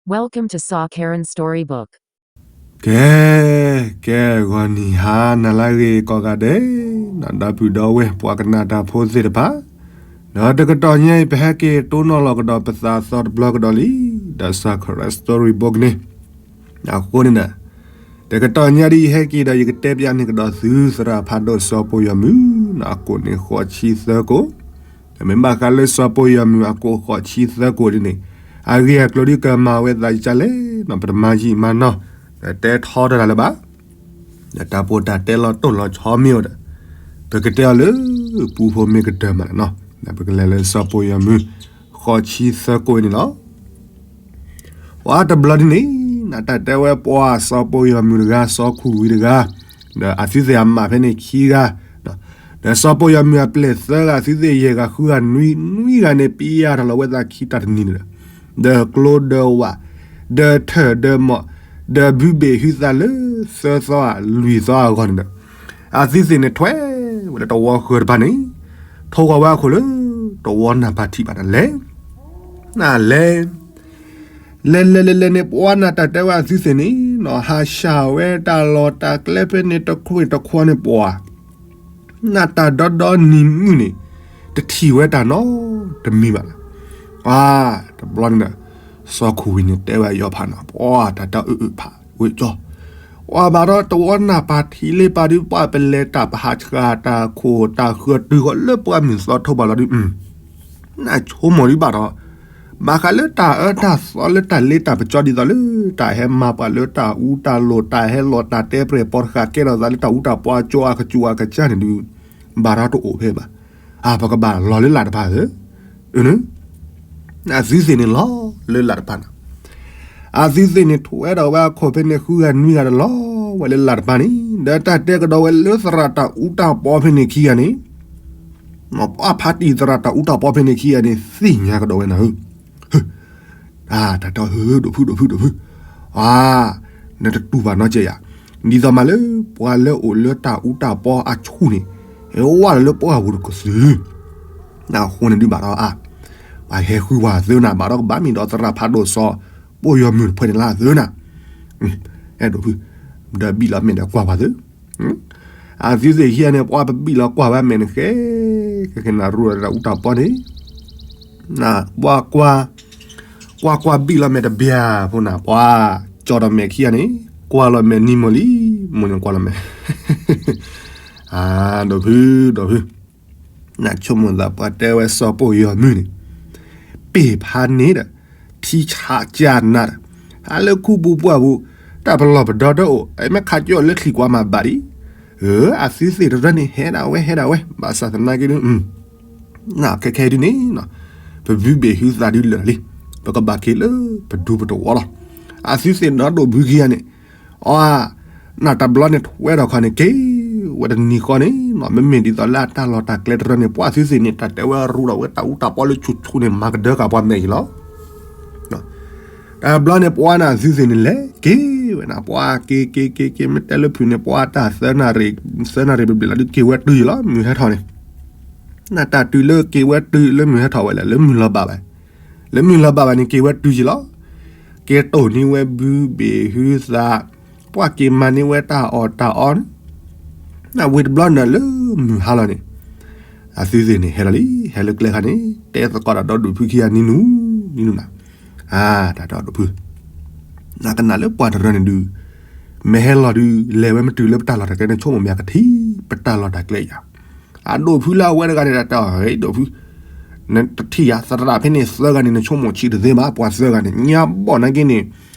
Welcome to Saw Karen Storybook. ကဲ, ကဲ ဂီၤနံၤဟါနၤလၢအဂ့ၤကိးဂၤဒဲး, ဒီပုၢ်ဒီဝဲၢ် ပှၤကနၣ်တၢ်ဖိသ့ၣ်တဖၣ်, ဒီးတကတီၢ်ညါအံၤ ပဟဲက့ၤတိၢ်နီၣ်လီၤကဒီးပသးသီတဘျီကဒီးလံ, ဒီး Saw Karen Storybook န့ၣ်, အဃိန့ၣ်ဒီး တကတီၢ်ညါဒ်ယဟဲက့ၤဒီး ယကတဲပျးန့ၢ်ကဒီးသုသရၣ်ဖးဒိၣ်စီၤပီၢ်ယီၤမုၢ် အကိၣ်န့ၣ်ဃိးဆံသၢကိၣ်, ဒီးမ့ၢ်ဘၣ်ဃးလၢစီၤပီၢ်ယီၤမုၢ်အကိၣ်ဃိးဆံသၢကိၣ်ဒ်န့ၣ်, အဂ့ၢ်အကျိၤဒ်ကမၤဝဲသးဒ်လဲၣ်န့ၣ် ပတမၤယံာ်မၤနီၢ်, ဒီးတဲထီတၢ်လၢၤဘၣ်, ဒီးတၢ်ပီးတၢ်တဲလီၤတိၢ်လီၤဆီမ့ၢ်အိၣ်ဒီး, ပကတဲအီၤလၢပူဖိမ့ၢ်ကတၢၢ်မးန့ၣ်, ဒီးပကလဲၤလၢစီၤပီၢ်ယီၤမုၢ် ဃိးဆံသၢကိၣ်အံၤန့ၣ်လီၤ. ပှၤတဘျီဒ်န့ၣ်, နတၢ်တဲဝဲပှၤစီၤပီၢ်ယီၤမုၢ်တဂၤ စီၤခူၣ်ဝံၤတဂၤ, ဒီးအသုသ့ၣ်အမးဖဲန့ၣ်ခံဂၤ, ဒီးစီၤပီၢ်ယီၤမုၢ်အပျဲၢ်သၢဂၤ အသုသ့ၣ်ယဲၢ်ဂၤဃုဂၤနွံဂၤန့ၣ် ပျဲတၢ်လီၤဝဲသးခံတၢ်တနံၤန့ၣ်ဒီး, ဒီးကျိဒီးဝၣ်, ဒီးထၢၣ်ဒီးမီၣ်, ဒီးဘုဘ့ၣ်ဟုသးလၢသၢသီလွံၢ်သီအဂီၢ်န့ၣ်ဒီး, အသုသ့ၣ်န့ၣ်ထွဲဝဲလၢတဝီဃၢၤတဖၣ်န့ၣ်, ထိၣ်ဂီၤဝဲအခိၣ်လၢတဝီနၢ်ပၢၢ်ထံးဘၣ်ဒီးလဲၤ, နလဲၤ လဲၤလဲၤလဲၤလဲၤန့ၣ် ပှၤနတၢ်တဲဝဲအသုသ့ၣ်န့ၣ်, ဟးဆှၢဝဲတၢ်လီၢ်တၢ်ကျဲဖဲန့ၣ်တခွ့တခွါန့ၣ်ပှၤ, နတၢ်ဒီဒီနံၤမုၢ်န့ၣ်, တထံၣ်ဝဲတၢ်နီတမံၤဘၣ်လီၤ. တဘျီန့ၣ်ဒီး, စီၤခူၣ်ဝံၤန့ၣ်တဲဝဲအယီၤဖးန့ၣ်, ပှၤတၢ်တဲအုးအုးဖးဝဲကၠီ, ပှၤဘၣ်ဒီးတဝီနၢ်ပၢၢ်ထံးလ့ပၢ်ဒုး ပှၤပလဲၤတၢ်ပဟးဆှၢတၢ်ခိၣ်တၢ်ဃၢၤတုၤဃီၤလၢပှၢ်မုၢ်သီထိၣ်ဘၣ်လီၤဒုး, နဆိကမိၣ်ဒုးဘၣ်ဒီး, ဘၣ်ဃးလၢတၢ်အၢတၢ်သီလၢတၢ်လ့တၢ်ပစီဒ်သိးလၢတၢ်ဟဲမၤပှၤလၢတၢ်အူတၢ်လိၤ တၢ်ဟဲလီၤတၢ်တဲပြဲၢ်ပီတဃာ်ကဲထီၣ်သးလၢတၢ်အူတၢ်ပီအကၠိအကစူၢ်အကစၢ်န့ၣ်ဒုး, ဘၣ်ဒီးတအိၣ်ဖဲဘၣ်. အါ ပကဘၣ်လီၤလၢလာ်တဖၣ်ဧၢ, အသုသ့ၣ်န့ၣ်လီၤလၢလာ်တဖၣ်န့ၣ်, အသုသ့ၣ်န့ၣ်ထွဲဒီးဝဲအခိၣ်ဖဲန့ၣ်ဃုဂၤနွံဂၤဒီးလီၤဝဲလၢလာ်တဖၣ်န့ၣ်, ဒီးတၢ်တဲကဒီးဝဲလၢသရၣ်တၢ်အူတၢ်ပီဖဲန့ၣ်ခံဂၤန့ၣ်, ပှၤဖးတံၢ်သရၣ်တၢ်အူတၢ်ပီဖဲန့ၣ်ခံဂၤန့ၣ် သ့ၣ်ညါကဒီးဝဲနၤဧၢ တၢ်တဲ ဒိၣ်ဖု ဒိၣ်ဖု ဒိၣ်ဖု, အါ, နတတူၢ်ဘၣ်နီတစဲးယၤ, ဒ်သိးမးလၢပှၤလၢအိၣ်လၢတၢ်အူတၢ်ပီအဆူၣ်န့ၣ်, ဟဲဝဲလၢလၢပှၢ်ပူၤတကသု, အဃိန့ၣ်ဒုးဘၣ်ဒီးအါ, ပှၤဟဲဃုဝဲသ့နၤ ဘၣ်ဒီးကဘၣ်မ့ၢ်ဒီးသရၣ်ဖးဒိၣ်စီၤပီၢ်ယီၤမုၢ်တဖုန့ၣ်လၢသ့နၤ, အဲ ဒိၣ်ဖု, ဒီးဘံၣ်လီၤမဲာ်ဒီးကွၢ်ပှၤသ့ အသုသ့ၣ်ခံဂၤန့ၣ် ပှၤပဘံၣ်လီၤကွၢ်ဝဲမဲာ်န့ၣ်ဃဲ, ကကနၣ်ရူၢ်ဒီးတၢ်အူတၢ်ပီန့ၣ်, ကွၢ်ကွၢ်, ကွၢ်ကွၢ်ဘံၣ်လီၤမဲာ်တဘျီဖိနၤ ပှၤ, ကၠီဒီးမဲာ်ခံဂၤန့ၣ်, ကွၢ်လီၤမဲာ်နံၤမီၢ်လံ, မိၢ်န့ၣ်ကွၢ်လီၤမဲာ်, အါ, ဒိၣ်ဖု, ဒိၣ်ဖု, နဆိကမိၣ်သးပှၤတဲဝဲစီၤပီၢ်ယီၤမုၢ်န့ၣ်, ပ့ၢ်ဖးန့ၣ်ဒီး, ထံဆးကၢ်နၤဒီး, ဟးလၢခူပူၤပှၢ်ပူၤ, တၢ်ပလီၢ်ပဒီတအိၣ်, အမ့ၢ်ခးကၠီလၢချံကွၢ်မၤဘၣ်ဒံး, အသုသ့ၣ်တရၢန့ၣ် ဟဲဒၣ်ဝဲ ဟဲဒၣ်ဝဲ, ဘၣ်ဆၣ်သနာ်က့ဒုး, နခဲခဲဒုးန့ၣ်, ပဘုဘ့ၣ်ဟုသးဒုးလၢာ်လံ, ပကဘၣ်က့ၤလၢပဒူပတဝီလီၤ. အသုသ့ၣ်ဒီးဒိၣ်ဖုခံဂၤန့ၣ်, အ, နတဘျီန့ၣ်ထွဲဒီးခီန့ၣ်က့ၤဝဲတနံၤဃီန့ၣ်, မ့မ့ၢ်ဒ်သိးလၢအတၢ်လီၢ်တၢ်ကျဲတရၢန့ၣ် ပှၤသုသ့ၣ်န့ၣ် တၢ်တဲဝဲရူးဒီးဝဲတၢ်အူတၢ်ပီလၢဆူၣ်ဆူၣ်န့ၣ် မၤကဒၢက့ၤပှၤမဲာ်အံၤလီၤ. တဘျီန့ၣ်ပှၤနသုသ့ၣ်န့ၣ်လဲၤက့ၤဝဲနၤ ပှၤက့ၤက့ၤက့ၤက့ၤ မ့ၢ်တဲလၢဖုၣ်န့ၣ် ပှၤတၢ်သၢနၣ်ရံၣ်, သၢနၣ်ရံၣ်ဘျဲၣ်ဘျဲၣ်လီၤဒုးက့ၤဝဲတုၤယံၤလီၤ မုၢ်ဟဲထီၣ်န့ၣ်, နတၢ်တုၤလၢက့ၤဝဲတုၤလၢမုၢ်ဟဲထီၣ်ဝဲလဲၣ် လၢမုၢ်လီၤဘၣ်ဘၣ်, လၢမုၢ်လီၤဘၣ်ဘၣ်န့ၣ် က့ၤဝဲတုၤယံၤလီၤ. က့ၤတိၢ်န့ၢ်ဝဲဘုဘ့ၣ်ဟုသး, ပှၤက့ၤမၤန့ၢ်ဝဲတၢ်အီၣ်တၢ်အီန့ၣ်, နဝံၤတဘျီနၤလၢမုၢ်ဟါလီၤန့ၣ်, အသုသ့ၣ်န့ၣ်ဟဲလီၤလံ ဟဲလၢကျဲခါန့ၣ် တဲသကိးတၢ်ဒီးဒိၣ်ဖုခံဂၤနံၤနူၤ, နံၤနူၤနၤ, တၢ်တဲအီၤဒိၣ်ဖု, နကနၣ်လၢပှၤတရၢန့ၣ်ဒုး, မ့ၢ်ဟဲလီၤဒုး လဲၤဝဲမတုၤလၢပတၢ်လီၢ်တၢ်ကျဲန့ၣ် ဆိကမိၣ်မ့ၢ်ကထံၣ်ပတၢ်လီၢ်တၢ်ကျဲယၤ, အဒိၣ်ဖုလၢအဝဲတဂၤန့ၣ် တၢ်တဲအီၤဒိၣ်ဖု, နတထံၣ်ယၤသရၣ်ဖဲန့ၣ်သၢဂၤန့ၣ် နဆိကမိၣ်ဆံးတသ့ဘၣ် ပှၤသၢဂၤန့ၣ် ညါဘီၣ်နာ်က့န့ၣ်,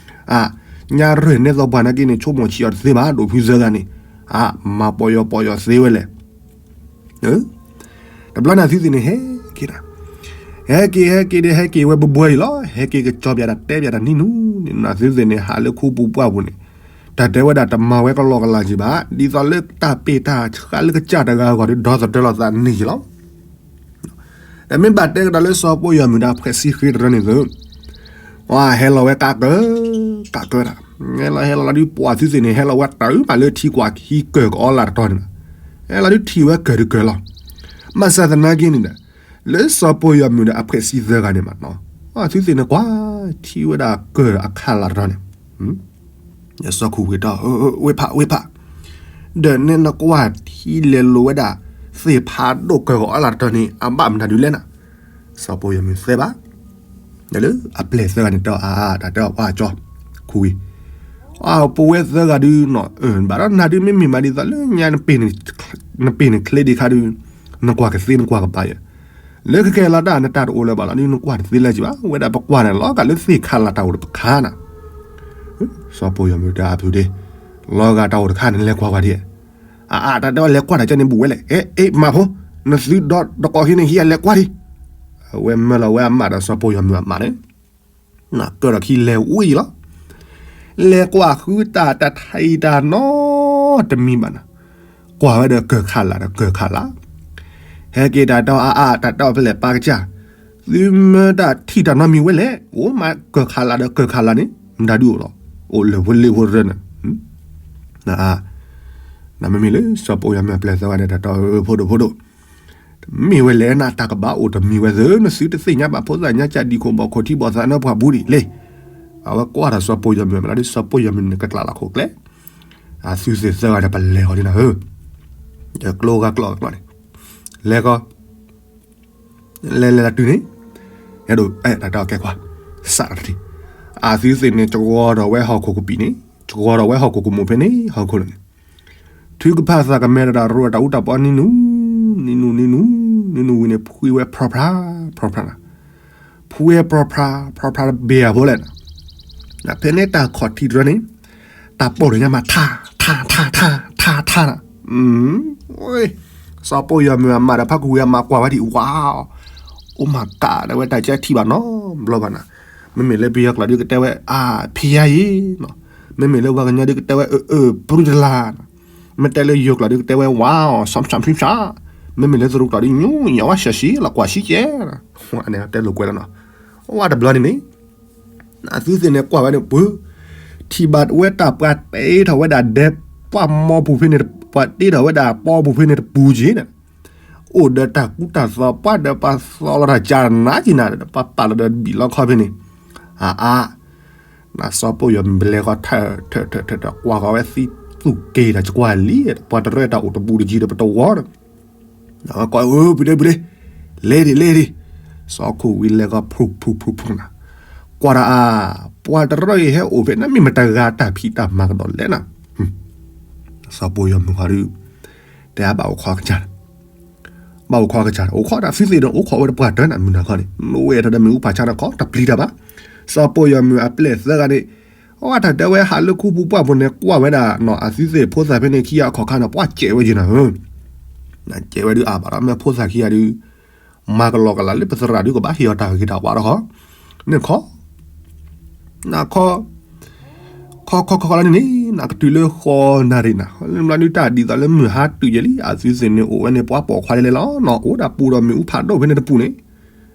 အ, ညါရၢၢ်နဲသိးပှၤနာ်က့န့ၣ် ဆိကမိၣ်ဆံးအီၤတသ့ဘၣ် ဒိၣ်ဖုသၢဂၤန့ၣ်, အ, မၤပီၢ်ယီၤပီၢ်ယီၤသ့ဝဲလဲၣ် တဘျီန့ၣ်အသုသ့ၣ်န့ၣ်ဟဲက့ၤဒၣ်, ဟဲက့ၤဟဲက့ၤဒီးဟဲက့ၤဝဲဘှီဘှီအံၤလီၤ ဟဲက့ၤကကၠီပၠးတၢ်တဲပၠးတၢ်နံၤနူၤန့ၣ် နသုသ့ၣ်န့ၣ် ဟးလၢခူပူၤပှၢ်ပူၤန့ၣ်, တၢ်တဲဝဲဒၣ်တမၤဝဲကလီကလီက့ၤဘၣ် ဒ်သိးလၢတၢ်ပ့ၢ်တၢ်ဆှးလၢကစၢ်တဂၤအဂီၢ်ဒီး ဒီသဒၢလီၤသးန့ၣ်ယံၤလီၤ. တမ့ၢ်ဘၣ်တဲကဒီးလၢစီၤပီၢ်ယီၤမုၢ်ဒီးဖှဲးစံဃ့တရၢန့ၣ်သု, ဟဲလီၤဝဲကးကၢ, ကးကၢဒၣ်, ဟဲလီၤဟဲလီၤလီၤဒုးပှၤသုသ့ၣ်န့ၣ် ဟဲလီၤဝဲတၢ်အုးမးလၢထံကွၢ်ခံကၢၢ်ကအီလၢတတီၤန့ၣ်, ဟဲလီၤဒုးထံၣ်ဝဲကၢၢ်တကၢၢ်လီၤ. ဘၣ်ဆၣ်သနာ်က့န့ၣ်ဒီး, လၢစီၤပီၢ်ယီၤမုၢ်ဒီးအဖှဲးစံသၢဂၤန့ၣ်မး, သုသ့ၣ်န့ၣ်ကွၢ် ထံၣ်ဝဲဒၣ်ကၢၢ်အခးလးတရီန့ၣ်, စီၤခိၣ်ဝံၤတဲ, ဝ့ၢ်ဖး ဝ့ၢ်ဖး, ဒီးနဲနကွၢ်ထံလဲၤလိၤဝဲဒၣ် သ့ၣ်ဖးဒိၣ်ကၢၢ်ဂီၤအါလးတရီန့ၣ် အဘၣ်မနုၤဒုလဲၣ်နၤ. စီၤပိာ်ယီၤမုၣ်သဲဘၣ် ဒီးလၢအပျဲၢ်သၢဂၤန့ၣ်တဲအါအါ တၢ်တဲအီၤပှၤကၠီ ခိၣ်ဝံၤ, အပဝဲသၢဂၤဒု, ဘၣ်ဒီးနၤဒု မ့မ့ၢ်မးဒ်သိးလၢညါ နပ့ၢ်န့ၣ်ချ့ဒံးခါဒု, နကွၢ်ကသ့နကွၢ်ကဘၣ်ယဲ, လၢခဲကဲလီၤတၢ်နတၢ်တအိၣ်လၢၤဘၣ်လီၤဒု နကွၢ်တသ့လၢၤကဘၣ်, ဝဲဒၣ်ပကွၢ်န့ၣ် လီၤဂာ်လၢသ့ၣ်ခးလးတၢ်အိၣ်တခါနၤ. စီၤပိာ်ယီၤမုၣ်တဲအါဖုဒ့, လီၤဂာ်တၢ်အိၣ်တခါန့ၣ် လဲၤကွၢ်ကွၢ်ဒံး, အအါ တၢ်တဲအီၤလဲၤကွၢ်တၢ်ကဲန့ၣ်ဘူးဝဲလဲၣ်, အဲ အဲ မၤဖိ, နသုဒီတကီၢ်ခံန့ၣ် ဟံးအလဲၤကွၢ်ဒံး, အဝဲမၢလီၤဝဲအမးဒီးစီၤပိာ်ယီၤမုၣ်အမးန့ၣ် ကၢၢ်ဒီးခံလဲၤဝံၤလီၤ. လဲၤကွၢ်ဃုတၢ်တၢ်ထံၣ်တၢ်နီတမံၤဘၣ်နၤ, ကွၢ်ဝဲဒီးကၢၢ်ခးလးဒီးကၢၢ်ခးလး, ဟဲက့ၤတၢ်တဲအီၤအါအါ တၢ်တဲအီၤဖဲလဲၣ်ပၢ်ကစၢ်, သုမၢတၢ်ထံၣ်တၢ်နီတမံၤဝဲလဲၣ်, အိၣ်မးကၢၢ်ခးလးဒီးကၢၢ်ခးလးန့ၣ် မတၤဒုအိၣ်လီၤ, အိၣ်လၢဖိလ့ၣ်ဖိတရၢန့ၣ် နမ့မ့ၢ်လၢစီၤပိာ်ယီၤမုၣ်အပျဲၢ်သၢဂၤန့ၣ် တၢ်တဲအီၤ ဖိဒိၣ်ဖိဒိၣ်, မ့ၢ်ဝဲလဲၣ်နၤ တၢ်ကဘၣ်အိၣ်တမံၤဝဲသ့ၣ် နသုတသ့ၣ်ညါဘၣ်ဖိသၣ်ညါကၢ်ဒံးခိၣ်ဘီၣ်ခိၣ်ထံဘီၣ်သးနၢပှၤဘူးဒံးလံ. အဝဲကွၢ်ဒီးစီၤပိာ်ယီၤမုၣ်မးလီၤဒု စီၤပိာ်ယီၤမုၣ်န့ၣ်ကကျးလီၤခိၣ်ကျဲ, အသုသ့ၣ်သၢဂၤဒီးပလဲၤဃီၤဒ်နၤဧၢ, ဒီးကျိဂၤကျိဂၤကျိန့ၣ်, လဲၤဃီၤ လဲၤလဲၤလီၤတုၤန့ၣ်, အဲၣ်ဒိး အဲၣ်တၢ်တဲအီၤကဲကွၢ်, စးတထံၣ်, အသုသ့ၣ်န့ၣ် ကဝီၤဒီးဝဲဟီၣ်ခိၣ်ကပံာ်န့ၣ်, ကဝီၤဒီးဝဲဟီၣ်ခိၣ်ကမူၣ်ဖဲန့ၣ် ဟီၣ်ခိၣ်န့ၣ်, ထုကဖၣ်သးကမဲဒီးတၢ်ရိတၢ်အူတၢ်ပီနံၤနူ, နံၤနူ နံၤနူ, နံၤနူဝံၤန့ၣ် ဖှံဝဲဖြီဖြါ, ဖြီဖြါနၤ, ဖှံဝဲဖြီဖြါ, ဖြီဖြါတဘ့ၣ်အဖိလဲၣ်နၤ, ဖဲန့ၣ်တၢ်ခီၣ်ထံးတရၢန့ၣ်, တၢ်ပိာ်တညါမးထါ, ထါ ထါ ထါ ထါ ထါနၤ, စီၤပိာ်ယီၤမုၣ်အမးဒီးဖးကဝံၤအမးကွၢ်ဝဲဒံး ဝါ, အိၣ်မးကးဒၣ်ဝဲတၢ်ကဲထံၣ်ဘၣ်နီတဘျီဘၣ်နၤ, မ့မ့ၢ်လၢပယီၤကျိာ်ဒုကတဲဝဲ အါ ဖံယါယံၤ, မ့မ့ၢ်လၢပှၤကညီဒုကတဲဝဲ အၢ အၢ ပရူတလါ, မ့ၢ်တဲလၢယိၤကျိာ်ဒုကတဲဝဲ ဝါ စီၤဖၠးဖံဖၠး, မ့မ့ၢ်လၢသရူးကျိာ်ဒု ညိယဝါဆှၢဆှံ လီၤကွၢ်ဆံကဲ, တဲလိာ်ကွဲလီၤနီၤ, ဝါတဘျီန့ၣ်န့ၣ် အသုသ့ၣ်န့ၣ်ကွၢ်ဝဲန့ၣ်ပှၤ, ထံၣ်ဘၣ်ဝဲဒၣ်ပှၤတ့ထီၣ်ဝဲဒၣ်ဒဲပှၤမီပူၤဖဲန့ၣ်, ပှၤတ့ထီၣ်ဝဲဒၣ်ပီပူၤဖဲန့ၣ်တပူၤက့ၤန့ၣ်, အိၣ်ဒီးတၢ်ကူတၢ်သိးပှၤဒီးပှၤသိးလီၤတၢ်ကၢ်နးက့ၤနၤဒီး ပှၤပာ်လီၤဒီးဘံၣ်လီခီဖဲန့ၣ်, အါအါ နစီၤပိာ်ယီၤမုၣ်ပလဲၤဃီၤထၢၣ်ထၢၣ်ထၢၣ်ထၢၣ် ကွၢ်ဃီၤဝဲသံသူၣ်က့ၤတၢ်ကွၢ်လံ, ပှၤတရၢတၢ်အိၣ်တဘူးတယံၤဒီးပတဝီဒီး ကွၢ်အၢ ပူၤဒ့ပူၤဒ့, လဲၤဒံးလဲၤဒံး, စီၤခိၣ်ဝံၤလဲၤဃီၤဖုၣ်ဖုၣ်ဖုၣ်ဖုၣ်နၤ, ကွၢ်တၢ်အါ, ပှၤတရၢအံၤဟဲအိၣ်ဖဲန့ၣ် မ့ၢ်မတၤတဂၤတၢ်ဖံးတၢ်မၤကဒီးလဲၣ်နၤ, စီၤပိာ်ယီၤမုၣ်ဃီဒု တဲအါဘၣ်အိၣ်ခိးကစၢ် ဘၣ်အိၣ်ခိးကစၢ် အိၣ်ခိးတၢ်သုသ့ၣ်ဒီး အိၣ်ခိးဝဲတပှၢ်တၢၢ်နၤ မုၢ်နၤခီန့ၣ် နအိၣ်ဝဲထီၣ်ဒီးမ့ၣ်အူဖးဆါနၤခီ တပျံၤတၢ်ဘၣ်. စီၤပိာ်ယီၤမုၣ်အပျဲၢ်သၢဂၤန့ၣ် အဝဲတၢ်တဲဝဲဟးလၢခူပူၤပှၢ်ပူၤန့ၣ် ကွၢ်ဝဲဒၣ်နီၤ အသုသ့ၣ်ဖိသၣ်ဖဲန့ၣ်ခံဂၤအခီၣ်ခါန့ၣ် ပှၤစဲးဝဲက့ၤနၤဧၢ, စဲးဝဲဒုးအါဘၣ်ဒီးမ့ၢ်ဖိသၣ်ခံဂၤဒုး မၤကလီကလီလၢပသရၣ်ဒုးကဘၣ်ဟ့ၣ်အီၤတၢ်ဂ့ၤတၢ်ဝါဒီးဃီ, န့ၣ်ခီ နခီ ခီခီခီလီၤန့ၣ်န့ၣ် နကတုၤလၢဃီနၣ်ရံၣ်နၤ လၢဘျီဒုးတၢ်ဒ်သိးလၢမုၢ်ဟါတုၤယဲလံ အသုသ့ၣ်န့ၣ်အိၣ်ဝဲန့ၣ် ပှၤပိာ်ခွါလဲၤလဲၤလီၤနီၤ အိၣ်ဒၣ်ပူၤဒီးမ့ၣ်အူဖးဒိၣ်ဖဲန့ၣ်တပူၤန့ၣ်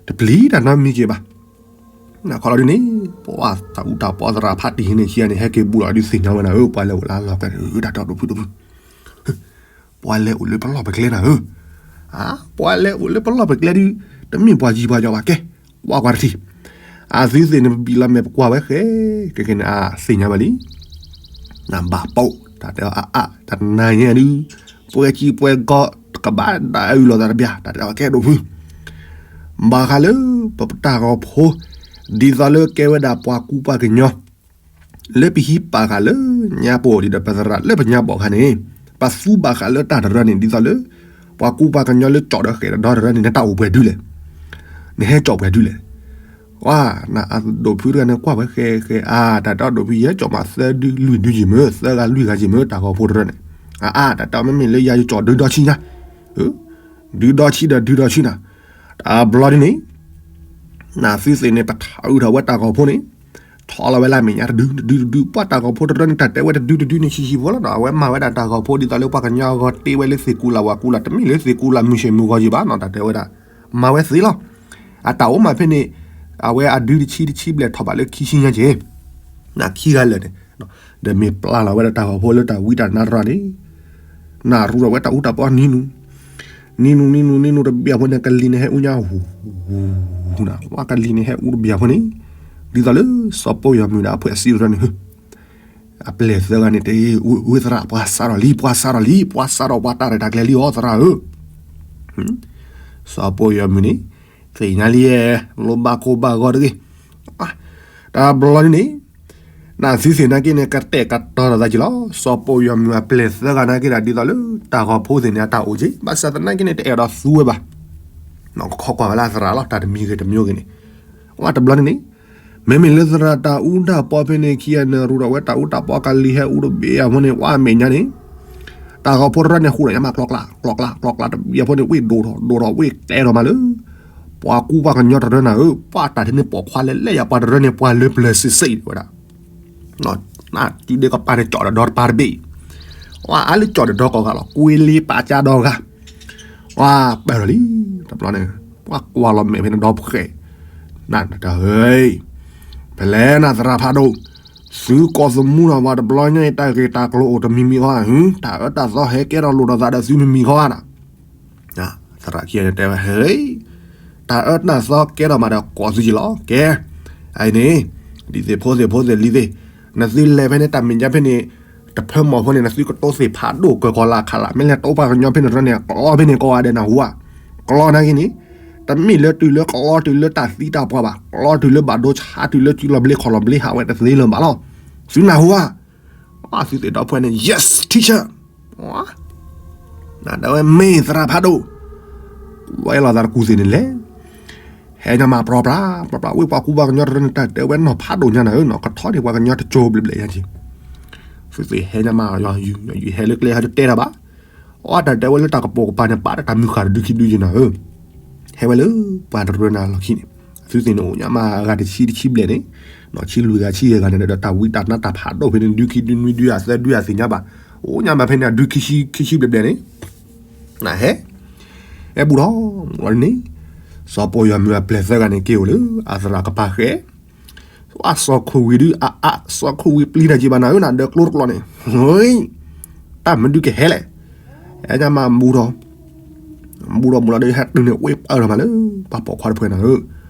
တပျံၤတၢ်နီတမံၤက့ၤဘၣ်. နခီလီၤဒုးန့ၣ် ပှၤတၢ်အူတၢ်ပီသရၣ်ဖးတံၢ်ဟံးန့ၢ်ခံဂၤန့ၣ် ဟဲက့ၤဘူးလီၤဒုးသ့ၣ်ညါဝဲနၤဧၢ ပှၤလဲၤအိၣ်လၢအလီၢ်ကျဲန့ၣ် တၢ်တဲဒိးဖုဒိးဖု ပှၤလဲၤအိၣ်လၢပလီၢ်ပကျဲနၤဧၢ, ပှၤလဲၤအိၣ်လၢပလီၢ်ပကျဲဒုး တမ့ၢ်ပှၤယံၤပှၤယီၤဘၣ်ကဲ, ကွၢ်ကွၢ်တထံၣ်, အသုသ့ၣ်န့ၣ် ပဘံၣ်လီၤမဲာ်ပကွၢ်ဝဲဃဲ, ကဲကဲန့ၣ် အသ့ၣ်ညါဝဲလံ, နဘၣ်ပိာ် တၢ်တဲအါအါ တနၤညါဒုး ပှဲၤကံပှဲၤကီ တကဘၣ်ဒၣ်အုၣ်လီၤသးတဘျီ တၢ်တဲအါကဲဒိးဖု ဘၣ်ဃးလၢ ပပတၢ်ဂီၤဖိ ဒ်သိးလၢကဲဝဲဒၣ်ပှၤကူပှၤကညီ လၢပဟံးပာ်ဃာ်လၢညါပအိၣ်ဒံးဒီးပသရၣ်လၢပညါဘီၣ်ခါန့ၣ် ပသူဘၣ်ဃာ်လၢတၢ်တရၢန့ၣ် ဒ်သိးလၢ ပှၤကူပှၤကညီလၢကၠီၣ်ဒီးဃဲၣ်ဒီးဒီတရၢန့ၣ် နတၢ်အိၣ်ပှဲၤဒုလဲၣ်, နဟဲကၠီၣ်ပှဲၤဒုလဲၣ်. ဝါ နအဒိးဖုတဂၤန့ၣ်ကွၢ်ဝဲဃဲဃဲ အါ တၢ်တဲဒိးဖုယဲကၠီၣ်မးသၢဒုလွံၢ်ဒုယံၤမ့ၢ် သၢဂၤလွံၢ်ဂၤယံၤမ့ၢ်တၢ်ဂီၤဖိတရၢန့ၣ်, အါအါ တၢ်တဲမ့မ့ၢ်လၢယၤယကၠီၣ်ဒုဒီဆံညါ ဒုဒီဆံဒီးဒုဒီဆံနၤ, တဘျီဒ်န့ၣ် နသုသ့ၣ်န့ၣ် ပထးအုးထီၣ်ဝဲတၢ်ဂီၤဖိန့ၣ် ထီလီၤဝဲလၢအမဲာ်ညါတဒုတဒုတဒု ပှၤတၢ်ဂီၤဖိတရၢန့ၣ် တၢ်တဲဝဲတဒုတဒုန့ၣ် ဆံးဆံးဖိလီၤနီၤ အဝဲမၤဝဲဒၣ်တၢ်ဂီၤဖိဒ်သိးလၢပှၤကညီအဂီၢ်တ့ဝဲလၢသ့ၣ်ကူလာ်ဝၤကူလာ် တမ့ၢ်လၢသ့ၣ်ကူလာ်မုၢ်ဆ့ၣ်မုၢ်ဂီၤယံၤဘၣ်နီၤ တၢ်တဲဝဲဒၣ် မၤဝဲသ့လီၤ. အတၢ်အိၣ်မးဖဲန့ၣ် အဝဲအဒုတဆံတဆံဘျဲၣ်ထီၣ်ဘးလၢခံဆံညါက့ၤ နခံဂၤလၢာ်န့ၣ် ဒီးမ့ၢ်ပျၢ်လီၤဝဲဒၣ်တၢ်ဂီၤဖိလၢတၢ်ဝံတၢ်နါတရၣ်န့ၣ် နရူလီၤဝဲတၢ်အူတၢ်ပီနံၤနူ နံၤနူၤနံၤနူၤနံၤနူၤတဘျီဖိန့ၣ် ကလံၤန့ၣ်ဟဲအူညါဟူ ဟူ ဟူနၤ ပှၤကလံၤန့ၣ်ဟဲအူတဘျီဖိန့ၣ် ဒ်သိးလၢစီၤပီၣ်ယီၤမုၣ်ဒီးအဖှဲးစံးတရၢန့ၣ်, အပျဲၢ်သၢဂၤန့ၣ် တဲဝဲသရၣ် ပှၤစးထီၣ်လံ ပှၤစးထီၣ်လံ ပှၤစးထီၣ်ပှၤတၢ်ရဲၣ်တၢ်ကျဲၤလံအီၤသရၣ်ဧၢ. စီၤပီၣ်ယီၤမုၣ်န့ၣ် သ့ၣ်ညါလံ, လိၣ်ဘၣ်ကိၢ်ဘၣ်ဂီၤတဂ့ၤ. တဘျီန့ၣ်န့ၣ် နသုသ့ၣ်နာ်က့န့ၣ် ကတဲာ်ကတီၤထီၣ်သးက့ၤလီၤ. စီၤပီၣ်ယီၤမုၣ်အပျဲၢ်သၢဂၤနာ်က့ဒီး ဒ်သိးလၢတၢ်ဂီၤဖိသ့ၣ်န့ၣ် အတၢ်အိၣ်က့ၤ ဘၣ်ဆၣ်သနာ်က့န့ၣ် တအဲၣ်ဒိးသူဝဲဘၣ်. ကခီကွၢ်ဝဲလၢသရၣ်လီၤ တၢ်တမံၤဂ့ၤတမံၤဂ့ၤန့ၣ်. ဝဲတဘျီန့ၣ်န့ၣ် မ့မ့ၢ်လၢသရၣ်တၢ်အူတၢ်ပီဖဲန့ၣ်ခံဂၤန့ၣ် ရူးထီၣ်ဝဲတၢ်အူတၢ်ပီကလံၤဟဲအူတဘ့ၣ်အဃိန့ၣ် ဝဲအမဲာ်ညါန့ၣ် တၢ်ဂီၤဖိတရၢန့ၣ် ဟူးဒီးညါမး ကျီကျီ ကျီကျီ ကျီကျီတဘ့ၣ်အဃိန့ၣ် ဝ့ၢ်ဒိၣ်ထီၣ်ဒိၣ်ထီၣ် ဝ့ၢ်တဲထီၣ်မးလၢ ပှၤကူပှၤကညီတရၢနၤဧၢ, ပှၤတၢ်ထဲန့ၣ်ပိာ်ခွါလဲၣ်လဲၣ်ယၤ ပှၤတရၢန့ၣ် ပှၤလၢပျၢၤစ့ၢ်စ့ၢ်ဝဲဒၣ်. နတုၤဒဲးကပၤန့ၣ်ကၠီၣ်ဒီးဒီတပၤတဘ့ၣ်, အါလၢကၠီၣ်ဒီးဒီကီၢ်ဂၤလီၤ ကွ့လ့ပာ်ကၢ်ဒီဂၤ, ပၢၢ်ထီၣ်လံ, တဘျီန့ၣ် ပှၤကွၢ်လီၤမဲာ်ဖဲန့ၣ်ဒီဖှဲး, နတၢ်ဟဲ, ဖဲလဲၣ်နသရၣ်ဖးဒိၣ်, သုကိးသမူထီၣ်ပှၤတဘျီညါအံၤ တၢ်ဂ့ၢ်တၢ်ကျိၤအိၣ်တမံၤမံၤဃီဧါ, တၢ်အၢတၢ်သီဟဲကဲထီၣ်လိၣ်ထီၣ်သးဒီးသုမံၤမံၤဃီဧါနၤ သရၣ်ခံဂၤန့ၣ်တဲဝဲ, ဟဲ, တၢ်အၢတၢ်သီကဲထီၣ်မးဒီးကိးသုက့ၤလီၤ, ကဲ, အအံၤန့ၣ်, ဒ်သ့ၣ်ဖိသ့ၣ်ဖိသ့ၣ်လံၤသ့ၣ်, နသုလဲၤဖဲန့ၣ် တၢ်မဲာ်ညါဖဲန့ၣ်, တဖၢမီၢ်ဖိန့ၣ် နသုကတိသ့ၣ်ဖးဒိၣ်ကၢၤကီၤလၢအခးလး, မ့ၢ်လဲၤတိပှၤကညီဖဲန့ၣ်တရၢန့ၣ် ကျီဖဲန့ၣ်ကိးဂၤဒဲးနၢ်ဟူဧါ, ကျီနာ်က့န့ၣ်, တမ့ၢ်လၢတုၤလၢကျီတုၤလၢတၢ်သံတၢ်ပှၢ်ဘၣ်, ကျီတုၤလၢဘၣ်ဒိဆါတုၤလၢစုလီၤဘျ့ခီၣ်လီၤဘျ့ဟးဝဲတသ့လၢၤဘၣ်လီၤ, သုနၢ်ဟူဧါ သုသ့ၣ်ဒီဖှဲးန့ၣ် yes teacher, နတဲဝဲမ့ၢ်သရၣ်ဖးဒိၣ်, ဝဲလီၤသးတကူၣ်သ့ၣ်န့ၣ်လဲၣ်, ဟဲညါမးပြၤပြၤ, ပြၤပြၤဝ့ၢ်ပှၤကူပှၤကညီတရၢန့ၣ် တၢ်တဲဝဲနီၢ်ဖးဒိၣ်ညါနၤဧၢ, နီၢ်ကထီန့ၣ်ပှၤကညီတကၠိဘျဲၣ်ဘျဲၣ်ညါက့ၤ, သုသ့ၣ်ဟဲညါမး, ယဟဲလၢကျဲဟဲတတဲတၢ်ဘၣ်, အတၢ်တဲဝဲလၢတၢ်ကပိာ်ကပၤန့ၣ် ပာ်တၢ်မုၢ်ဃၢ်တဒုခံဒုက့ၤနၤဧၢ, ဟဲဝဲလၢပှၤတရၢနၤလီၢ်ခံန့ၣ်, သုသ့ၣ်န့ၣ်အိၣ်ညါမးအဂၤတဆံတဆံဘျဲၣ်န့ၣ်, နီၢ်ဆံလွံၢ်ဂၤဆံယဲၢ်ဂၤန့ၣ်ဒီးတၢ်ဝံတၢ်နါတၢ်ဖးဒိၣ်ဖဲန့ၣ် ဒုခံဒုနွံဒုအသၢဒုအသ့ၣ်ညါဘၣ်, အိၣ်ညါမးဖဲန့ၣ် အဒုခံဆံခံဆံဘျဲၣ်ဘျဲၣ်န့ၣ်, နဟဲ, ဟဲဘူးထီၣ်မူလီၤန့ၣ်, စီၤပီၣ်ယီၤမုၣ်အပျဲၢ်သၢဂၤန့ၣ်က့ၤအိၣ်လၢအသရၣ်ကပၤဃဲ, အစီၤခိၣ်ဝံၤဒုးအအါ, စီၤခိၣ်ဝံၤပျံၤတၢ်က့ၤဘၣ်နၤဧၢ, နဒၢးကျိတကျိန့ၣ်, တၢ်မနုၤကဟဲလဲၣ်, ဟဲညါမးဘူးထီၣ်, ဘူးထီၣ်မူလီၤဒီးဟဲတုၤန့ၣ် ဝ့ၢ်ပၢၢ်ထီၣ်မးလၢ ပှၤပိာ်ခွါတဖှဲးနၤဧ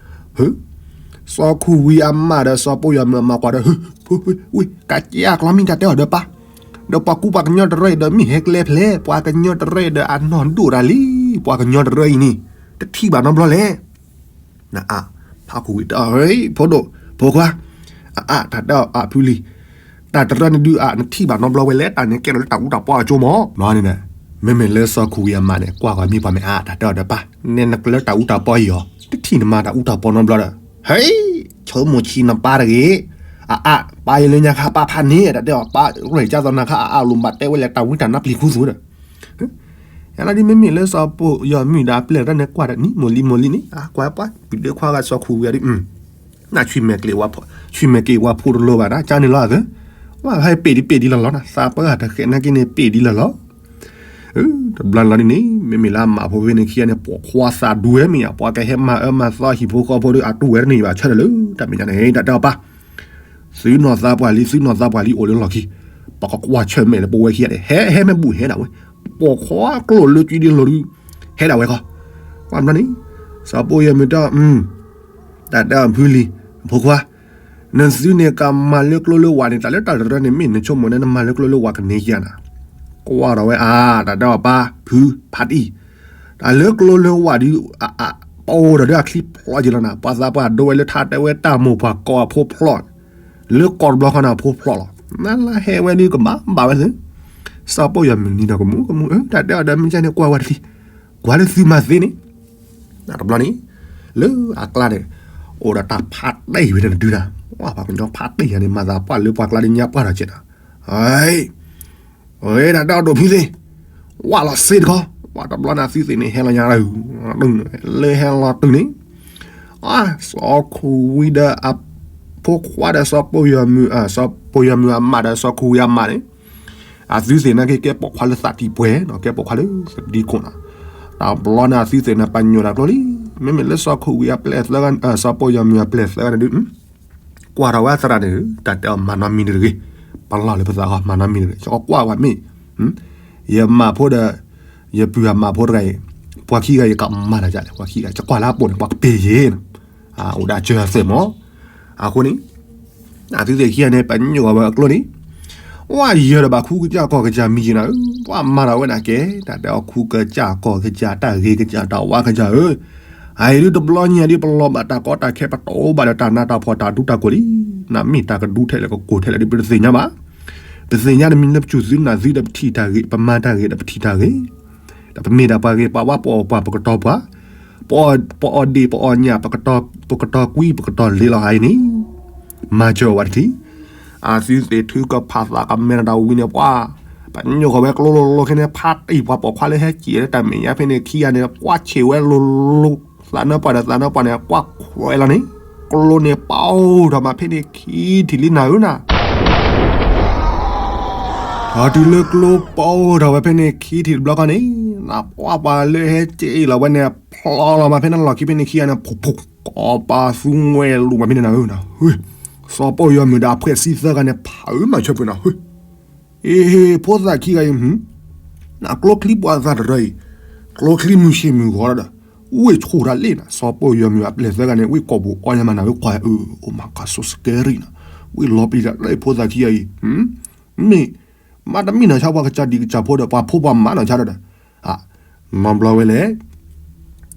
ၢ, စီၤခိၣ်ဝံၤအမါဒီးစီၤပီၣ်ယီၤမုၣ်အမါကွၢ်ဒီး, ဝ့ၢ် ကးက့အကျီမ့ၢ်တၢ်တဲအီၤဒီးပၢ်, ဒီးပှၤကူပှၤကညီတရၢအံၤဒီးမ့ၢ်ဟဲကျဲဖဲလဲၣ်, ပှၤကညီတရၢအံၤဒီးအနီၢ်ဒိၣ်တၢ်လံ, ပှၤကညီတရၢအံၤန့ၣ်, တထံၣ်ဘၣ်နီတဘျီလဲၣ် နအါ, ဖးခိၣ်ဝံၤတဲအီၤ, ဖိဒိၣ်, ဖိခွါ, အအါ, တၢ်တဲအီၤအဖုလံၤ, တၢ်တရၢနဒုးအါ, နထံၣ်ဘၣ်နီတဘျီဝဲလဲၣ်, တၢ်န့ၣ်ကဲထီၣ်လၢတၢ်အူတၢ်ပီအကၠိမး, ဘျီန့ၣ်, မ့မ့ၢ်လၢစီၤခိၣ်ဝံၤအမါန့ၣ် ကွၢ်ဂီၤမံပှၤမဲာ်အါ, တၢ်တဲအီၤဒီးပၢ်, နဲနကလၢတၢ်အူတၢ်ပီအံၤအီၤ, တထံၣ်နမါတၢ်အူတၢ်ပီနီတဘျီဒီး, ဟဲ, ဆိကမိၣ်ဆံးနပၢ်တဂ့ၤ, အအါ, ပၢ်ယလၢညါခါပၢ်ဖးန့ၣ်, တၢ်တဲအီၤပၢ်, ရဲၣ်ကၢ်သီနၤခါအအါလိာ်ဘၣ်တဲဝဲလဲၣ် တၢ်ဝံတၢ်နါပျံၤခူသူဒီး ယလီၤဒ်မ့မ့ၢ်လၢစီၤပီၣ်ယီၤမုၣ်ဒီးအပျဲၢ်တၢ်န့ၣ်ကွၢ်ဒီး နံၣ်မိၢ်လံမိၢ်လံန့ၣ် အကွၢ်ပှၤ ပုၢ်ဒ့ခွါဂၤစီၤခိၣ်ဝံၤအီၤဒ်, နဆွံမဲာ်က့ၤ, ဆွံမဲာ်က့ၤဝဲဖိတလိၤဘၣ်ဒၣ် ကၢန့ၣ်လီၤအသၢ, ဝဲဟဲပ့ၢ်ဒ်ပ့ၢ်ဒ်လီၤလီၤနၤ သးပှၢ်တဃဲးနာ်က့န့ၣ် ပ့ၢ်ဒ်လီၤလီၤ တဘျီလီၤဒ်န့ၣ် မ့မ့ၢ်လၢအမါဖိဖဲန့ၣ်ခံဂၤန့ၣ် ပိာ်ခွါသးဒူဝဲမ့ၢ်ဧါ ပှၤကဟဲမၤအၢမၤသီဟံၣ်ဖိဃီဖိဒီး အတူၢ်ဝဲတန့ၢ်ဘၣ် ဆၢထၢၣ်လၢတၢ်မဲာ်ညါန့ၣ် တၢ်တဲအီၤပၢ် သုနီၢ်သးပှၢ်လံ သုနီၢ်သးပှၢ်လံ အိၣ်လၢလီၢ်ခံ, ပကကွၢ်ဆၢၣ်မဲာ်လၢပဝဲခံဂၤန့ၣ် ဟဲဟဲမ့ၢ်ဘူၣ်ဟဲဒၣ်ဝဲ, ပိာ်ခွါကျိၣ်လၢကံဒ်လိၤဒုး ဟဲဒၣ်ဝဲခီ, ကွၢ်ဘျီန့ၣ် စီၤပိၢ်ယီၤမုၣ်တဲအီၤ တၢ်တဲအီၤဖုလံၤ ဖိခွါ, နသုန့ၣ်ကမၤလၢကျိလၢဝးန့ၣ် တၢ်လၢတၢ်တရၢန့ၣ် မ့ၢ်နဆိကမိၣ်န့ၣ် နမၤလၢကျိလၢဝးကန့ၢ်က့ၤဧါနၤ, ကွၢ်ထီၣ်ဝဲအါ တၢ်တဲအီၤပၢ် ဖု ဖးတံၢ်, တၢ်လၢကျိလၢဝးဒုး အ အ ပအိၣ်ဒီးဒုးအချံဖျိးက့ၤလီၤနၤ, ပှၤသးပှၢ်ဒိဝဲလၢထါတဲဝဲတၢ်မိၢ်ပှၢ်ကိးအဖိဖျိး, လၢကီၢ်တဘျီဃီန့ၣ်အဖိဖျိးလီၤ, နလၢဟဲဝဲဒုးကဘၣ်ဘၣ်ဝဲသု, စီၤပိၢ်ယီၤမုၣ်နံၤဒီးကမူကမူ တၢ်တဲအီၤဒီးမ့ၢ်ကဲန့ၣ်ကွၢ်ဝဲတထံ, ကွၢ်လၢသုမၤသ့န့ၣ် တဘျီန့ၣ် လၢအကျါန့ၣ် အိၣ်ဒီးတၢ်ဖးတ့ၢ်ဝဲတဒုနၤ, ပှၤကညီဖးတ့ၢ်ယၤန့ၣ် မၤသးပှၢ်လၢပှၤကျါဒ်ညါပှၢ်ထီၣ်ကဲနၤ, ဝဲဒၣ်တၢ်ဒိၣ်ဖုသ့ၣ်, ဝၢ်လီၤစ့တခီ, ပှၤတဘျီန့ၣ်သုသ့ၣ်န့ၣ် ဟဲလီၤညါလၢ, လၢဟဲလီၤတုၤန့ၣ်, စီၤခိၣ်ဝံၤဒီးအ ဖိခွါဒီးစီၤပိၢ်ယီၤမုၣ်, စီၤပိၢ်ယီၤမုၣ်အမါဒီးစီၤခိၣ်ဝံၤအမါန့ၣ် အသုသ့ၣ်နာ်က့ ကဲပိာ်ခွါလၢသးတံၢ်ပှဲၤနီၤ, ကဲပိာ်ခွါလၢသးတံၢ်ခိၣ်နီၤ, တဘျီန့ၣ်အသုသ့ၣ်န့ၣ် ပညိၣ်တၢ်ကျိလံ, မ့မ့ၢ်လၢစီၤခိၣ်ဝံၤအပျဲၢ်သၢဂၤ, စီၤပိၢ်ယီၤမုၣ်အပျဲၢ်သၢဂၤန့ၣ်ဒုး, ကွၢ်ထီၣ်ဝဲအသရၣ်န့ၣ်, တၢ်တဲအီၤမၤနီတမံၤတဂ့ၤ, ပလီၢ်လၢပသးဃီ မၤနီတမံၤတဂ့ၤ, ယကကွၢ်ဝဲမ့ၢ်, ယမၤဖိဒီး, ယပုၢ်အမၤဖိတဂၤအံၤ, ပှၤခံဂၤယကမၤတၢ်ဒ်လဲၣ်, ပှၤခံဂၤ ယကွၢ်လၢအပိာ်န့ၣ် ပှၤကပ့ၤယဲ, အိၣ်ဒၣ်စၢၤအသဲမး အဃိန့ၣ် အသုသ့ၣ်ခံဂၤန့ၣ် ပညိၣ်အဝဲအကျိန့ၣ် ဝဲယဲဒီးဘၣ်ခူကစၢ်ကီၢ်ကစၢ်မံၤက့ၤနၤဧၢ, ပှၤမၤဒီးဝဲဒၣ်ကဲ တၢ်တဲအီၤခူကစၢ်ကီၢ်ကစၢ် တၢ်ဂ့ၤကစၢ် တၢ်ဝါကစၢ်ဧၢ, အအံၤဒုတဘျီညါဒ်ပလီၤဘၣ်တၢ်ကီတၢ်ခဲ ပတအိၣ်ဘၣ်ဒီးတၢ်နးတၢ်ဖှီၣ်တၢ်ဒူတၢ်ကိၢ်လံ, နမ့ၢ်တၢ်ကဒူထဲလဲၣ်ကကိၢ်ထဲလဲၣ်ဒ်ပတသ့ၣ်ညါဘၣ်, ပသ့ၣ်ညါတမံၤလၢပစူၢ်သုနာ်သုဒီးပထံၣ်တၢ်ဂ့ၤ ပမၤတၢ်ဂ့ၤဒီးပထံၣ်တၢ်ဂ့ၤ, ဒီးပမ့ၢ်ဒၣ်ပှၤဂ့ၤပှၤဝါ ပအီၣ်ပှၤပကတီၤပှၤ ပအီၣ်ဒ့ၣ်ပအီၣ်ညၣ် ပကတီၤကွံ ပကတီၤလ့လီၤအအံၤန့ၣ်, မၤစၢၤဝဲတထံၣ်, အသုသ့ၣ်ထုကဖၣ်သးကမဲနတၢ်ဝံၤန့ၣ် ပှၤ ပညိၣ်ဃီၤဝဲကျိလိၤလိၤခဲန့ၣ် ဖးတံၢ်ပှၤပိာ်ခွါလၢဟဲက့ၤလၢတၢ်မဲာ်ညါဖဲန့ၣ် ခံဂၤန့ၣ် ကွၢ်ဆံးဝဲလိၤလိၤ, သးနၢပှၢ်ဒီးသးနၢပှၢ်န့ၣ် ကွၢ်ခွဲးလီၤန့ၣ်, ကျိန့ၣ်ပအိၣ်ထီၣ်မးဖဲန့ၣ်ခံထံၣ်လံနၤဧၢနၤ ဒီးတုၤလၢကျိပအိၣ်ထီၣ်ဝဲဖဲန့ၣ်ခံထံၣ်တဘျီဃီန့ၣ်, နပှၤပှၤလၢဟဲက့ၤလီၤဝဲန့ၣ် ဖျီလီၤမးဖဲန့ၣ်လီၢ်ခံဖဲန့ၣ်ခံဂၤန့ၣ် ဖုၣ်ဖုၣ်, ကိးပသူငွဲၣ်လူၤမးဖဲန့ၣ်နၤဧၢနၤ, စီၤပီၢ်ယီၤမုၣ်ဒီးအဖှဲးစံသၢဂၤန့ၣ် ဖးအၢမၤဆၢပှဲၤနၤဧၢ အ့ ဖိသၣ်ခံဂၤအံၤ, နကျိချံပှၤသးတရၢအံၤ, ကျိချံမုၢ်ဆ့ၣ်မုၢ်ဂီၤဒီး, ဝ့ၢ်ဆူၣ်တၢ်လ့ၣ်နၤ စီၤပီၢ်ယီၤမုၣ်အပျဲၢ်သၢဂၤန့ၣ် ဝ့ၢ်ကိာ်ပူၤအီညါမးနၤဧၢ ကွၢ်အၢ အိၣ်မးကၤစိစကဲရံနၤ, ဝ့ၢ်လီၤပျံၤတၢ်လၢဖိသၣ်ခံဂၤအံၤ, မ့ၢ်, မ့တမ့ၢ်နီၢ်ဆါပှၤကစၢ်ဒံၣ်ကစၢ်ဖိဒီး ပှၤဖိပှၤမါနီၢ်ဆါဒီး, နီတဘျီဝဲလဲၣ်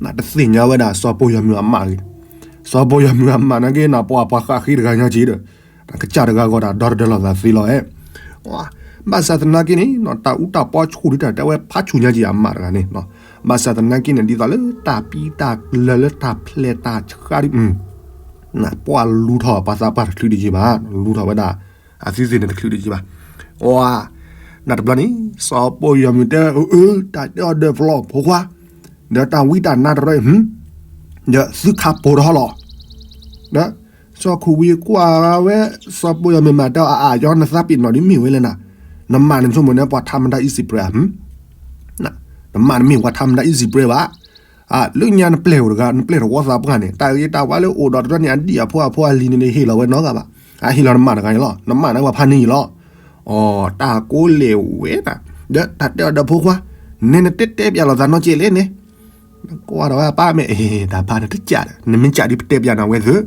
နတသ့ၣ်ညါဝဲဒၣ် စီၤပီၢ်ယီၤမုၣ်အမးဂ့ၤ, စီၤပီၢ်ယီၤမုၣ်အမးနာ်က့ နပှၤပှၤဃးဃ့တဂၤညါက့ၤဒီး, နကစၢ်တဂၤဂီၢ်တၢ်ဒီတဒၢလီၤသးသ့လီၤဧဲ, ဘၣ်ဆၣ်သနာ်က့န့ၣ် တၢ်အူတၢ်ပီဆူၣ်ဒ်တၢ်တဲဝဲဖးဆူၣ်ညါက့ၤအမးတဂၤန့ၣ်, ဘၣ်ဆၣ်သနာ်က့န့ၣ် ဒ်သိးလၢတၢ်ပံတၢ်လၢလၢတၢ်ဖျဲးတၢ်ဆှါဒ် နပှၤလူၤထီၣ်ပှၤသးပှၢ်တချုးတယံၤဘၣ်, လူၤထီၣ်ဝဲဒၣ် အသုသ့ၣ်န့ၣ်တချုးတယံၤဘၣ်, အ, နတဘျီန့ၣ် စီၤပီၢ်ယီၤမုၣ်တဲ အၢ တၢ်တဲအီၤဒီးပလီၢ်ဖိခွါ, ဒီးတၢ်ဝံတၢ်နါတရၢအံၤ, ဒီးသုခးပိာ်တဟီလီၤ, ဒီး, စီၤခူဝံကွၢ်ဝဲ စီၤပီၢ်ယီၤမုၣ်မးတဲအီၤ အၢ ယီၤနသးပ့ၤနီၣ်ဒ်မ့ၢ်ဝဲလဲၣ်နၤ, နမၤနဆိကမိၣ်န့ၣ် ပှၤထါမတၤအံၣ်စံးပြဲးဧါ, နမၤနမ့ၢ်ပှၤထါမတၤအံၣ်စံးပြဲးဘၣ် လၢညါနပျဲၢ်အိၣ်တဂၤ နပျဲၢ်တဝီသးပှၢ်န့ၣ် တၢ်ဂ့ၤတၢ်ဝါလၢအိၣ်ဒီးတရၢန့ၣ် အဒံၣ်အဖိအဖိအလံၤန့ၣ် ဟ့ၣ်လီၤဝဲနီတဂၤဘၣ်, အဟ့ၣ်လီၤနမးတဂၤန့ၣ်လီၤ, နမးန့ၣ်ပှၤဖးန့ၢ်အံၤလီၤ, အီ တၢ်ကိးလဲၣ်ဝဲဒၣ်, ဒီးတၢ်တဲအီၤဒီးဖိခွါ, နဲနတဲတဲပျးလိာ်သးနီတစဲးလဲၣ်န့ၣ်, ကွၢ်ဒီးဝဲအပၢ်မ့ၢ် တၢ်ပၢ်န့ၣ်တကးဒီး နမ့ၢ်ကးဒ်ပတဲပျးနၤဝဲသ့ၣ်,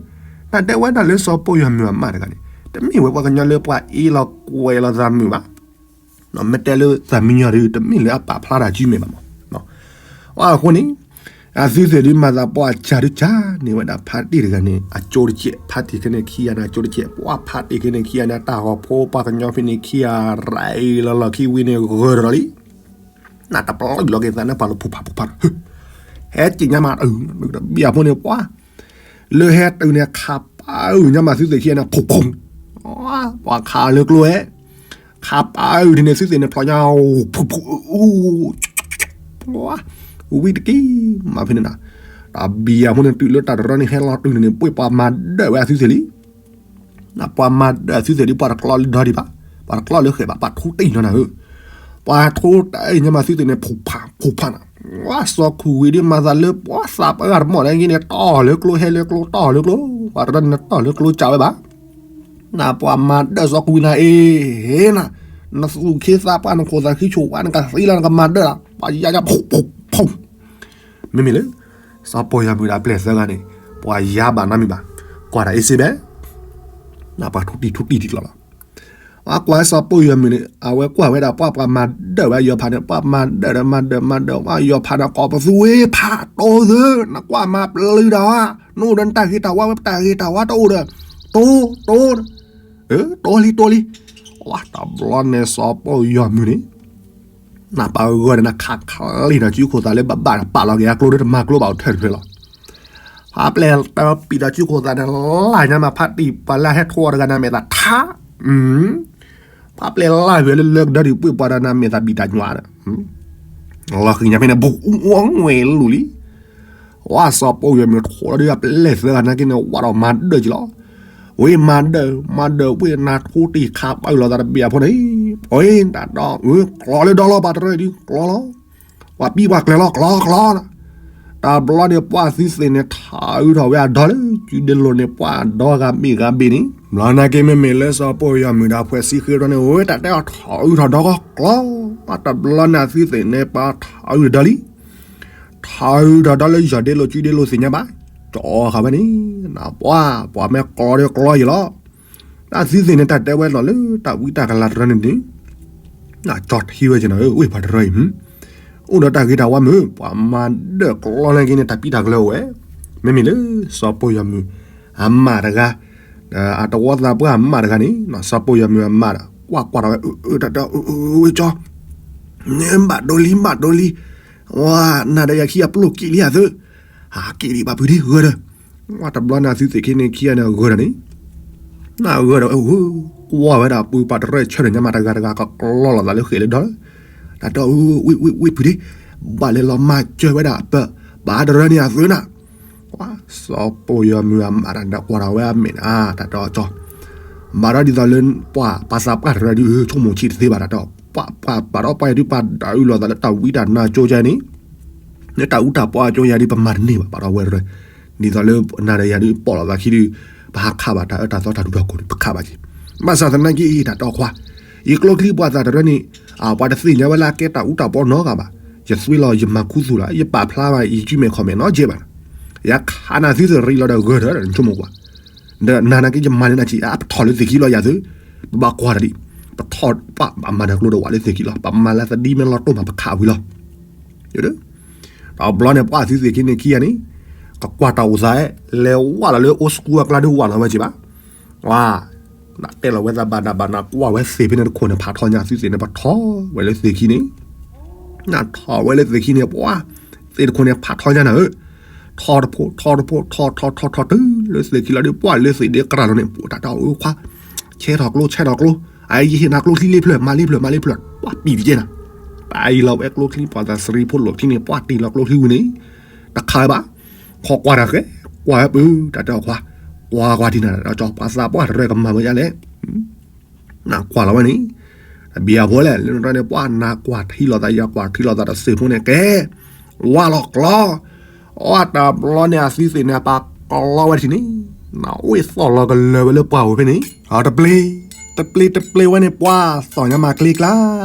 နတဲဝဲဒၣ်လၢစီၤပီၢ်ယီၤမုၣ်အမးတဂၤန့ၣ် တမ့ၢ်ဝဲပှၤကညီလၢပှၤအ့ၣ်လိာ်ကွဲလိာ်သးမုာ်ဘၣ် မ့ၢ်တဲလၢသးမံညီၤဒီး တမ့ၢ်လၢအပာ်ဖျါတၢ်စုမဲာ်ဘၣ်မး, အဃိန့ၣ်, အသုသ့ၣ်ဒ်မၤသးပှၢ်စၢ်ဒ်စၢ်န့ၣ်ဝဲဒၣ် ဖးတ့ၢ်တဂၤန့ၣ် အကၠိတကဲး ဖးတ့ၢ်ခဲန့ၣ်ခံဂၤန့ၣ် အကၠိတကဲး ပှၤဖးတ့ၢ်ခဲန့ၣ်ခံဂၤန့ၣ် တၢ်ဂီၤဖိပှၤကညီဖဲန့ၣ်ခံဂၤ ရၤအံၤလီၤလီၢ်ခံဝံၤန့ၣ် ဂၢၢ်ဒီးလံ နတပျုာ်လီၤက့ၤသးန့ၣ် ပှၤလၢဖူးဖးဖူးဖးဒီး ဟဲက့ၤညါမး တဘံၣ်အဖိန့ၣ် ပှၤ လၢဟဲတုၤန့ၣ် ခးပာ်အုၣ်ညါမးသုသ့ၣ်ခံဂၤန့ၣ် ဖူးဖူး ပှၤခးလၢကျိဝဲ ခးပာ်အုၣ်ဒ်န့ၣ် သုသ့ၣ်န့ၣ်ဖျိညါ ဖူးဖူး ဝံၤတက့ၢ် မၤဖဲန့ၣ်နၤ တဘံၣ်အဖိန့ၣ် တုၤလၢတၢ်တရၢန့ၣ် ဟဲလီၤတုၤန့ၣ် ပှ့ၤပှၤမၤဒၢးဝဲအသုသ့ၣ်လံ ပှၤမၤဒၢးအသုသ့ၣ်ဒ် ပှၤတကျီလၢဒီဒံးဘၣ် ပှၤတကျီလၢဃဲၤဘၣ် ပှၤထူတ့ၢ်ညါနၤဧၢ ပှၤထူတ့ၢ်ညါမးသုသ့ၣ်န့ၣ် ဖူးဖးဖူးဖးနၤ ဝဲစီၤခူဝံၤဒ်မၤသးလၢပှၤသးပှၢ်တမီၢ်န့ၣ်က့န့ၣ် တီၢ်လၢကျိဟဲလၢကျိ တီၢ်လၢကျိ ပှၤတရၢန့ၣ်တီၢ်လၢကျိစံးဝဲဘၣ် နပှၤမၤဒၢးစီၤခူဝံၤနၤအ့ၣ်နၤ နသူၣ်ခ့သးပှၢ် နခိၣ်သးခ့ဆူၣ်ဝါ နကသံလီၤ နကမၤဒၢးလီၤ ပှၤယါယါဖူးဖူးဖူး မ့မ့ၢ်လၢ စီၤပီၢ်ယီၤမုၣ်ဒီးအပျဲၢ်သၢဂၤန့ၣ် ပှၤယါဘၣ်နီတမံၤဘၣ် ကွၢ်တၢ်အ့ၣ်စ့ဘဲ နပှၤထူတံၢ်ထူတံၢ်တံၢ်လီၤလီၤ အကွၢ်စီၤပီၢ်ယီၤမုၣ်န့ၣ် အဝဲကွၢ်ဝဲဒၣ်ပှၤပှၤမၤဒၢးဝဲယီၤဖးန့ၣ် ပှၤမၤဒၢးဒီးမၤဒၢးမၤဒၢး ပှၤယီၤဖးန့ၣ် ကိးပသူဝ့ဖးတိသၢ နကွၢ်မၤပျုၤဒီး နအိၣ်ဒီးနတၢ်ဂ့ၤတၢ်ဝါဝဲ ပတၢ်ဂ့ၤတၢ်ဝါတအိၣ်ဒီး တိတိ တိလံတိလံ တဘျီန့ၣ်စီၤပီၢ်ယီၤမုၣ်န့ၣ် နပာ်ဂၢၢ်ဒီးနခးခလံၣ်ဒီးစုခိၣ်သးလၢဘၣ်ဘၣ်ဒီး ပာ်လီၤက့ၤအကျိဒီးတမၤကျိဘၣ်အိၣ်ထဲတဖျၢၣ်လီၤ. ဖးပျဲၢ်တပံာ်ဒီးစုခိၣ်သးန့ၣ် လၢ်ညါမးဖးတံၢ်ပှၤလၢဟဲထိအီၤတဂၤန့ၣ်မဲာ်သးထါ ဖးပျဲၢ်လၢ်ဝဲလၢလၢကဒၢဒံးပှ့ၤပှၤဒီးနၤမဲာ်သးဘံၣ်တၢ်ညွၤဒီး လီၤဃံၤညါဖဲန့ၣ် ဘူးအူအီငွဲၣ်လူၤလံ ဝဲစီၤပီၢ်ယီၤမုၣ်ထိးလီၤဒီးအပျဲၢ်သၢဂၤနာ်က့န့ၣ် ဝးဒီးမၤဒၢးက့ၤလီၤ. ဝံၤမၤဒၢး မၤဒၢးဝံၤနၤထူတံၢ်ခးပာ်အုၣ်လီၤသးတဘ့ၣ်အဖိန့ၣ် ပှၤတၢ်ဒီး ကျီလၢဒီလီၤ ပှၤတရၢဒ်ကျီလီၤ. ပှၤပံပှၤကျဲၤလီၤ ကျီကျီ တဘျီန့ၣ်ပှၤသုသ့ၣ်န့ၣ် ထးအုၣ်ထီၣ်ဝဲအဒီလၢ ကုဒ့လိာ်န့ၣ် ပှၤဒီဂၤမ့ၢ်ဂၤဘ့ၣ်န့ၣ် ဘျီနာ်က့မ့မ့ၢ်လၢစီၤပီၢ်ယီၤမုၣ်ဒီးအဖှဲးစံဃ့ဒီးန့ၣ် ဝဲတၢ်တဲအီၤထးအုၣ်ထီၣ်ဒီကီၢ်ကျီ တဘျီန့ၣ်အသုသ့ၣ်န့ၣ် ပှၤထးအုၣ်ဒီလံ ထးအုၣ်ထီၣ်ဒီလၢယီၤဒ့လိာ်ကုဒ့လိာ်သ့ၣ်ညါဘၣ် ကၠီဃာ်ဝဲန့ၣ်, ပှၤ ပှၤမ့ၢ်ကျီဒီးကျီယံၤလီၤ. တၢ်သုသ့ၣ်န့ၣ် တၢ်တဲဝဲလီၤလၢတၢ်ဝံတၢ်ကလၤတရၢန့ၣ်န့ၣ်, ကၠီထံဝဲက့ၤနီၤဧၢ, ဝ့ၢ်ပှၤတရၢအံၤ, အိၣ်ဒီးတၢ်ဂ့ၤတၢ်ဝါမုာ်, ပှၤမၤဒၢၣ်ကျီန့ၢ်က့ၤန့ၣ် တၢ်ပံးတၢ်ကလၢအိၣ်ဝဲ, မ့မ့ၢ်လၢစီၤပိၢ်ယီၤမုၢ်အမါတဂၤ, အတဝီသးပှၢ်အမါတဂၤန့ၣ်, စီၤပိၢ်ယီၤမုၢ်အမါဒီး ကွၢ်ကွၢ်ဒီးဝဲ, အၢ တၢ်တဲအီၤ, အၢ ဝ့ၢ်ကၠီ, နဘၣ်ဒိလံ ဘၣ်ဒိလံ, ဝါ နၤဒီးယၤခံအပျိၢ်က့ၤလံအသု, ဟးက့ၤဒံးဘၣ်ဖုဒံးဂၢၢ်ဒီး, ဝါ တဘျီန့ၣ်အသုသ့ၣ်ခံန့ၣ်ခံဂၤန့ၣ်ဂၢၢ်ဒီးန့ၣ်, နဂၢၢ်ဒီး အၢ ကွၢ်ဝဲဒၣ်ပှၤတရၢဆၢထၢၣ်ညါမးတဂၤတဂၤ ကကျီလိာ်သးလၢဃဲးလၢဒီလၢ, တၢ်တဲအီၤ, ဝ့ၢ် ဝ့ၢ် ဝ့ၢ်ဖုဒံး, ဘၣ်လဲၤလီၤမၤစၢၤဝဲဒၣ်ပ ပှၤတရၢန့ၣ်အသုနၤ, ဝါ စီၤပိၢ်ယီၤမုၢ်အမါတၢ်ဒီးကွၢ်ဒီးဝဲအမဲာ်န့ၣ် တၢ်တဲအီၤကၠီ, ဘၣ်ဒီးဒ်သိးလၢ ပှၤပှၤသးပှၢ်တရၢဒုး ဆိကမိၣ်ဆံးတသ့ဘၣ်တၢ်တဲအီၤ, ပှၤပှၤဘၣ်ဒီးပှၤယၤဒုး ပှၤဒၣ်အုးလိာ်သးလၢတၢ်ဝံတၢ်နါကၠိယါန့ၣ်, လၢတၢ်အူတၢ်ပီအကၠိယါဒုး ပမၤတန့ၢ်ဘၣ် ဘၣ်ဒီးဝဲတရၢ, ဒ်သိးလၢနၤဒီးယၤဒုး ပိာ်လိာ်သးခံဒုး, ပဟးခးဘၣ်တၢ်အၢတၢ်သီတၢ်ထူးတၢ်ကိၢ်ဒုး ပခးဘၣ်က့ၤ, ဘၣ်ဆၣ်သနာ်က့ တၢ်တဲအီၤခွါ, ယကျိချံပှၤသးတရၢန့ၣ်, ပှၤတသ့ၣ်ညါဝဲလၢအကဲတၢ်အူတၢ်ပီနီတဂၤဘၣ်, ယသွံလီၤယမၤခူသူၣ်လီၤ ယပာ်ဖျါဘၣ် ယ Gmail comment နီတစဲးဘၣ်, ယခးနၤသုသရံးလီၤဒီးဂၢၢ်ဒီး နဆိကမိၣ်ကွၢ် ဒီးနၤနာ်က့ ယမၤန့ၢ်နၤက့ အပထီၣ်လၢသ့ၣ်ခံလီၤ ယၤသု, ပဘၣ်ကွၢ်တၢ်ဒံး, ပထီၣ်ပှၤဘၣ်မၤနၢၤကျိဒီးဝဲလၢသ့ၣ်ခံလီၤ ပမၤလၢသဒံမ့ၢ်လီၤတိၢ်မး ပခးဝံၤလီၤ, တဘျီန့ၣ် ပှၤသုသ့ၣ်ခံန့ၣ်ခံဂၤန့ၣ်, ကကွၢ်တၢ်အိၣ်သး, လဲၤဝဲလီၤလၢ old school အကျါဒုးဝဲလီၤဝဲက့ၤဘၣ်, ဝါ နတဲလီၤဝဲသးဘၣ်နၤဘၣ်နၤ ကွၢ်ဝဲသ့ၣ်ဖဲန့ၣ်တခိၣ်န့ၣ် ဖးထီညါသုသ့ၣ်န့ၣ် ပထီၣ်ဝဲလၢသ့ၣ်ခံန့ၣ် နထီၣ်ဝဲလၢသ့ၣ်ခံန့ၣ် ပှၤ သ့ၣ်တခိၣ်န့ၣ် ဖးထီညါနၤဧၢ, ထီၣ်တဖိ ထီၣ်တဖိ ထီၣ်ထီၣ်ထီၣ်ထီၣ်တုၤလၢသ့ၣ်ခံလီၤဒီး ပှၤလၢသ့ၣ်ဒ့ကရၢ်လီၤန့ၣ် ပတၢ်တဲအီၤခွါ, ဆဲးထီၣ်ကျိ ဆဲးထီၣ်ကျိ, အယဟ့ၣ်နၤကျိချံလ့ဖျၢၣ် မၤလ့ဖျၢၣ် မၤလ့ဖျၢၣ် ပှၤပံာ်တကဲနၤ, ပအံၤလီၤဝဲကျိချံ ပှၤသးစရံဖိလိာ်ခံန့ၣ် ပှၤတ့ၢ်လီၤကျိချံဝံၤန့ၣ်, တခးဝဲဘၣ်, ခီကွၢ်တၢ်ဃဲ, ကွၢ်ဝဲပုၢ် တၢ်တဲအီၤခွါ, ကွၢ်ကွၢ်ထံနၤ ဒီးကၠီပှၤသးပှၢ်တရၢကမၤဝဲဒ်လဲၣ် နကွၢ်လီၤဝဲန့ၣ်, တဘံၣ်အဖိလဲၣ် လၢနတၢ်န့ၣ် ပှၤနကွၢ်ထံလီၤသး ယကွၢ်ထံလီၤသးတစဲးဖိန့ၣ် ကဲ, ဝါလီၤကျီ, အီတဘျီန့ၣ် အသုသ့ၣ်န့ၣ် ပာ်ကျီဝဲထံန့ၣ်, နအိၣ်သီၣ်လီၤကလၢၤဝဲလၢပှၢ်ဝဲဖဲန့ၣ်, တပျ့ၤ, တပျ့ၤတပျ့ၤဝဲန့ၣ် ပှၤသီၣ်ညါမးကျ့ကျါ,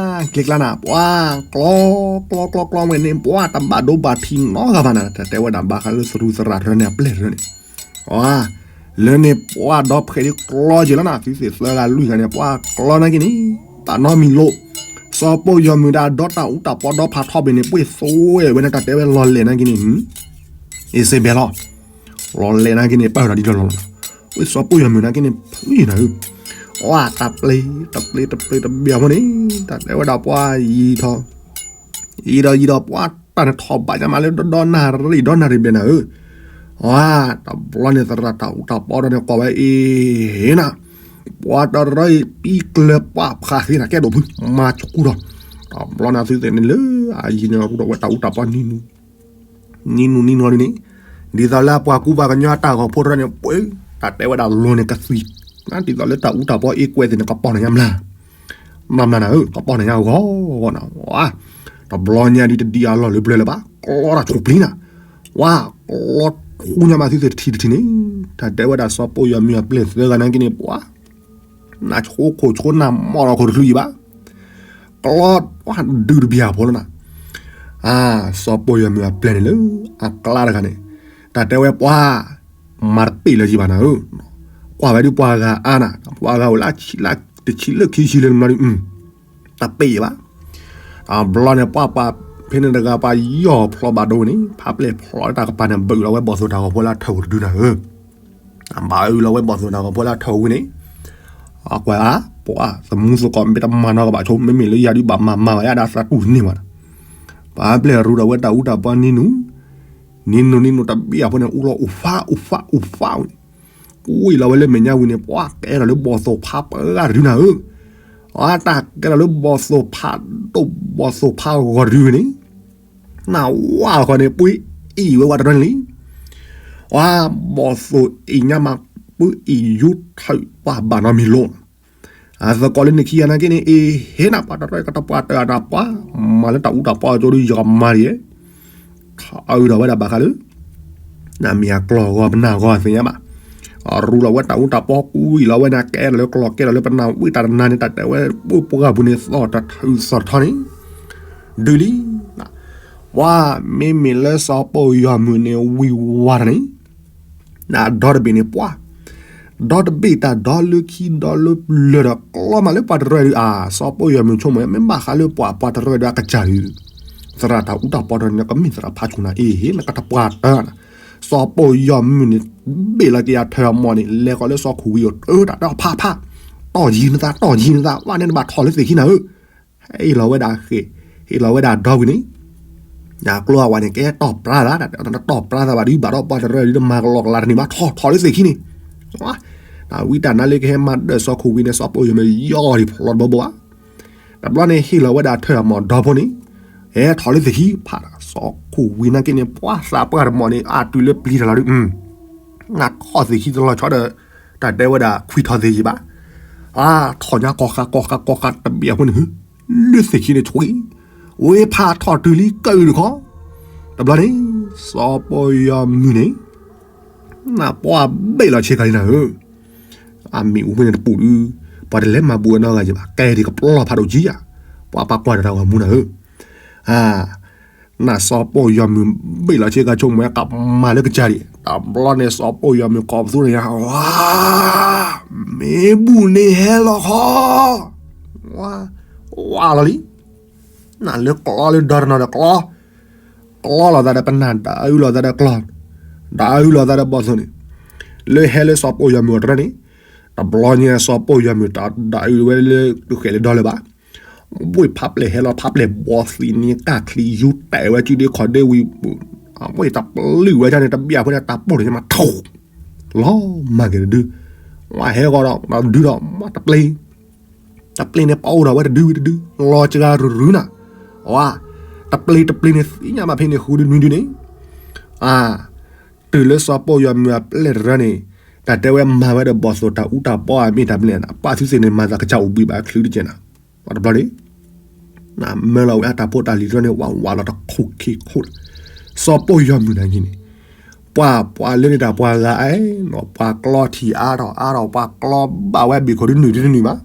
ကျ့ကျါနၤ ပှၤကျီ, ကျီကျီကျီဝဲန့ၣ် ပှၤတဘၣ်ဒိဘၣ်ထံးနီတဂၤဘၣ်နၤ, တၢ်တဲဝဲဒၣ်ဘၣ်ဃးလၢသရူးသရၣ်တရၢန့ၣ် အပျဲၢ်တရၢန့ၣ် လၢန့ၣ်ပှၤဒီဖှဲးဒ်ကျီက့ၤလီၤနၤ, သုသ့ၣ်သၢဂၤလွံၢ်ဂၤန့ၣ် ပှၤကျီနာ်က့န့ၣ်, တၢ်နီတမံၤလိာ်, စီၤပိၢ်ယီၤမုၢ်ဒီးဒီတၢ်အူတၢ်ပီဒီဖးထီဘ့ၣ်န့ၣ် ပှ့ၢ်သိဝဲန့ၣ် တၢ်တဲဝဲလီၤလဲၣ်နာ်က့န့ၣ်, အ့စ့ဘဲလီၤ, လီၤလဲၣ်နာ်က့န့ၣ် ပၢၢ်ဒီးဒ်လီၤလီၤလီၤ, ပှ့ၢ်စီၤပိၢ်ယီၤမုၢ်နာ်က့န့ၣ် ဖုယံၤနၤဧၢ, အီတၢ်ပျ့ၤ တပျ့ၤတပျ့ၤတဘံၣ်အဖိန့ၣ်, တၢ်တဲဝဲဒၣ်ပှၤယံၤထီၣ် ယံၤဒီးယံၤဒီးပှၤတၢ်န့ၣ်ထီၣ်ဘးညါမးလၢဒီဒီနၣ်ရံၣ်ဒီနၣ်ရံၣ်ဘျဲၣ်နၤဧၢ, အီတဘျီန့ၣ်သရၣ်တၢ်အူတၢ်ပီဒီးန့ၣ် ကွၢ်ဝဲအ့ၣ်နၤ, ပှၤတရၢအံၤပံကျၢၤပှၢ်ဖးသ့နၤ ကဲဒိၣ်ဖု မၤဆိကူဒီး, တဘျီန့ၣ်သုသ့ၣ်န့ၣ်လၢအယံၤန့ၣ် ရူဒီးဝဲတၢ်အူတၢ်ပီနံၤနူၤ နံၤနူၤနံၤနူၤလီၤဒ်န့ၣ်, ဒ်သိးလၢအပှၤကူပှၤကညီအတၢ်ဂီၤဖိတရၢန့ၣ် ပှ့ၤ တၢ်တဲဝဲဒၣ်လိၤန့ၣ်ကသွံၣ်, ဒ်သိးလၢတၢ်အူတၢ်ပီအ့ၣ်ကွဲသ့ၣ်န့ၣ် ကပီၢ်န့ၣ်ညါမျၢ်, မျၢ်မျၢ်နၤဧၢ ကပီၢ်န့ၣ်ညါဂီၤဂီၤနၤ, ဝါ, တဘျီညါဒ်တဒံးအလီၢ်လၢပျၢၤလၢၤဘၣ် ကျီတၢ်ဆိပျံၤနၤ, ဝါ, ကျီထူညါမးသုသ့ၣ်တထံၣ်တထံၣ်န့ၣ်, တၢ်တဲဝဲဒၣ်စီၤပိၢ်ယီၤမုၢ်အပျဲၢ်သၢဂၤနာ်က့န့ၣ် ပှၤ နဆိခိၣ်ဆိနၢ်မီၢ်လီၤခိၣ်တချုးယံၤဘၣ်, ကျီပှၤဒုးတဘံၣ်အဖိလီၤနၤ, အါ, စီၤပိၢ်ယီၤမုၢ်အပျဲၢ်န့ၣ်လၢ အကျါတဂၤန့ၣ်, တၢ်တဲဝဲပှၤ မၤတပ့ၢ်လၢၤယံၤဘၣ်နၤဧၢ, ကွၢ်ဝဲဒုးပှၤဂၤအါနၤ, ပှၤဂၤအိၣ်လၢအဆံးလၢတဆံးလၢခံဆံလၢနမၤဒုး, တပ့ၢ်ယံၤဘၣ်, တဘျီန့ၣ် ပှၤပှၤဖဲန့ၣ်တဂၤပှၤယီၢ်ဖျိဘၣ်ဒိဝဲန့ၣ် ဖးပျဲၢ်ဖျိတၢ်ကပၤန့ၣ် ဘုးလီၤဝဲဘီၣ်သိၣ်တၢ်ဂီၤဖိလၢအထၢၣ်ဝဲတဒုနၤဧၢ ဘၣ်အုၣ်လီၤဝဲဘီၣ်သိၣ်တၢ်ဂီၤဖိလၢအထၢၣ်ဝံၤန့ၣ်, အကွၢ်ဧါ, ပှၤသမူသကိးမ့ၢ်တမၤနီတကဘၣ်ဆိ မ့မ့ၢ်လၢယၤဒုးဘၣ်မၤမၤဝဲယဒၣ်သးတူၢ်တန့ၢ်ဘၣ်, ပှၤပျဲၢ်ရူဒီးဝဲတၢ်အူတၢ်ပီနံၤနူၤ, နံၤနူၤနံၤနူၤတဘံၣ်အဖိန့ၣ် အူလီၤအိၣ်ဖးအိၣ်ဖးအိၣ်ဖးဝဲန့ၣ်, ကွံာ်လီၤဝဲလၢမဲာ်ညါဝံၤန့ၣ် ပှၤကဲထီၣ်လၢဘီၣ်သိၣ်ဖးပှဲၤဂၤတဒုနၤဧၢ, အတၢ်ကဲထီၣ်လၢဘီၣ်သိၣ်ဖးဒိၣ်ဘီၣ်သိၣ်ဖးဂီၤတဒုဝဲန့ၣ် နဝါဃီန့ၣ် ပှ့ၤအံၤဝဲဝဲတရၢန့ၣ်လံ. ဝါဘီၣ်သိၣ်အံၤညါမး ပှ့ၤအံၤယူထၢၣ်ပှၤဘၣ်နီတမံၤလိာ်. အသကိးလၢန့ၣ်ခံဂၤနာ်က့န့ၣ် အ့ၣ်ဟ့ၣ်နၤ ပှၤတရၢကတပှၢ်တၢၢ်အတၢ်ပှၤ မၤလၢတၢ်အူတၢ်ပီအကၠိဒုးယီၤမၤဒံး, ထီၣ်အုးဒီးဝဲဒၣ်ဘၣ်ဃးလၢ နမ့ၢ်အကျီၢ်ဂီၤပနၢ်ဂီၤသ့ၣ်ညါဘၣ်. အရူလီၤဝဲတၢ်အူတၢ်ပီ ကွံာ်လီၤဝဲန့ၣ် ကဲထီၣ်လၢကျီၢ်ကဲထီၣ်လၢပနၢ်ဝံၣ်တၢ်တနါန့ၣ် တၢ်တဲဝဲ ပှၤပှၢ်ပူၤန့ၣ် သီၣ်တထူၣ်သီၣ်ထီန့ၣ် ဒုးလံ. ပှၤမ့မ့ၢ်လၢစီၤပီၢ်ယီၤမုၢ်န့ၣ် ဝံၤဝါတၢ်န့ၣ် ဒီတဘ့ၣ်န့ၣ်ပှၤ, ဒီတဘ့ၣ်တၢ်ဒီလၢခံဒီလၢပျၢၤဒီး ကျီမးလၢပှၤတရၢဒုး အါ စီၤပီၢ်ယီၤမုၣ်ဆိကမိၣ် မ့ၢ်ဘၣ်ဃးလၢပှၤ ပှၤတရၢဒုးအကစၢ်ဒုး, သရၣ်တၢ်အူတၢ်ပီတရၢန့ၣ် ကမ့ၢ်သရၣ်ဖးဆူၣ်နၤအ့ၣ် နကတပှၢ်တၢၢ်နၤ, စီၤပီၢ်ယီၤမုၣ်န့ၣ် ဘ့ၣ်လီၤက့ၤအထၢၣ်အမီၢ်န့ၣ် လဲၤဃီၤလၢစီၤခိၣ်ဝံၤအအိၣ်တၢ်တဲအီၤ ဖးဖး, တီၢ်ယံၤနသး တီၢ်ယံၤနသး ဝဲန့ၣ်နဘၣ်ထီၣ်လၢသ့ၣ်ခံနၤဧၢ, ဟဲအ့ၣ်လီၤဝဲဒၣ်ဃ့ၢ်, ဟ့ၣ်လီၤဝဲဒၣ်ဒီဝံၤန့ၣ် ကျိအဝဲန့ၣ် ကဲတီၢ်ပြါသး နတီၢ်ပြါသးဘၣ်ဒုး ဘၣ်ဒီးပှၤတရၢဒုး တမၤကလီကလါတန့ၢ်ဘၣ် ထီၣ်ထီၣ်လၢသ့ၣ်ခံန့ၣ်, တၢ်ဝံတၢ်နါလၢကဟဲမၤဒၢၣ်စီၤခိၣ်ဝံၤန့ၣ် စီၤပီၢ်ယီၤမုၣ်ယီၢ်ဒံးဖျီတဘိဘိဘၣ်, တဘျီန့ၣ်ဟ့ၣ်လီၤဝဲဒၣ်ထၢၣ်အမီၢ်ဒီဖိန့ၣ်, ဟဲထီၣ်လၢသ့ၣ်ခံဖး စီၤခိၣ်ဝံၤနာ်က့န့ၣ် ပှၤသးပှၢ်တမီၢ်န့ၣ် အတုၤလၢပျံၤတၢ်လီၤဒုး နထီၣ်သ့ၣ်ခံတလီၤဆီဒီး တၢ်တဲဝဲဒၣ်ခွံထီၣ်သ့ၣ်ယံၤဘၣ်, အါ ထီၣ်ညါကီၢ်ဃးကီၢ်ဃးကီၢ်ဃးတဘ့ၣ်အဃိန့ၣ် လၢသ့ၣ်ခံန့ၣ်ဆွံ, ဝ့ဖးထီၣ်တုၤလံကၢအုၣ်တခီ, တဘျီန့ၣ် စီၤပီၢ်ယီၤမုၣ်န့ၣ် နပှၤဘ့ၣ်လီၤဆ့ကၤလံနၤဧၢ, အမ့ၣ်အူဖဲန့ၣ်တပူၤဒုး, ပှၤတလဲၤမၤဘူးအနီၢ်ဂၤယံၤဘၣ် ကဲဒံးကပျီဖးဒိၣ်ကံဧါ, ပှၤပှၤကွၢ်ဒီးတၢ်ဂီၤမူနၤဧၢ, အါ နစီၤပီၢ်ယီၤမုၣ်ဘ့ၣ်လီၤဆ့ကၤဆိကမိၣ်ဝဲကမၤလၢကစၢ်ဒံး, တဘျီန့ၣ်စီၤပီၢ်ယီၤမုၣ်ကိးပသူန့ၣ်ညါ, ဝါ မ့ၢ်ဘူၣ်န့ၣ်ဟဲလီၤခီ, ဝါ ဝါလီၤလံ, နလၢကျီလၢဒီတနီၤဒီးကျီ, ကျီလီၤသးဒီးပနၢ် ဒၣ်အုၣ်လီၤသးဒီးကျီ, ဒၣ်အုၣ်လီၤသးဒီးဘီၣ်သိၣ်န့ၣ်, လၢဟဲလၢစီၤပီၢ်ယီၤမုၣ်အတရၢန့ၣ်, တဘျီညါစီၤပီၢ်ယီၤမုၣ်တဒၣ်အုၣ်ဝဲလၢဃဲးလၢဒီလၢၤဘၣ် ဝ့ၢ်ဖးပျဲၢ်ဟဲလီၤဖးပျဲၢ်ဘီၣ်သံးန့ၣ် ကၢ်ချံယူၤတဲာ်ဝဲစုဒ့ခီၣ်ဒ့ဝံၤ, ဝ့ၢ်တပျုာ်ဝဲဒၣ်န့ၣ် တဘၣ်ဖိန့ၣ် တၢ်ပိၢ်န့ၣ်မးထူၣ်, လီၤမၢ်က့ၤတဒု, ဝဲဟဲဂီၤဒီးဒုဒီးမ့ၢ်တပျ့ၤ, တပျ့ၤန့ၣ်ပအိၣ်ဒီးဝဲတဒုဝံၤတဒု, လီၤစှၤရုၢ်ရုၢ်နၤ, ဝဲ, တပျ့ၤတပျ့ၤန့ၣ်သ့ၣ်ညါဘၣ်ဖဲန့ၣ်ဃုဒုနွံဒုန့ၣ်, အါ တုၤလၢစီၤပီၢ်ယီၤမုၣ်အပျဲၢ်တရၢန့ၣ်, တၢ်တဲဝဲမၤဝဲဒီးဘီၣ်သိၣ်တၢ်အူတၢ်ပီအမ့ၢ်တၢ်မနုၤန့ၣ် အပၢ်သုသ့ၣ်န့ၣ် မၤသးကစၢ်အိၣ်ဘှံးဘၣ်ချုးတကဲးနၤ, တဘျီန့ၣ်, နမၢလီၤဝဲအတၢ်ဖိတၢ်လံၤတရၢန့ၣ် ဝးဝးလီၤတခိၣ်ခ့ခိၣ်လီၤ, စီၤပီၢ်ယီၤမုၣ်နာ်က့န့ၣ်, ပှၤပှၤလၢန့ၣ်တၢ်ပှၤဂၤအဲၣ်နီၤ ပှၤကျီထံၣ်အါထီၣ်အါထီၣ် ပှၤကျီဘၣ်ဝဲဘ့ၣ်ခိၣ်ဒုနုာ်ဒုတနုာ်ဘၣ်,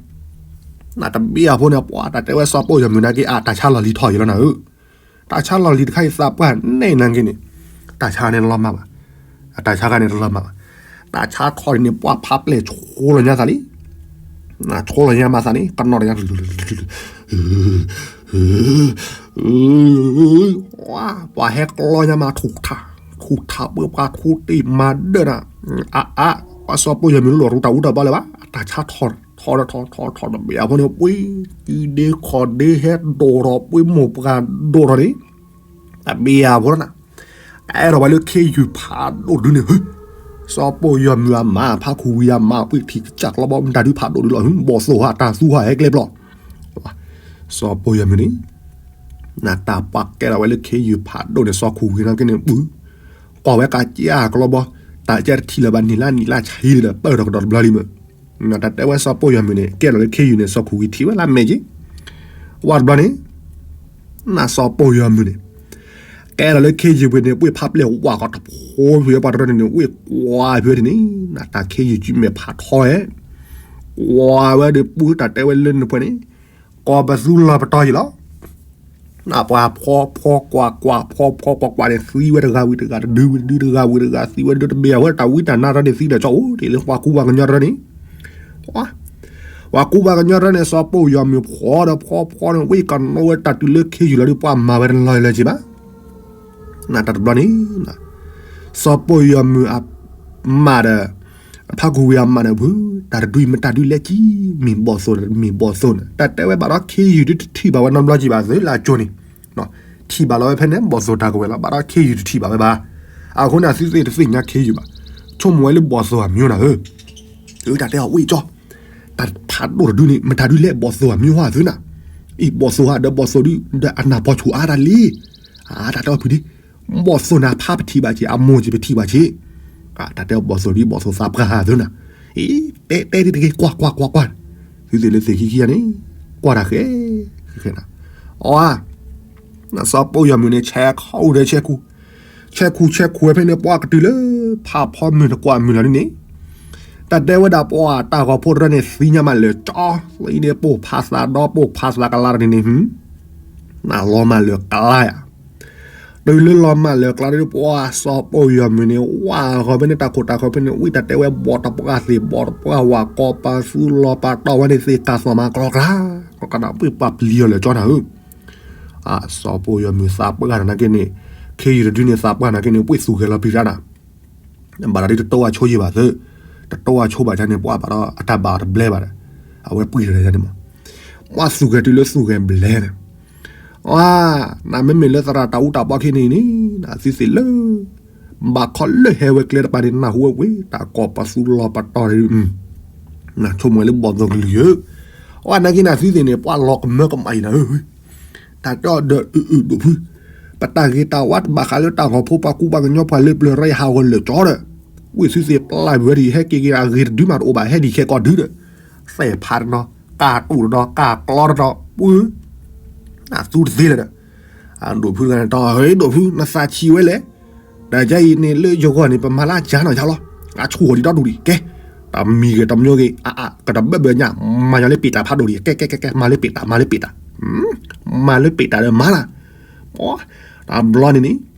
နတဘ့ၣ်အဖိန့ၣ် ပှၤတၢ်တဲဝဲစီၤပီၢ်ယီၤမုၣ်နာ်က့ အတၢ်ဆါလီၢ်လံၤထီၣ်ယံၤလီၤနၤဧၢ တၢ်ဆါလီၢ်လံၤတခါအံၤသးပှၢ်နဲၣ်နာ်က့န့ၣ်, တၢ်ဆါန့ၣ်တလီၤမၢ်ဘၣ်, တၢ်ဆါခါန့ၣ်တလီၤမၢ်ဘၣ်, တၢ်ဆါထီၣ်န့ၣ် ပှၤဖးပျဲၢ်ဆိလီၤညါသးလံ, ဆိလီၤညါမးသးန့ၣ် ကနီၣ်တညါ, ပှၤဟဲကျီညါမးထူၣ်ထး, ထူၣ်ထးပှဲၤပှၤထူတ့ၢ်မၤဒၢၣ်နၤ, အါအါ, ပှၤစီၤပီၢ်ယီၤမုၣ်လီၤရူတၢ်အူတၢ်ပီလၢၤဘၣ်, တၢ်ဆါထီၣ်ထီၣ်ထီၣ်ထီၣ်တဘ့ၣ်အဖိန့ၣ် ပှ့ၤစုဒ့ခီၣ်ဒ့ဟဲဒိၣ်ထီၣ် ပှ့ၤမိၢ်ပှၢ်ဒိၣ်ထီၣ်န့ၣ်, တဘ့ၣ်အဖိလီၤနၤ, ကအဲၣ်ဒိးဝဲလၢခ့ယုၢ်ဖးဒိၣ်တဒုန့ၣ်, စီၤပီၢ်ယီၤမုၣ်အမါ ဖးခူၣ်ဝံၤအမါ ပှ့ၤထံၣ်ကစၢ်ကျီဘီ မတၤဒုဖးဒိၣ်ဒုလီၤ ဘီၣ်သိၣ်ဧါ တၢ်သူဧါ ဟဲကျဲပျီ, စီၤပီၢ်ယီၤမုၣ်န့ၣ် နတၢ်ပှၤကဲထီၣ်ဝဲလၢခ့ယုၢ်ဖးဒိၣ်န့ၣ် စီၤခူၣ်ဝံၤနာ်က့န့ၣ် ပူၤ, ကွၢ်ဝဲကစၢ်ကျီဘီ, တၢ်ကဲတထံၣ်လၢၤဘၣ် နံၣ်လါနံၣ်လါဆံဒီး ပၢၢ်ထီၣ်ကဒီးတဘျီလံမး, တၢ်တဲဝဲစီၤပီၢ်ယီၤမုၣ်န့ၣ် ကဲထီၣ်လၢခ့ယုၢ်န့ၣ် စီၤခူၣ်ဝံၤထံၣ်ဝဲလၢမဲာ်က့ၤ, ဝဲတဘျီန့ၣ် နစီၤပီၢ်ယီၤမုၣ်န့ၣ် ကဲထီၣ်လၢခ့ယုၢ်ပူၤန့ၣ် ပှ့ၤဖးပျဲၢ်ဝးကီၢ်တဖိဖုဝဲပှၤတရၢန့ၣ်န့ၣ် ဝ့ၢ်ကွၢ်ဖုဝဲဒ်န့ၣ် နတၢ်ခ့ယုၢ်စုမဲာ်ဖးထီဝဲ, ကွၢ်ဝဲဒီးပှ့ၤတၢ်တဲဝဲလၢနဖဲန့ၣ်, ကိးပသူလီၤပတီၢ်ယံၤလီၤ နပှၤဖီဖီကွၢ်ကွၢ် ဖီဖီကွၢ်ကွၢ်န့ၣ် သံဝဲတဂၤဝံၤတဂၤ တဒုဝံၤတဒု တဂၤဝံၤတဂၤ သံဝဲဒၣ်တဘ့ၣ်အဝဲ တၢ်ဝံတၢ်နါတရၢန့ၣ် သံဒီးကၠီအိၣ်တ့ၢ်လၢပှၤကူပှၤကညီတရၢန့ၣ်, ပှၤကူပှၤကညီတရၢန့ၣ် စီၤပီၢ်ယီၤမုၣ်ဖီဒီးဖီဖီန့ၣ် ဝံကနိဝဲတၢ်တုၤလၢခ့ယုၢ်လီၤဒီး ပှၤမၤဝဲတလီၤလၢၤက့ၤဘၣ် နတၢ်တဘျီန့ၣ်, စီၤပီၢ်ယီၤမုၣ်အမါဒီး ဖးခူၣ်ဝံၤအမါန့ၣ် ပှၤတၢ်တဒုအံၤမ့ၢ်တၢ်ဒုးလဲၣ်ကံ မ့ၢ်ဘီၣ်သိၣ်န့ၣ် မ့ၢ်ဘီၣ်သိၣ်န့ၣ် တၢ်တဲဝဲဘၣ်ဒီးခ့ယုၢ်ဒုတထံၣ်ဘၣ်ဝဲနီတဘျီကံဘၣ်သုလၢအကၠိန့ၣ်, ထံၣ်ဘၣ်လီၤဝဲဖဲန့ၣ် ဘီၣ်သိၣ်တၢ်ကဝဲၤလီၤ ဘၣ်ဒီးခ့ယုၢ်တထံၣ်ဘၣ်ဝဲဘၣ်. အဃိန့ၣ် အသုသ့ၣ်တသ့ၣ်ညါခ့ယုၢ်ဘၣ်. ဆိကမိၣ်ဝဲလၢဘီၣ်သိၣ်အမံၤနၤဧၢ, တၢ်တဲအီၤဝံၣ်ကၠီ တၢ်ဖးဒိၣ်တဒုန့ၣ် မတၤဒုလဲၣ် ဘီၣ်သိၣ်အမံၤဟီသုနၤ, အံၤဘီၣ်သိၣ်ဟးဒီးဘီၣ်သိၣ်ဒု ဒီးအနၢ်ပီၢ်ဆူၣ်အါတၢ်လံ, အတၢ်တဲအီၤဖုၣ်ဒံ, ဘီၣ်သိၣ်န့ၣ်ဖးပထံၣ်ဘၣ်က့ၤ အမိၢ်က့ၤပထံၣ်ဘၣ်က့ၤ, တၢ်တဲအီၤဘီၣ်သိၣ်ဒု ဘီၣ်သိၣ်သးပှၢ်ဟးသုနၤ, အံၤ တဲတဲဒ်တဂ့ၤ ကွၢ်ကွၢ်ကွၢ်ကွၢ်, သုသ့ၣ်လၢသ့ၣ်ခံခံဂၤန့ၣ် ကွၢ်တၢ်ဃဲ, ဃဲနၤ, အီ စီၤပီၢ်ယီၤမုၣ်န့ၣ် ဆဲးခီအိၣ်ဒီးဆဲးခူၣ်, ဆဲးခူၣ်ဆဲးခူၣ်ဝဲဖဲန့ၣ် ပှၤကတုၤလၢ ဖးဖီမုၢ်တကွၢ်မုၢ်လီၤဒ်န့ၣ်, တၢ်တဲဝဲဒၣ်ပှၤတၢ်ဂီၤဖိတရၢန့ၣ် သံညါမးလၢာ်ကၠီ, သံန့ၣ်ပိၢ်ဖးသးဒီးပိၢ်ဖးသးကလါတန့ၣ်န့ၣ်, နလီၤမးလၢာ်ကလါယၤ, တုၤလၢလီၤမၢ်လၢကျါဒီး ပှၤစီၤပီၣ်ယီၤမုၢ်န့ၣ် ဝၢ်ဃီဖဲန့ၣ် တၢ်ခိၣ်တၢ်ဃၢၤဖဲန့ၣ် ဝံၣ်တၢ်တဲဝဲ ဘီၣ်တပှၢ်သ့ၣ် ဘီၣ်တပှၢ်ဝၣ် ကိးပသူလီၤပာ်တီၢ်ဝဲန့ၣ် သ့ၣ်ကၤသွၣ်မးကျီကျါ ကျီကျါနၢ် ပှ့ၤပှၤပျံၤအီၤလၢာ်ကၠီနၢ်ဧၢ. စီၤပီၣ်ယီၤမုၢ်သးပှၢ်တနာ်က့န့ၣ် ခ့ယုၢ်တဒုန့ၣ် သးပှၢ်နာ်က့န့ၣ် ပှ့ၤသူၣ်ဂဲၤလီၤပျံၤတၢ်နၢ် ဘၣ်ဒီးတတိၢ်အဆိယံာ်ဘၣ်သၢ, တတိၢ်အဆိဘၣ်ဒ်န့ၣ် ပှၤဘၣ်ဒီးအတၢ်ဘၣ်အီၤတဘျဲဘၣ်ဒီး အဝဲပှ့ၤတၢ်န့ၣ်မး, ပှၤသူၣ်ဂဲၤတုၤလၢသူၣ်ဂဲၤဘျဲန့ၣ်, အါ, နမ့မ့ၢ်လၢသရၣ်တၢ်အူတၢ်ပီၢ်ခံန့ၣ်န့ၣ် နသုသ့ၣ်လၢ ဘၣ်ခီလၢဟဲဝဲကျဲတပၤန့ၣ် နၢ်ဟူဝဲဝံၤ တၢ်ကိးပသူလီၤပာ်တီၢ် နဆိကမိၣ်လၢဘီၣ်သိၣ်ကလုၢ်ဧၢ, အဝဲနာ်က့နသုသ့ၣ်န့ၣ် ပှၤလီၤကမၢကမၣ်အံၤနၢ်ဧၢ, တၢ်ကီဒီးအုးအုးဒိၣ်ဖု, ပတၢ်ဂ့ၤတၢ်ဝါတဘၣ်ဃးလၢတၢ်ဂီၤဖိ ပှၤကူပှၤကညီ ပှၤလၢပျၢၤရၢယဟးဂီၤလၢာ်ကၠီဒီး, ဝံၣ်သုသ့ၣ်ပျၢ်ဝဲဒၣ် ဟဲက့ၤက့ၤအဂ့ၤတဒုမးတအိၣ်ဘၣ် ဟဲဒံးခဲကိးဒုဒီး, သဲၣ်ဖးတနီၤ ကၢ်တူာ်တနီၤ ကၢ်ကျီတနီၤ ပှၤ နသူတသ့လၢၤဒီး, အဒိၣ်ဖုတဂၤန့ၣ် တီၢ်ဟဲဒိၣ်ဖု နသးဆံးဝဲလဲၣ်, တၢ်ယါအံၤန့ၣ်လၢယဂီၢ်န့ၣ် ပမၤလၢကၢ်နီၤယါလီၤ, အဆိၣ်ဒံးဒီဒူၣ်ဒံး ကဲ, တမံၤဂ့ၤတမံၤဂ့ၤ အအကတဘၢဘၢညါ, မၤညီလၢပ့ၣ်တၢ်ဖးဒိၣ်ဒံး ကဲကဲကဲကဲ မၤလၢပ့ၣ်တၢ် မၤလၢပ့ၣ်တၢ် မၤလၢပ့ၣ်တၢ်ဒီးမၤလၢ်, ပှၤ, တဘျီန့ၣ်န့ၣ်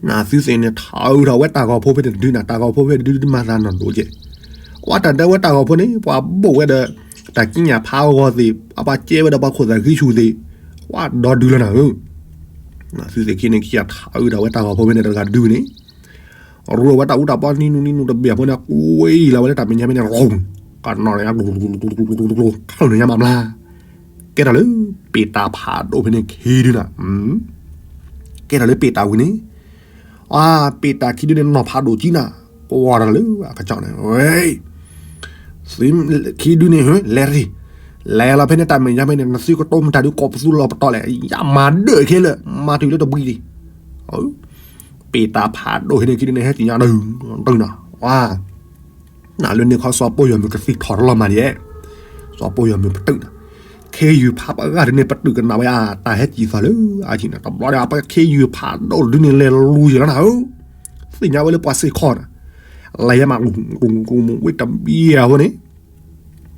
နသုသ့ၣ်န့ၣ် ထးအုးထီၣ်ဝဲတၢ်ဂီၤဖိဖဲန့ၣ်တဒုနၤ တၢ်ဂီၤဖိဖဲတဒုမၤသးနီၢ်ဒိၣ်ကဲ, ပှၤတၢ်ဒၢဝဲတၢ်ဂီၤဖိန့ၣ် ပှၤဘိၣ်ဝဲဒီး တၢ်ကံးညာ်ဖးအဂီၤသ့ၣ် ပှၤကဲဝဲဒီးပှၤခိၣ်သးဃံဆူၣ်သ့ၣ်, ပှၤဒီဒုလီၤနၢ်ဧၢ, နသုသ့ၣ်ခံန့ၣ်ခံဂၤထးအုးထီၣ်ဝဲတၢ်ဂီၤဖိဖဲန့ၣ်တဂၤဒုန့ၣ် ရူဝဲတၢ်အူတၢ်ပီၢ်နံၤနူနံၤနူတဘ့ၣ်ဖိန့ၣ် ကွံာ်လီၤဝဲလၢတၢ်မဲာ်ညါဖဲန့ၣ် ရီ, ကနီၣ်န့ၣ်ညါ ခၢၣ်န့ၣ်ညါမးမး, ကဲထီၣ်လၢ ပ့ၣ်တၢ်ဖးဒိၣ်ဖဲန့ၣ်ခံဒုနၤ, ကဲထီၣ်လၢပ့ၣ်တၢ်ဝံၤန့ၣ်, အါ ပ့ၣ်တၢ်ခံဒုန့ၣ်နီၢ်ဖးဒိၣ်ကံနၤ, ကွၢ်ထီၣ်လၢအကစၢ်န့ၣ်, ဝဲ ခံဒုန့ၣ် လဲၤရံ, လဲၤလီၤဖဲန့ၣ်တၢ်မဲာ်ညါဖဲန့ၣ် နသုကတိၤမတၤဒုကိးပသူလီၤပတီၢ်လဲၣ်, ယမၤဒၢၣ်ခဲလၢာ် မၤတုၤလၢတဘှံးလံ, ပ့ၣ်တၢ်ဖးဒိၣ်ဖဲန့ၣ်ခံဒုန့ၣ် ဟဲက့ၤညါဒု, ဒုနၤ, ဝါ နလၢန့ၣ်ခီ စီၤပီၣ်ယီၤမုၢ်ကသံၣ်ထီၣ်တလီၤမးဒံး, စီၤပီၣ်ယီၤမုၢ်ပတုာ်နၤ, ခ့ယုၢ်ဖးပှၢ်တဂၤဒုန့ၣ် ပတုာ်ကနၣ်ဝဲအတၢ်ဟဲကံၢ်သီလၢအအံၤန့ၣ် တဘျီဒီး ပခ့ယုၢ်ဖးဒိၣ်တဒုန့ၣ် လဲၤလူၤယံာ်လီၤနၤဧၢ, သ့ၣ်ညါဝဲလၢပှၤစ့ၢ်ကီးနၤ, လဲၤယါမး ကမူဝ့ၢ်တဘံယၤအဃိန့ၣ်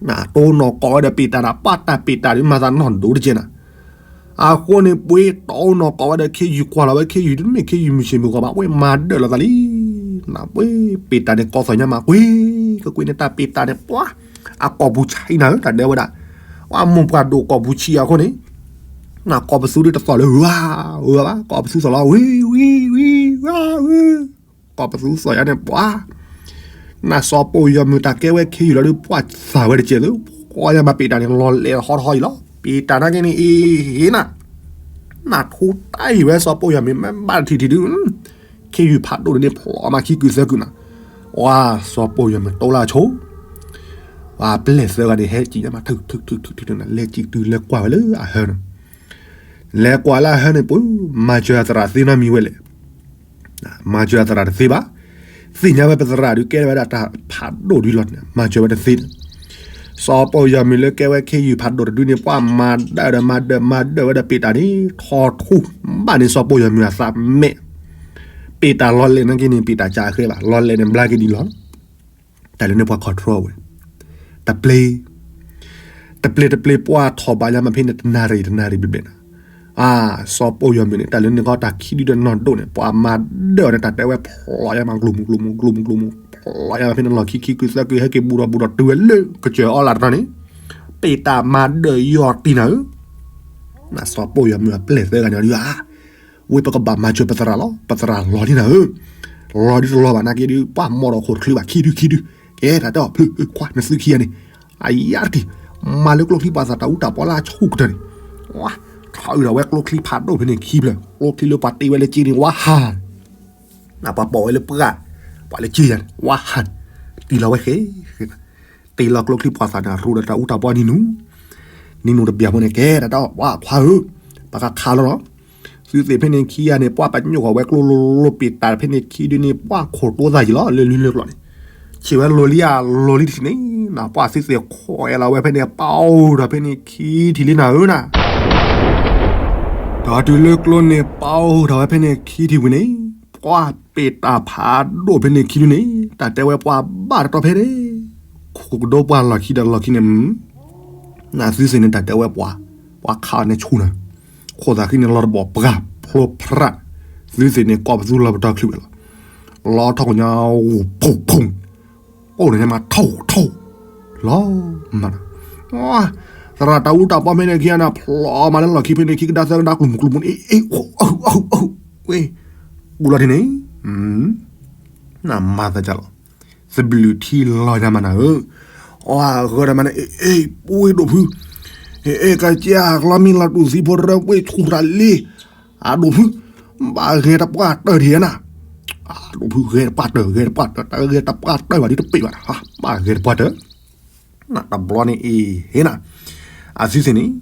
နတိၢ်နီၢ်ကိးဝဲဒီးပ့ၣ်တၢ်နၤ ပှၤတၢ်ပ့ၣ်တၢ်ဒုးမၤသးနီၢ်ဒိၣ်တကဲနၤ, အဃိန့ၣ် ပှ့ၤတိၢ်နီၢ်ကိးဝဲဒီး ခ့ယုၢ်ကွၢ်လီၤဝဲ ခ့ယုၢ်တမ့ၢ်ခ့ယုၢ်မုၢ်ဆ့ၣ်မုၢ်ဂီၤဘၣ် ဝဲမၤဒၢၣ်လီၤသးလံ, နပှ့ၤပ့ၣ်တၢ်န့ၣ် ကိးသီၣ်ညါမး ကွ့ၢ်ကကွ့ၢ်န့ၣ် တၢ်ပ့ၣ်တၢ်န့ၣ် ပှၤ အကိာ်ပူၤဆံးနၤဧၢ တၢ်ဒဲဝဲဒၣ်, ပှၤမိၢ်ပှၢ်ဒိၣ်ကိာ်ပူၤဆံးအဃိန့ၣ် နကိးပသူဒုတသီၣ်လၢ ဝါ ဝါဘၣ် ကိးပသူသီၣ်လီၤ ဝံ ဝံ ဝံ ဝါ ဝံ ကိးပသူသီၣ်ယါန့ၣ် ပှၤ နစီၤပီၣ်ယီၤမုၢ်တၢ်ကဲဝဲခ့ယုၢ်လီၤဒုး ပှၤသၣ်ဝဲတကဲးသု, ပှၤယါမးပ့ၣ်တၢ်န့ၣ် လီၤလဲၤဟီထီၣ်ဟီအံၤလီၤ, ပ့ၣ်တၢ်နာ်က့န့ၣ် အ့ၣ် န နထူတၢ်အံၤဝဲစီၤပီၣ်ယီၤမုၢ် မ့ၢ်ဘၣ်ထံၣ်ထံၣ်ဒုး ခ့ယုၢ်ဖးဒိၣ်န့ၣ် ဖျိးမးခံကုာ်သၢကုာ်နၤ, ဝါ စီၤပီၣ်ယီၤမုၢ်တိၢ်လၢအဆိ ပှၤပျဲၢ်သၢဂၤန့ၣ် ဟဲက့ၤညါမး ထုးထုးထုးထုးထုးနၤ လဲၤက့ၤတုၤလဲၤကွၢ်ဝဲလၢအဟၢနၤ, လဲၤကွၢ်လၢအဟၢန့ၣ် ပှၤ မၤစၢၤအသရၣ်သ့နီတမံၤဝဲလဲၣ် မၤစၢၤအသရၣ်တသ့ဘၣ်, သ့ၣ်ညါဝဲပသရၣ်ဒုးကဲထီၣ်ဝဲဒၣ်တၢ်ဖးဒိၣ်ဒုးလီၤန့ၣ် မၤစၢၤဝဲတသ့န့ၣ်, စီၤပီၣ်ယီၤမုၢ်လၢကဲဝဲခ့ယုၢ်ဖးဒိၣ်တဒုန့ၣ် ပှၤမၤဒၢၣ်ဒီးမၤဒၢၣ်မၤဒၢၣ်ဝဲဒီးပ့ၣ်တၢ်န့ၣ် ထီၣ်ထူ ဘၣ်န့ၣ်စီၤပီၣ်ယီၤမုၢ်အသးမဲာ်, ပ့ၣ်တၢ်လီၤလဲၤနာ်က့န့ၣ် ပ့ၣ်တၢ်ကးအဃဲဘၣ် လီၤလဲၤန့ၣ်ဘျါက့ၤဒ်လီၤ တၢ်လၢန့ၣ်ပှၤ control ဝဲ, တပျ့ၤ, တပျ့ၤတပျ့ၤပှၤထီၣ်ဘးယါမးဖဲန့ၣ် တနၣ်ရံၣ်တနၣ်ရံၣ်ဘျဲၣ်ဘျဲၣ်နၤ, အါ စီၤပီၣ်ယီၤမုၢ်န့ၣ် တၢ်လၢန့ၣ်ကီတၢ်ခံဒုဒီးနီၢ်ဒိၣ်န့ၣ် ပှၤမၤဒၢၣ်အီၤန့ၣ် တၢ်တဲဝဲဖျိးယါမး ကျိၤမူကျိၤမူကျိၤမူကျိၤမူ ဖျိးယါမးဖဲန့ၣ် လီၢ်ခံခံကုသၢကု ဟဲက့ၤဘူးဒီးဘူးဒီးတုၤဝဲလၢကစၢၢ်အီလၢ်တတီၤန့ၣ်, ပ့ၣ်တၢ်မၤဒၢၣ်ယီၤတံၢ်နၤဧၢ, နစီၤပီၣ်ယီၤမုၢ်အပျဲၢ်သၢဂၤန့ၣ်ဒုး အါ ဝံပကဘၣ်မၤစၢၤပသရၣ်လီၤ ပသရၣ်လီၤဒ်နၤဧၢ, လီၤဒ်တလီၤဘၣ်နာ်က့ဒုး ပှၤမိၢ်ဒီးခိၣ်တချုးဘၣ်ခံဒုခံဒု, ကဲတၢ်တဲအီၤဖုခွါနသုခံဂၤန့ၣ်, အယါတံၢ်, မၤလၢကျိချံပှၤသၣ်တၢ်အူတၢ်ပီလၢအဆိကတၢၢ်န့ၣ်, ဝါ, ထီၣ်အုးဒီးဝဲကျိချံဖးဒိၣ်ဖဲန့ၣ်ခံဖျၢၣ် ကျိချံလၢပှၤတ့ဝဲလၢက့န့ၣ် ဝါဟၣ် နပှၤပိာ်ဝဲလၢပှၢ်, ပှၤလၢက့ယၤန့ၣ် ဝါဟၣ်, တ့လီၤဝဲဃဲ, တ့လီၤကျိချံပှၤသၣ်န့ၣ် ရူဒီးတၢ်အူတၢ်ပီနံၤနူၤ, နံၤနူၤတဘျီဖိန့ၣ် ကဲတၢ်တဲအီၤ ဝါခွါဧၢ, ပကခးလီၤလီၤ, သုသ့ၣ်ဖဲန့ၣ်ခံဂၤန့ၣ် ပှၤပညိၣ်ဃီၤဝဲကျိလိၤလိၤပ့ၣ်တၢ်ဖဲန့ၣ်ခံဒုန့ၣ် ပှၤခိၣ်တိသၣ်ယံၤလီၤ လၢလံလၢကျီၢ်န့ၣ်, ဆံးဝဲလိၤလံဧါ လိၤလံတထံၣ်န့ၣ်, နပှၤသုသ့ၣ်ခိၣ်အဲၣ်လီၤဝဲဖဲန့ၣ် ပအိၣ်ဒီးဖဲန့ၣ်ခံထံၣ်လံနၤဧၢနၤ ဒီးတုၤလၢကျိန့ၣ် ပအိၣ်ထီၣ်ဝဲဖဲန့ၣ်ခံထံၣ်ဝံၤန့ၣ်, ပှၤပ့ၣ်တၢ်ဖးဒိၣ်ဖဲန့ၣ်ခံဒုန့ၣ် တၢ်တဲဝဲပှၤဘၣ်တတီၤဖဲန့ၣ်, ခိၣ်ကဒိပှၤလီၢ်ခံဒီးလီၢ်ခံန့ၣ်, နသုသ့ၣ်န့ၣ်တၢ်တဲဝဲပှၤ, ပှၤခးအီၤန့ၣ်ဆူၣ်နၤ, ခိၣ်သးဃံန့ၣ်လီၤတဘီၣ်ပှၢ်ဖျိဖရၣ်, သုသ့ၣ်န့ၣ် ကိးပသူလီၤပတီၢ်ချုးဝဲလီၤ. လီၤထီၣ်ကညီ ဂူၤဖူဖူ, အိၣ်န့ၣ်မးထိၣ်ထိၣ်, လီၤမး, သရၣ်တၢ်အူတၢ်ပီမ့ၢ်န့ၣ်ခံဂၤန့ၣ် ဖျိးမးလၢလီၢ်ခံဖဲန့ၣ် ခံကဒါသၢကဒါ ကျိၤမုၢ်ကျိၤမုၢ်န့ၣ် အ့ၣ် ဝ့ၢ်, ကူလီၤထံန့ၣ်, နမၤသးကလီၤ, သဘျုးထံလီၤညါမးနၤဧၢ, အဂၢၢ်တမးန့ၣ် အ့ၣ် ပှ့ၤဒိၣ်ဖု, အ့ၣ် ကစၢ်ကျီမံလီၤတူၢ်သံဖိတရၢ ပှ့ၤဆူၣ်တၢ်လံ အဒိၣ်ဖု, ဘၣ်ဂဲၤတပှၢ်တၢၢ်ဒံးနၤ, အဒိၣ်ဖု ဂဲၤတပှၢ်တၢၢ် ဂဲၤတပှၢ်တၢၢ် တၢ်ဂဲၤတပှၢ်တၢၢ်ဘၣ်ဒ်တပ့ၢ်ဘၣ်, ဘၣ်ဂဲၤတပှၢ်တၢၢ်, တဘျီန့ၣ်အံၤဟ့နၤ, အသုသ့ၣ်န့ၣ်,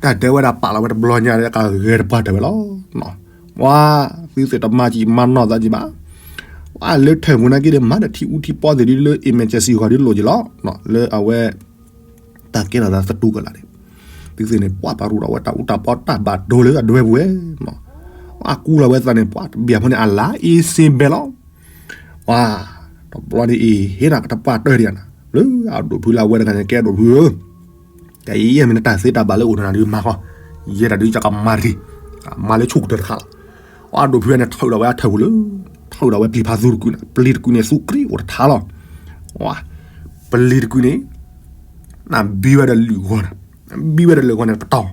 တၢ်တဲဝဲဒၣ်ပာ်လီၤဝဲတဘျီညါ ကဂဲၤတပှၢ်တၢၢ်ဝဲလီၤ, ပှၤသုသ့ၣ်တမၤကံမၤနီၢ်သးကံဘၣ်, ပှၤလၢထၢၣ်ပူၤနာ်က့ဒီး မၤဒီးထံအူထံပီသ့ၣ်ဒ်လၢ emergency ဂီၤဒ်လိၣ်က့ၤလီၤ, လၢအဝဲ တၢ်ကဲထီၣ်သးသတူၢ်ကလာ်န့ၣ်, သုသ့ၣ်န့ၣ် ပှၤပာ်ရူၣ်ဒီးဝဲတၢ်အူတၢ်ပီတၢ်ဘၣ်ဒိလၢအဒွဲပူၤဝဲ, ပှၤကူလီၤဝဲသးန့ၣ် ပှၤတဘၣ်ဖိန့ၣ် အလါအ့စ့ဘဲလီၤ, ပှၤ, တဘျီန့ၣ်အံၤ ဟ့နၤကတပှၢ်တၢၢ်ဒံးနၤ, လၢအဒိၣ်ဖုလၢအဝဲတဂၤန့ၣ် ကဲဒိၣ်ဖုဧၢ, ကယဲၢ်မ့ၢ်နတၢ်သ့တၢ်ဘၣ်လၢအိၣ်နၤဒုးမၤဃီ, ယဲဒၣ်ဒုးယကမၤတက့ၢ်, မၤလၢဆိၣ်ကတၢၢ်တခါလီၤ, အဒိၣ်ဖုန့ၣ် ထုးဒီးဝဲအထၢၣ်ပူၤလၢ, ထုးဒီးဝဲပျံၤဖးသူတကုာ်န့ၣ် ပျံၤတကုာ်န့ၣ် သူကြံအိၣ်တထါလီၤ, ပျံၤတကုာ်န့ၣ် နဘံဝဲဒီးလုၢ်ဂီၤန့ၣ်, ဘံဝဲဒီးလုၢ်ဂီၤန့ၣ် ပတီၢ်,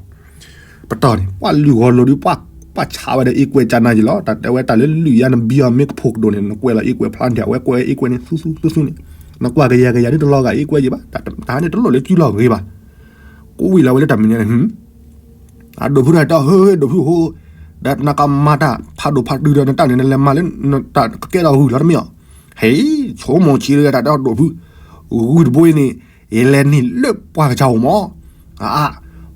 ပတီၢ်န့ၣ် ပှၤလုၢ်ဂီၤလိၤဒုး ပှၤ, ပှၤဆါဝဲဒီးအ့ကွဲးကၢ်နါယံၤလီၤ, တၢ်တဲဝဲတၢ်လၢလုၢ်ယါနဘံအီၤမ့ၢ်ကဖိးကဒိၣ်န့ၣ် နကွဲးလီၤအ့ကွဲးဖျါန့ၣ် အဝဲကွဲးအ့ကွဲးန့ၣ် သူသူသူသူန့ၣ်, နကွၢ်ကယၤကယၤဒုးတလီၤဂာ်အ့ကွဲးယံၤဘၣ်, တၢ်န့ၣ်တလိၣ်လၢစုလီၤဂ့ၤဘၣ်, ကိးဝံၤလီၤဝဲလၢတၢ်မဲာ်ညါန့ၣ်, အဒိၣ်ဖုတၢ်တဲ ဟ့ ဒိၣ်ဖုဟိ, ဒီးနကမၤတၢ်ဖးဒိၣ်ဖးတုၤဒီးနတၢ်န့ၣ် နလဲၤမၤလၢ, တၢ်ကကဲထီၣ်ဂုၢ်လီၤတမ့ၢ်အီၤ, ဟ့, ဆိကမိၣ်ဆံးလၢတၢ်တဲဒိၣ်ဖု, ဂုၢ်တဘိအံၤန့ၣ်, ယလဲၤနုာ်လၢပှၤကစၢ်အိၣ်မး, အါ,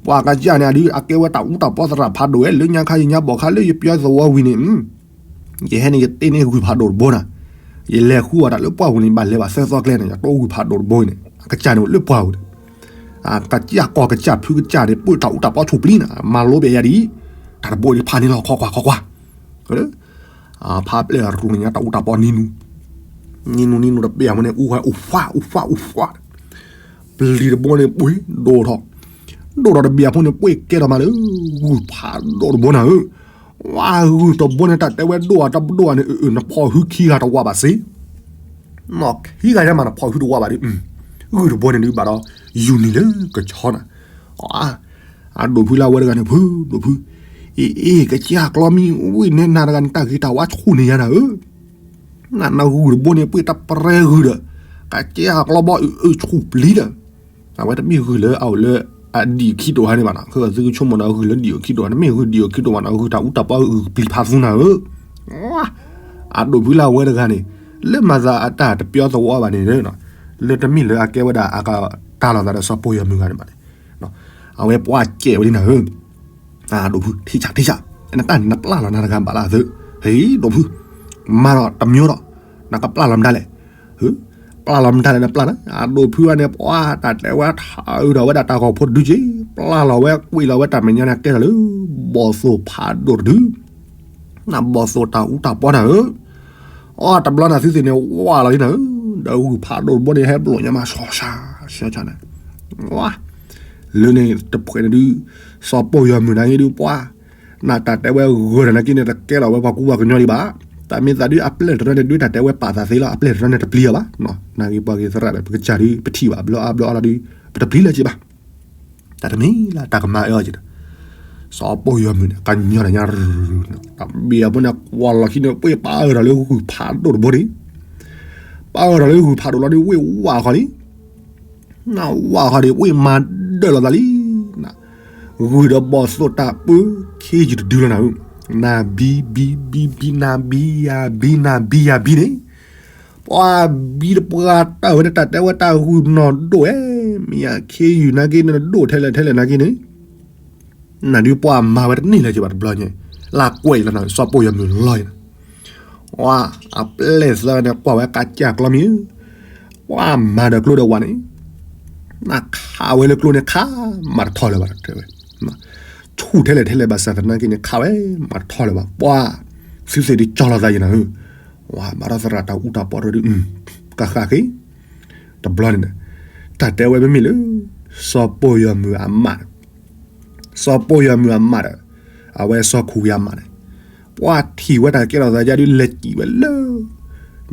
ပှၤကစၢ်န့ၣ်ဒုး အကဲဝဲတၢ်အူတၢ်ပီသရၣ်ဖးဒိၣ်ဝဲ လၢညါခါယညါဘီၣ်ခါလၢယပၠီသဝီဝံၤန့ၣ်, ယဟဲန့ၣ် ယတ့န့ၢ်ဂုၢ်ဖးဒိၣ်တဘိနၤ, ယလဲၤဃုအီၣ်တၢ်လၢပှၢ်ပူၤန့ၣ် ဘၣ်လဲၤဘၣ်သၢသီကျဲန့ၣ် ယတိဂုၢ်ဖးဒိၣ်တဘိအံၤန့ၣ် အကစၢ်န့ၣ်အိၣ်လၢပှၢ်ပူၤန့ၣ်, ကစၢ်ကီၢ်ကစၢ်ဖုကစၢ်န့ၣ် ပၢတၢ်အူတၢ်ပီဆူၣ်ပျံၤနၤ မၤလိဘၣ်ယၤဒ်အံၤ, တၢ်တဘိအံၤဖးန့ၢ်လီၤ ခိးကွၢ်ခိးကွၢ်, ဖးပျဲၢ်ရူၢ်န့ၣ်ညါတၢ်အူတၢ်ပီနံၤနူၤ, နံၤနူၤနံၤနူၤတဘ့ၣ်အဖိန့ၣ် အူဝဲအူဖှးအူဖှးအူဖှး ပျံၤတဘိန့ၣ်ပှ့ၤဒိၣ်ထီၣ်, ဒိၣ်ထီၣ်တဘ့ၣ်အဖိန့ၣ် ပှ့ၤကဲထီၣ်မးလၢ ဂုၢ်ဖးဒိၣ်တဘိနၤဧၢ, ဝဲဂုၢ်တဘိန့ၣ် တၢ်တဲဝဲဒိၣ်အတဘိန့ၣ် နဖီၣ်ဟုခံဂၤတဝးဘၣ်စ့, ခံဂၤညါမးနဖီၣ်ဟုတဝးဘၣ်ဒီး, ဂုၢ်တဘိန့ၣ်ဒုးဘၣ်ဒီး ယူၤနံၤလၢကဆီနၤ, အဒိၣ်ဖုလၢအဝဲတဂၤန့ၣ် ဖုဒိၣ်ဖု, အ့ၣ် ကစၢ်ကျီမံ ဝံၣ်န့ၢ်နၤတဂၤန့ၣ် တၢ်ဂ့ၤတၢ်ဝါဆူၣ်န့ၢ်ယၤနၤဧၢ နဂုၢ်တဘိန့ၣ် ပှ့ၤတပျဲၤဂုၢ်ဒီး ကစၢ်ကျီဘီအုးအုးဆူၣ်ပျံၤဒီး, အဝဲတမ့ၢ်ဂုၢ်လၢအအိၣ်လၢအဒံၣ်ခံဒိၣ်ဟါန့ၣ်ဘၣ်နီၤ, သုကဆိကမိၣ်ဒီးဂုၢ်လၢဒံၣ်အခံဒိၣ် တမ့ၢ်ဂုၢ်ဒံၣ်အခံဒိၣ်ဘၣ်နီၤ, ဂုၢ်တၢ်အူတၢ်ပီအုးပျံၤဖးသူနၤဧၢ, အဒိၣ်ဖုလၢအဝဲတဂၤန့ၣ် လၢမၤသးအတၢ်တပျီသဝီဘၣ်န့ၣ်, လၢတမ့ၢ်လၢအကဲဝဲဒၣ်အကတၢ်လီၤသးဒီးစီၤပိၢ်ယီၤမုၢ်ဂၤန့ၣ်ဘၣ်န့ၣ်, အဝဲပှၤစဲးဝဲဒ်နၤဧၢ ဒိၣ်ဖု ထံဆးထံဆး, နတၢ်န့ၣ်နပျၢ်လီၤနၤတဂၤဘၣ်လၢအသၢ, ဟ့ ဒိၣ်ဖု, မၤဒီးတမံၤဒီး, နကပျၢ်လီၤမတၤလဲၣ်, ပျၢ်လီၤမတၤလဲၣ်နပျၢ်န့ၣ်, အဒိၣ်ဖုဂၤန့ၣ် ပှၤတၢ်တဲဝဲထးအုးဒီးဝဲဒၣ်တၢ်ဂီၤဖိတဒုက့ၤ, ပျၢ်လီၤဝဲကွံာ်လီၤဝဲတၢ်မဲာ်ညါန့ၣ် ကဲထီၣ်လၢ ဘီၣ်သိၣ်ဖးဒိၣ်တဒု နဘီၣ်သိၣ်တၢ်အူတၢ်ပီနၤဧၢ, အီ တဘျီနၤသုသ့ၣ်န့ၣ် ဝးလီၤလံနၤဧၢ, ဒီးဂုၢ်ဖးဒိၣ်တဘိန့ၣ် ဟဲဘျိၣ်ညါမး ဆီဆီဆီန့ၣ်, ဝါ, လၢန့ၣ်တဖှဲးန့ၣ်ဒုး, စီၤပိၢ်ယီၤမုၢ်နာ်က့ဒုးပှၤ, နတၢ်တဲဝဲဂၢၢ်ဒီးနာ်က့န့ၣ် တကဲလီၤဝဲပှၤကူပှၤကညီဒံးဘၣ်, တၢ်မ့ၢ်သးဒုးအပျဲၢ်တရၢန့ၣ် ဒုးတၢ်တဲဝဲပာ်သးသ့လီၤ, အပျဲၢ်တရၢန့ၣ်တပျံၤအီၤဘၣ်, နာ်က့ပှၤဂ့ၤသရၣ်ဒီး ပကစၢ်ဒုး ပထံၣ်ဘၣ်ဘျီအါဘျီအါလီၤဒုး, ပတပျံၤလၢၤက့ၤဘၣ် တၢ်တမံၤလၢတၢ်ကမၤအၢအီၤက့ၤဒီး, စီၤပိၢ်ယီၤမုၢ်န့ၣ် ကညီတညါ, တၢ်ဘံၣ်အဖိန့ၣ် ကွၢ်လီၤခံန့ၣ် ပှ့ၤပာ်အၢၣ်ထီၣ်လၢဂုၢ်ဖးဒိၣ်တဘိန့ၣ်, ပာ်အၢၣ်ထီၣ်လၢဂုၢ်ဖးဒိၣ်လီၤန့ၣ် ဝ့ၢ်ဝးဃီလံ, နဝးဃီဒံး ပှ့ၤမၤဒၢၣ်လီၤသးလံ, ဂုၢ်ဒီးဘီၣ်သိၣ်တၢ်ပၢ ခ့ယုၢ်တဒုလီၤနၤဧၢ, နဘံဘံဘံဘံ နဘံယၤဘံ နဘံယၤဘံန့ၣ် ပှၤဘံတပှၤတၢၢ်ဝဲန့ၣ် တၢ်တဲဝဲတၢ်ဂုၢ်နီၢ်ဒိၣ်ဝဲ, မ့ၢ်ယခ့ယုၢ်နာ်က့န့ၣ် ဒိၣ်ထဲလဲၣ်ထဲလဲၣ်နာ်က့န့ၣ်, နဒုးပှၤမၤဝဲတန့ၢ်လၢၤက့ၤဘၣ်တဘျီညါ, လၢကွဲးလီၤနၤ စီၤပိၢ်ယီၤမုၢ်လီၤယၤ, ဝါ, အပျဲၢ်သၢဂၤန့ၣ် ကွၢ်ဝဲကးကၢ်ကျီမံၤ, ပှၤမၤဒီးကျိဒီးဝၤန့ၣ်, နခးဝဲလၢကျိန့ၣ်ခး, မၤတထီၣ်လၢၤဘၣ်တဲဝဲ, ဆူၣ်ထဲလဲၣ်ထဲလဲၣ်ဘၣ်ဆၣ်သနာ်က့န့ၣ် ခးဝဲ, မၤတထီၣ်လၢၤဘၣ်, ပှၤ, သုသ့ၣ်ဒုးကၠီလီၤသးယံၤနၤဧၢ, ဝါ ဘၣ်ဒီးသရၣ်တၢ်အူတၢ်ပီတရၢဒုး, ကဃၣ်ဃ့, တဘျီန့ၣ်, တၢ်တဲဝဲမ့မ့ၢ်လၢ, စီၤပိၢ်ယီၤမုၢ်အမး, စီၤပိၢ်ယီၤမုၢ်အမးဒီး, အဝဲစီၤခူၣ်ဝံၤအမးန့ၣ်, ပှၢ်ထံၣ်ဝဲတၢ်ကဲထီၣ်သးယါဒုး လဲၤစံၣ်ဝဲလၢ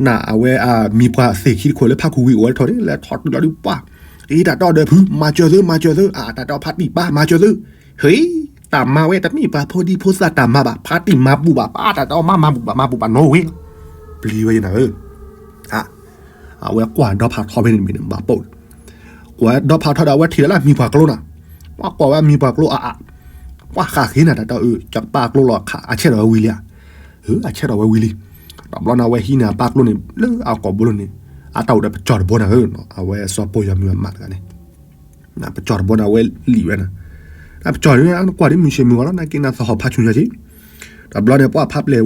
နၢ်အဝဲအမံၤပှၢ်သ့ၣ်ခံတခိၣ်လၢဖးခူဝံၤအိၣ်ဝဲထီၣ်န့ၣ် လဲၤထီၣ်တုၤလီၤဒုးပှၢ်, အ့ တၢ်တီဒီးဖု မၤစၢၤသု မၤစၢၤသု အတၢ်တီဖးတံၢ်ပၢ် မၤစၢၤသု, ဟ့ တၢ်မၤဝဲတမ့ၢ်ပှၤဖိဒံဖိသၣ်တၢ်မၤဘၣ် ဖးတံၢ်မၤဘူၣ်ဘၣ် ပၢ်တၢ်တီမၤမၤဘူၣ်ဘၣ် မၤဘူၣ်ဘၣ်နီၣ်ဝဲလီၤ, ပျံၤဝဲယနၤဧၢ, အဝဲကွၢ်ဒီဖးထီဖဲန့ၣ်မ့ၢ်န့ၣ် ဘၣ်ပိာ် ကွၢ်ဒီဖးထီဒီး အဝဲထံၣ်လၢအမံၤပှၢ်ကျိနၤ, ပှၤကွၢ်ဝဲအမံၤပှှၢ်ကျိအါအါ, ပှၤဃၣ်ဃ့နၤတၢ်တီအၢ ကပၢ်ကျိလီၤခး အဆဲးထီၣ်ဝဲဝံၤလံဧါ, အဆဲးထီၣ်ဝဲဝံၤလံ, တဘျီန့ၣ် အဝဲဟံးန့ၢ်အပၢ်ကျိန့ၣ် လၢအကိာ်ဘိလိၤန့ၣ် အတၢ်အိၣ်ဒီးပစီၢ်တဘိနၤဧၢ, အဝဲစီၤပိၢ်ယီၤမုၢ်အမါတဂၤန့ၣ် ပစီၢ်တဘိန့ၣ် အဝဲလံၣ်ဝဲနၤ, ပစီၢ်န့ၣ် ကွၢ်ဒ်မုၢ်ဆ့ၣ်မုၢ်ဂီၤလီၤ နာ်က့နၤသဟီၣ်ဖးဆူၣ်ညါက့, တဘျီန့ၣ် ပှၤဖးပျဲၢ်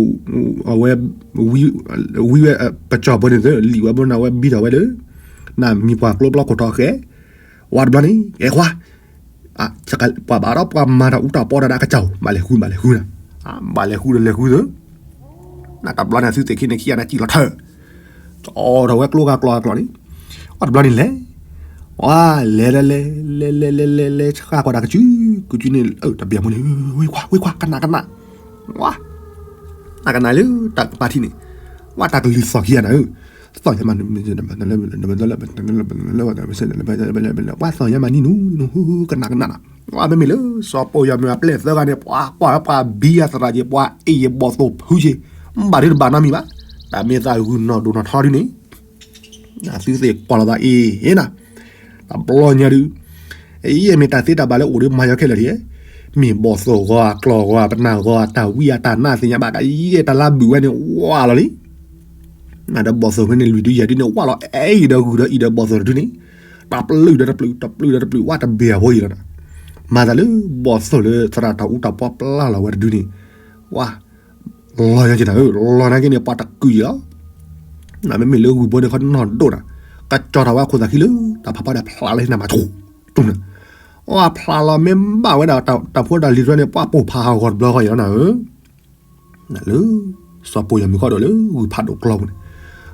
အဝဲ ဝံဝဲ ပစီၢ်ဘိန့ၣ်သ့ လံၣ်ဝဲဘိန့ၣ် အဝဲဘံထီၣ်ဝဲလၢ နမံၤပှၢ်ကျိပျီခိၣ်ထီၣ်ဃဲ, ဝံၤတဘျီန့ၣ် ကဲခွါ ပှၤဘၣ်ဒီးပှၤမၤတၢ်အူတၢ်ပီတၢ်ဒီးကစၢ်ဧိၤ ဘၣ်လဲၤဃု ဘၣ်လဲၤဃုနၤ, ဘၣ်လဲၤဃုဒီးလဲၤဃုသ့, နတဘျီန့ၣ် သုသ့ၣ်ခံန့ၣ်ခံဂၤန့ၣ် စံၣ်လီၤထၢၣ် ကၠီထီၣ်ဝဲကျိဂၤကျီဂၤကျီန့ၣ်, ဝံၤတဘျီန့ၣ်လဲၤ, ဝံၤလဲၤလဲၤလဲၤလဲၤလဲၤလဲၤလဲၤ လဲၤလဲၤဆှၢကွၢ်တၢ်ကစု ကစုန့ၣ် တဘျီမုၢ်န့ၣ် ဝ့ၢ်ခွါ ဝ့ၢ်ခွါ ကနၣ်ကနၣ်, ဝံၤ နကနၣ်လၢတၢ်ကပၤထံန့ၣ်, ဝံၤတၢ်ကလုၢ်သီၣ်ခံဂၤနၤဧၢ, သီၣ်ယါမး ဝံၤသီၣ်ယါမးနံၣ်နူ ဝံၤကနၣ်ကနၣ်နၤ, ဝံၤမ့မ့ၢ်လၢ စီၤပိၢ်ယီၤမုၢ်အပျဲၢ်သၢဂၤန့ၣ် ပှၤကွၢ်ဝဲပှၤဘံယၤသရၣ်က့ၤ ပှၤအ့ၣ်ယဘီၣ်သိၣ်ဖုက့ၤ, ဘၣ်ဒုးတဘၣ်နီတမံၤဘၣ်, တၢ်မ့ၢ်သးဂုာ်နီၢ်ဒိၣ်နီၢ်ထီဒုန့ၣ် သုသ့ၣ်ကွၢ်လီၤသးအ့ၣ်နၤ, တဘျီညါဒုး, ယဲမ့ၢ်တၢ်သ့တၢ်ဘၣ်လၢအိၣ်ဒီးမၤယီၤခဲလၢာ်ဒံး, မ့ၢ်ဘီၣ်သိၣ်ဂီၤအကျီၢ်ဂီၤ ပနၢ်ဂီၤအတၢ်ဝံအတၢ်နါသ့ၣ်ညါဘၣ်ကယဲၢ်တၢ်လၢဘုၣ်ဝဲန့ၣ် ဝါလီၤလံ, နဒီးဘီၣ်သိၣ်ဖဲန့ၣ်လွံၢ်ဒုယဲၢ်ဒုန့ၣ် ဝါလီၤအဲၣ်ဒီးဂုာ်ဒီးအံၤဒီးဘီၣ်သိၣ်တဒုန့ၣ်, တပျုၢ်ဒီးတပျုၢ် တပျုၢ်ဒီးတပျုၢ် ဝါတဘ့ၣ်အဖိအံၤလီၤ, မၤသးလၢ ဘီၣ်သိၣ်လၢသရၣ်တၢ်အူတၢ်ပီပျၢ်လီၤဝဲတဒုန့ၣ်, ဝါ လီၤညါက့နၤဧၢ, လီၤနာ်က့န့ၣ် ပှၤတကုာ်ယံၤလီၤ, နမ့မ့ၢ်လၢဂုၢ်ဘိန့ၣ်ခီနီၢ်ဒိၣ်နၤ, ကကၠီထီၣ်ဝဲအခိၣ်သးခံလၢ တၢ်ဖးဖီဒီးဖျးလၢနမၤထူၣ်, တူၢ်နၤ, အဖျးလီၤမ့ၢ်ဘၣ်ဝဲဒၣ်တၢ်ဖိတၢ်လံၤတဖျၢၣ်န့ၣ် ပှၤပိၢ်ဖးဟးဂီၤတဘျီဃီယံၤလီၤနၤဧၢ လၢ စီၤပိၢ်ယီၤမုၢ်ခီဒီးလၢဂုၢ်ဖးဒိၣ်ကျီပူၤန့ၣ်,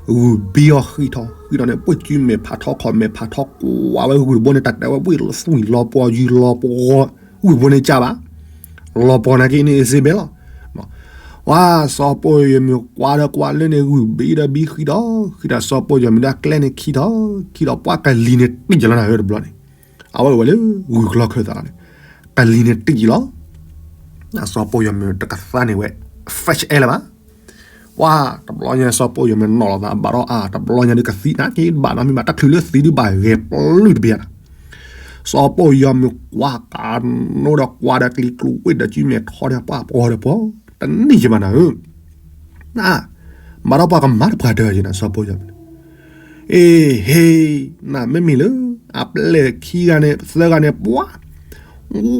ဂုၢ်ဘံအီၤဃံးထီၣ်ဃံးထီၣ်န့ၣ် ပှ့ၤစုမဲာ်ဖးထီခီၣ်မဲာ်ဖးထီကွၢ်ဝဲဂုၢ်တဘိန့ၣ် တၢ်တဲဝဲဝ့ၢ်လီၤသွံၣ်လီၤပှီၤယုၢ်လီၤပှီၤ, ဂုၢ်ဘိန့ၣ်ကၢ်ဘၣ်, လီၤပှီၤနာ်က့န့ၣ် စ့ဘဲလီၤ, ဝါ စီၤပိၢ်ယီၤမုၢ်ကွၢ်ဒီးကွၢ်လၢန့ၣ် ဂုၢ်ဘံဒီးဘံဃံးထီၣ်ဃံးထီၣ် စီၤပိၢ်ယီၤမုၢ်ဒီးကျဲန့ၣ်ခံထီၣ်ခံထီၣ် ပှၤကလံၤန့ၣ်တံၢ်ယလီၤနၤဧၢတဘျီန့ၣ်, အဝဲဝဲလၢဂုၢ်ကျီခၢၣ်သးန့ၣ်, ကလံၤန့ၣ်တံၢ်ယလီၤ စီၤပိၢ်ယီၤမုၢ်တကသါန့ၢ်ဝဲ fresh air လၢၤဘၣ်, ပှၤတဘျီညါစီၤပိၢ်ယီၤမုၢ်နီၣ်လီၤသးဘၣ်ဒီးအါ တဘျီညါဒုးကသံနာ်က့ဘၣ်နီတမံၤဘၣ် တချုးလၢသံဒုးဘၣ်ဂဲၤပျုၢ်တဘ့ၣ်ဧါ, စီၤပိၢ်ယီၤမုၢ်ကွၢ်ကးနိဒီးကွၢ်ဒီးကျံၤကျူၤဝ့ၢ်ဒီးစုမဲာ်ထီဒီးပှၤပှီၤဒီးပှီၤ, တန့ၢ်ယမးနၤဧၢ န ဘၣ်ဒီးပှၤကမၤတပှၢ်တၢၢ်ယနၤ စီၤပိၢ်ယီၤမုၢ်န့ၣ်, အ့ဟ့ နမ့မ့ၢ်လၢ အပျဲၢ်ခံဂၤန့ၣ် သၢဂၤန့ၣ် ပှၤ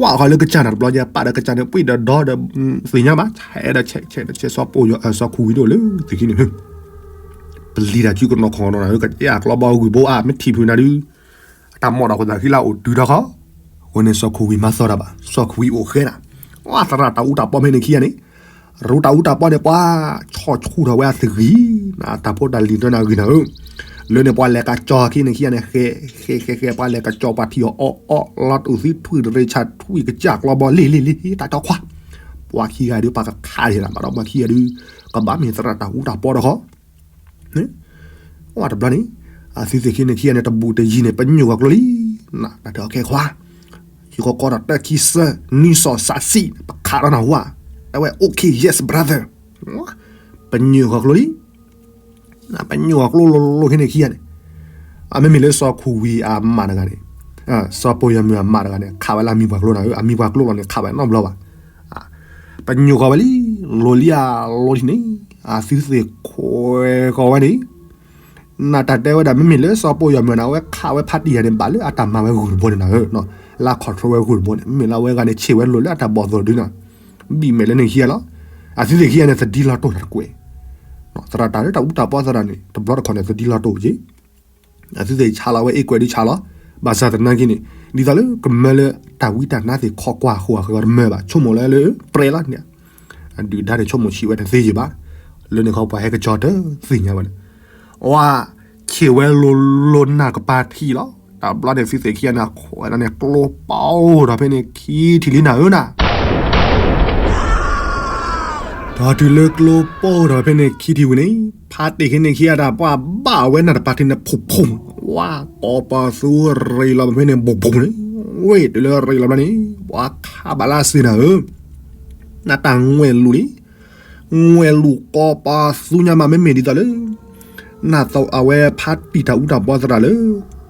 ဝါဃီလၢကစၢ်နၤတဘျီညါ ပာ်ဒီးကစၢ်န့ၣ် ပှ့ၤဒီးဒီဒီး သ့ၣ်ညါဘၣ် ဆဲးဒီးဆဲးဆဲးဒီးဆဲး စီၤပိၢ်ယီၤ စီၤခူဝံၤဒိၣ်လၢသ့ၣ်ခံန့ၣ် ပလံၤတၢ်စုကနီၤခီနီၤ ကစၢ်ကျီဘီဂုၢ်ဘိအါ မ့ၢ်ထံၣ်ဖုးနၤဒုး အတၢ်မီၢ်ဒီးခိၣ်သးခံလၢအိၣ်တုၤထီၣ်ခီ, အဃိန့ၣ် စီၤခူဝံၤမၤသီတၢ်ဘၣ် စီၤခူဝံၤအိၣ်ဃဲနၤ, အသရၣ်တၢ်အူတၢ်ပီမ့ၢ်န့ၣ်ခံဂၤန့ၣ်, ရူတၢ်အူတၢ်ပီန့ၣ် ပှၤဆီၣ်ဆူၣ်ထီၣ်ဝဲအသဂံၢ်, တၢ်ဖိတၢ်လံၤတၢ်နၢ်ဂံၢ်နၤဧၢ, လၢန့ၣ်ပှၤလဲၤကကၠီခံန့ၣ်ခံဂၤန့ၣ် ဃဲဃဲဃဲဃဲ ပှၤလဲၤကကၠီပှၤထံၣ်အီၤအီၣ်အီၣ် လီၤတူာ်သံထွံၣ်ရ့ၣ်ဆၣ်ထွံၣ်ကစၢ်ကျီဘီလံၤလံၤလံၤ တၢ်ကၠီခွါ, ပှၤခံဂၤဒုးပှၤကခးဒံးနၤ ဘၣ်ဒီးပှၤခံဂၤဒုး ကဘၣ်မ့ၢ်သရၣ်တၢ်အူတၢ်ပီဒီးခီ ဝဲတဘျီန့ၣ်, အသုသ့ၣ်ခံန့ၣ်ခံဂၤန့ၣ် တဘူးတယံၤန့ၣ် ပညိၣ်ဂီၤကျိလံ, နတၢ်တဲအီၤခဲခွါ, ယကီကီဒီးတၢ်ခံစၢ နွံစီၣ်စးစံး ပခးဒီးနၢ်ဟူဧါ, တဲဝဲ okay yes brother, ပညိၣ်ဂီၤကျိလံ, ပညိၣ်ဂီၤကျိလိၤလိၤခဲန့ၣ်ခံဂၤန့ၣ်, အမ့မ့ၢ်လၢစီၤခူဝံၤအမါတဂၤန့ၣ်, စီၤပိၢ်ယီၤမုၢ်အမါတဂၤန့ၣ် ခးဝဲလၢအမံၤပှၢ်ကျိနၤဧၢ, အမံၤပှၢ်ကျိလီၤန့ၣ် ခးဝဲနီတဘျီဘၣ် ပညိၣ်ဃီၤဝဲလံ, လိၤလံဧါလိၤလံန့ၣ်, အသုသ့ၣ်ခွဲဃီၤဝဲန့ၣ်, နတၢ်တဲဝဲဒၣ် မ့မ့ၢ်လၢစီၤပိၢ်ယီၤမုၢ်န့ၣ် အဝဲခးဝဲဖးတံၢ်ယၤန့ၣ် ဘၣ်လၢအတၢ်မၤဝဲဂုၢ်တဘိန့ၣ်နၤဧၢ, လၢ control ဝဲဂုၢ်တဘိန့ၣ် မ့မ့ၢ်လၢအဝဲဂၤန့ၣ် ဆ့ၣ်ဝဲလိၤလၢအတၢ်ဘီၣ်သိၣ်ဒုန့ၣ်, ဘံၣ်မဲာ်လၢန့ၣ်ခံဂၤလီၤ, အသုသ့ၣ်ခံဂၤန့ၣ် သဒံလီၤတိၢ်တၢ်တကွဲး, သရၣ်တၢ်လၢတၢ်အူတၢ်ပီသရၣ်န့ၣ် တဘျီတခီၣ်န့ၣ် သဒံလီၤတိၢ်က့ၤ အသုသ့ၣ်ဆါလီၤဝဲအ့ၣ်ကွဲးဒုးဆါလီၤ, ဘၣ်ဆၣ်သနာ်က့န့ၣ် ဒ်သိးလၢကမၢလၢတၢ်ဝံတၢ်နါသ့ၣ်ခီကွၢ်ဃိအဃၢၤတမၢဘၣ်, ဆိကမိၣ်လၢလၢပြဲလီၤန့ၣ်, အဒုၣ်ဒါန့ၣ်ဆိကမိၣ်ဆံးဝဲတသ့ယံၤဘၣ်, လၢန့ၣ်ခီပှၤဟဲကစီၤတသ့ၣ်ညါဝဲန့ၣ်, ဝါ, ဆ့ၣ်ဝဲလိၤလိၤနၢ်ကပၤထံလီၤ, တဘျီန့ၣ်သုသ့ၣ်ခံဂၤန့ၣ် အခိၣ်ဝဲဒၣ်န့ၣ် ကျိပီဒီးဖဲန့ၣ်ခံထံၣ်လံနၤဧၢနၤ ဒီးတုၤလၢကျိပိၢ်ထီၣ်ဖဲန့ၣ်ခံထံၣ်ဝံၤန့ၣ်, ဖါတံၢ်ခံန့ၣ်ခံဂၤတၢ် ပှၤဘၣ်ဝဲနၢ်တပၤထံန့ၣ် ဖူၣ်ဖူၣ်, ဝါ ကိးပသူရ့လီၤဖဲန့ၣ် ဘူးဘူးန့ၣ်, ဝ့ၢ် တုၤလၢရ့လီၤဘျီန့ၣ် ပှၤခးဘၣ်လၢစ့ၢ်နၤဧၢ, နတၢ်ငွဲၢ်လူၤလံ, ငွဲၢ်လူၤကိးပသူညါမး မ့မ့ၢ်ဒ်သိးလၢ နၢ်သီအဝဲဖါတံၢ်တၢ်အူတၢ်ပီသရၣ်လၢ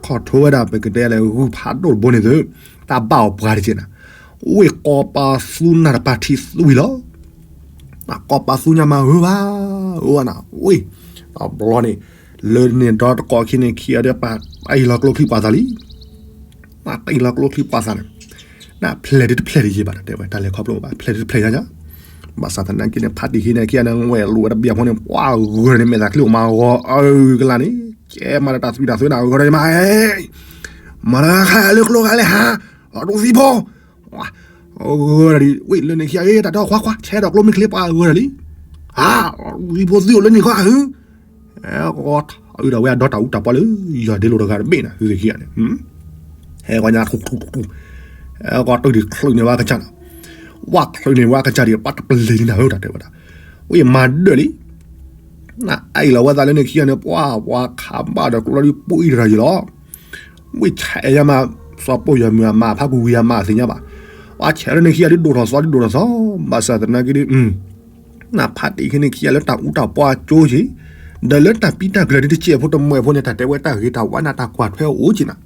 ခီၣ်ထိဝဲဒၣ် ပကတဲလၢဂုၢ်ဖးဒိၣ်တဘိန့ၣ်သ့ၣ်, တၢ်ဘၣ်အီၤပှၤတက့ၢ်နၤ, ဝ့ၢ်ကိးပသူနၢ်တပၤထံသွံၣ်လီၤ. ကိးပသူညါမးဧၢဘၣ်, ဧၢနၤ ဝ့ၢ်, တဘျီန့ၣ် လၢန့ၣ်ဒီတကိးခံန့ၣ်ခံဂၤဒီး ပှၤအ့ၣ်လီၤကျိချံပှၤသးလံ. ပှၤအ့ၣ်လီၤကျိချံပှၤသးန့ၣ်, နဖျဲၣ်ဒ်တဖျဲၣ်ဒ်ယဲဘၣ် တဲဝဲ တၢ်လဲၤခီဖျိဘၣ် ဖျဲၣ်ဒ်တဖျဲၣ်ညါညါ, ဘၣ်ဆၣ်သနာ်က့န့ၣ် ဖါတံၢ်ခံန့ၣ်ခံဂၤန့ၣ် ငွဲၢ်လူၤဝဲတဘျီဖိန့ၣ် ပှၤဂၢၢ်န့ၣ် မဲာ်သးချံအိၣ်မးဂီၤအၢကလါန့ၣ် ကဲမၤဒီးတၢ်သွံၣ်တၢ်သွဲနၤ ဂၢၢ်ဒီးမး, မၤဒီးခါလၢကျိဂၤလဲၣ်ဟါ, လီၤတူၢ်သံဖိ ဂၢၢ်ဒီး ဝ့ၢ်လၢန့ၣ်ခံဂၤ တၢ်တီခွါခွါ ဆဲးဒီးကျိမ့ၢ်ချ့ ပှၤဂၢၢ်ဒီးလံ, ဟါ, လီၤတူၢ်သံဖိသွံၣ်အိၣ်လၢန့ၣ်ခီဧါ, ဟဲဃီထီၣ်အုးဒီးဝဲအဒီတၢ်အူတၢ်ပီလၢ ယီၢ်ဒ့လိာ်တဂၤတဘ့ၣ်နၤ သုသ့ၣ်ခံဂၤန့ၣ်, ဟဲဃီညါထူထူထူထူ, ဟဲဃီတုၤဒံးချုးန့ၢ်ဝဲကစၢ်နၤ, ဝဲချုးန့ၢ်ဝဲကစၢ်ဒံး ပှၤတပလ့ၤလံနၤဧၢ တၢ်တဲဝဲဒၣ်, ဝ့ၢ်မၤဒၢၣ်လံ နအံၤလီၤဝဲသးလၢန့ၣ်ခံဂၤန့ၣ် ပှၤပှၤခးဘၣ်ဒီးကျိလီၤဒုးပှံၢ်တရၢ်ယံၤလီၤ, ဝ့ၢ်ဆဲးယါမး, စီၤပိၢ်ယွၤမုၢ်အမါဖးကွံာ်ဝံၤအမါသ့ၣ်ညါဘၣ်, ပှၤဆဲးလၢန့ၣ်ခံဂၤဒုးဒိၣ်ထီၣ်သီဒုးဒိၣ်ထီၣ်သီ, ဘၣ်ဆၣ်သနာ်က့ဒုး နဖါတံၢ်ခံန့ၣ်ခံဂၤလၢတၢ်အူတၢ်ပီအကၠိက့ၤ, ဒီးလၢတၢ်ပံတၢ်ကျၢၤဒုးတစဲးဖိတမှဲၤဖိန့ၣ် တၢ်တဲဝဲတၢ်ဂ့ၤတၢ်ဝါနၢ်တၢ်ကွၢ်ထွဲအိၣ်က့ၤနၤ,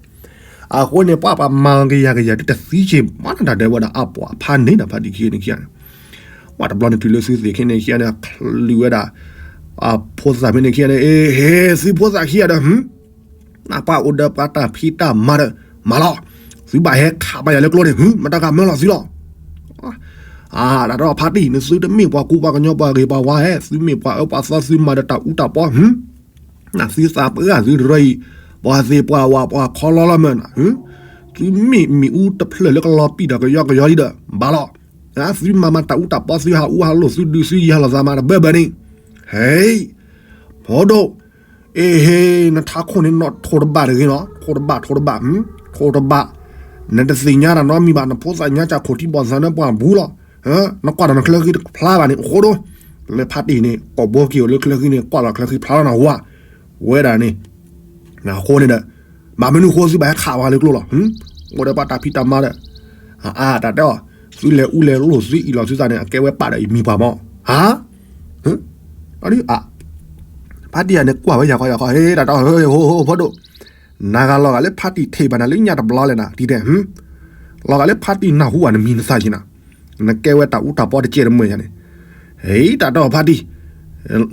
အဃိန့ၣ် ပှၤပှၤမၤကယၤကယၤဒုးတသံက့ၤ မၤနတၢ်တဲဝဲဒၣ်အပှၤဖးန့ၣ်နဖါတံၢ်ခံန့ၣ်ခံဂၤန့ၣ်, ပှၤတဘျီန့ၣ်တုၤလၢသုသ့ၣ်ခံန့ၣ်ခံဂၤန့ၣ် ချုးဝဲဒၣ် ဖိသၣ်ဖဲန့ၣ်ခံဂၤန့ၣ် အ့ ဟ့ သုဖိသၣ်ခံဂၤဒီး နပှၤအိၣ်ဒီးပှၤတၢ်ဖံးတၢ်မၤဒီး မၤလီၤ, သုဘၣ်ဟဲခးဘၣ်ယၤလၢကျိန့ၣ် မတၤဂၤမၢလီၤသုလီၤ, အါ တၢ်တီဖါတံၢ် နသုတမ့ၢ်ပှၤကူပှၤကညီပှၤဂ့ၤပှၤဝါဧဲ, သုမ့ၢ်ပှၤအၢပှၤသီ သုမၤဒီးတၢ်အူတၢ်ပီ နသုသးပှၢ်သုတရၢအံၤ, ပှၤသ့ၣ်ပှၤဝၤပှၤခီလီလီၤမၢနၤ, သုမ့ၢ်မ့ၣ်အူတဖျၢၣ်လၢကလီၤပံာ်ဒီးကယီကယီလံဒီး ဘၣ်လီၤ, သုမၤမၤတၢ်အူတၢ်ပီ သုဟးအူဟးလိာ် သုဒုးသုယၤလိာ်သးမၤတဘၢဘၢန့ၣ်, ဟဲ ဖိဒိၣ်, အ့ဟ့ နထးခိၣ်န့ၣ်နီၢ်ထိၣ်တဘၣ်တဂ့ၤနီၤ, ထိၣ်တဘၣ် ထိၣ်တဘၣ်, ထိၣ်တဘၣ်, နတသ့ၣ်ညါတၢ်နီတမံၤဘၣ်, နဖိသၣ်ညါစၢ်ခိၣ်ထံဘီၣ်သးနၢပှၢ်ဘူးလီၤ, နကွၢ်ဒီးနချၢဃံတဖျါဘၣ်န့ၣ် အဃိဒီး လၢဖါတံၢ်န့ၣ် ကိာ်ဘိက့ၤအိၣ်လၢချၢဃံန့ၣ် ကွၢ်လီၤချၢဃံဖျါလီၤနၢ်ဟူဧါ, ဝဲဒၣ်န့ၣ် အဃိန့ၣ်ဒီး ဘၣ်မနုၤဃိသုဘၣ်ဟဲခးပှၤလၢကျိလီၤ, အိၣ်ဒီးပှၤတၢ်ဖံးတၢ်မၤဒီး အါ တၢ်တဲအီၤ, သုလဲၤအူလဲၤလိာ်သုအံၣ်လီၤသုသးန့ၣ် အကဲဝဲပာ်ဒီးအံၤမံၤပှၤမီၤ, ဟါ, အါ ဖါတံၢ်အါ, ပှၤတံၢ်ယၤန့ၣ်ကွၢ်ဝဲယၤဃီယၤဃီ ဟ့တၢ်တဲအီၤ ဟ့ ဟိ ဟိ ဖိဒိၣ်, နဂၤလီၤဂာ်လၢဖါတံၢ်ထံၣ်ဘၣ်နၤလၢညါတဘျီလဲၣ်နၤ တံၤတဲ, လီၤဂာ်လၢဖါတံၢ်နၢ်ဟူဘၣ်နမံၤနသၣ်က့ၤနၤ, နကဲဝဲတၢ်အူတၢ်ပီတကဲတမှဲၤယၤန့ၣ်, ဟ့ တၢ်တဲအီၤဖါတံၢ်,